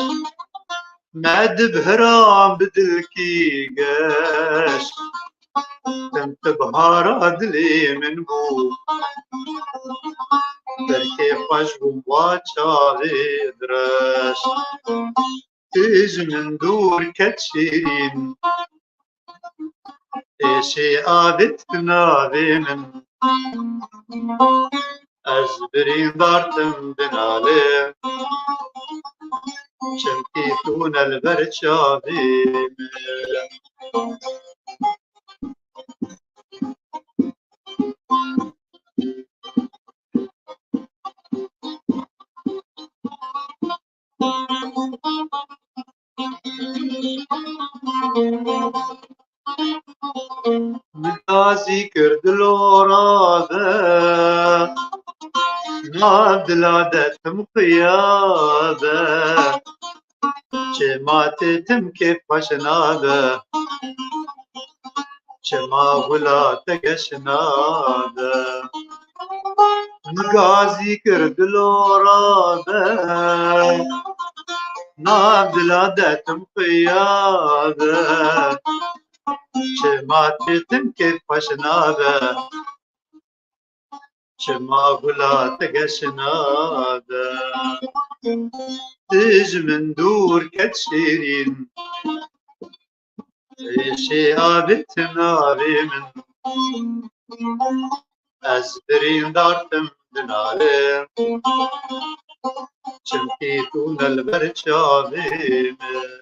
me di bihran bi dilkî geş. Tim ti bihara dilê min bû, berkê xweş bûm wa çavê direş. Tu ji min dûr ket şêrîn, êşê avêt navê min. Ez birîndar tim dinalim, çimkî tu ne li ber çavê min. Min gazî kir dilora de, nav dila de tim xuya de. Çima tê tim kêf xweş nabe, çima hula te geş nabe. Min gazî kir dilora de, nav dila de tim xuya de. Çima tê tim kêf xweş nabe, çima hula te geş nabe. Tu ji min dûr ket şêrîn, êşê avêt navê min. Ez birîndar tim dinalim, çimkî tu ne li ber çavê min.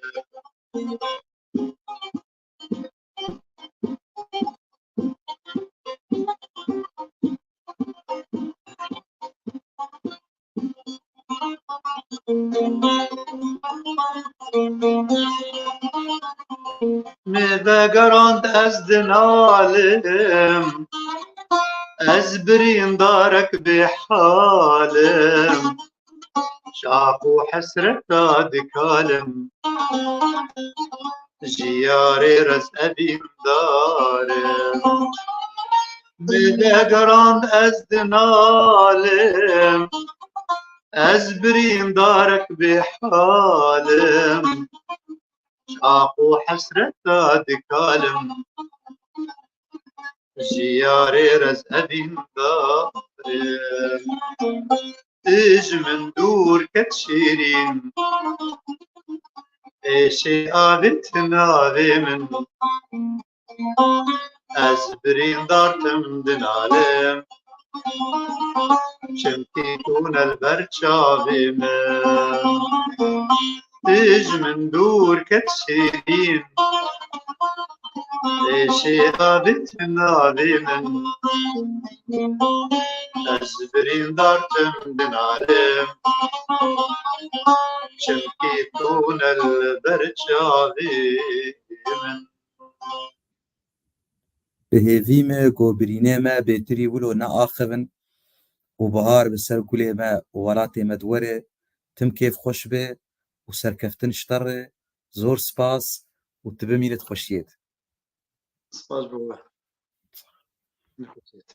Me vegerand ez dinalim, ez birîndarek bêhalim. Şax û hesreta dikalim, ji yarê rez evîndarim. Min vegerand ez dinalim, ez birîndarek bêhalim. Şax û hesreta dikalim, ji yarê rez evîndarim. Tu ji min dûr ket şêrîn, êşê avêt navê min. Ez birîndar tim dinalim, çimkî tu ne li ber çavê min. Tu ji min dûr ket şêrîn, êşê avêt navê min. Ez birîndar tim dinalim, çimkî tu ne li ber çavê min. Bi hêvî me ku birînê me bêtirî wilo neaxivin û bihar bi ser kulê me û welatê me di were. Tim kêf xweş be û serkeftin ji te re. Zor spas û tu bimînit xweşiyê de. Spas bo we. Ne xweşiyê de.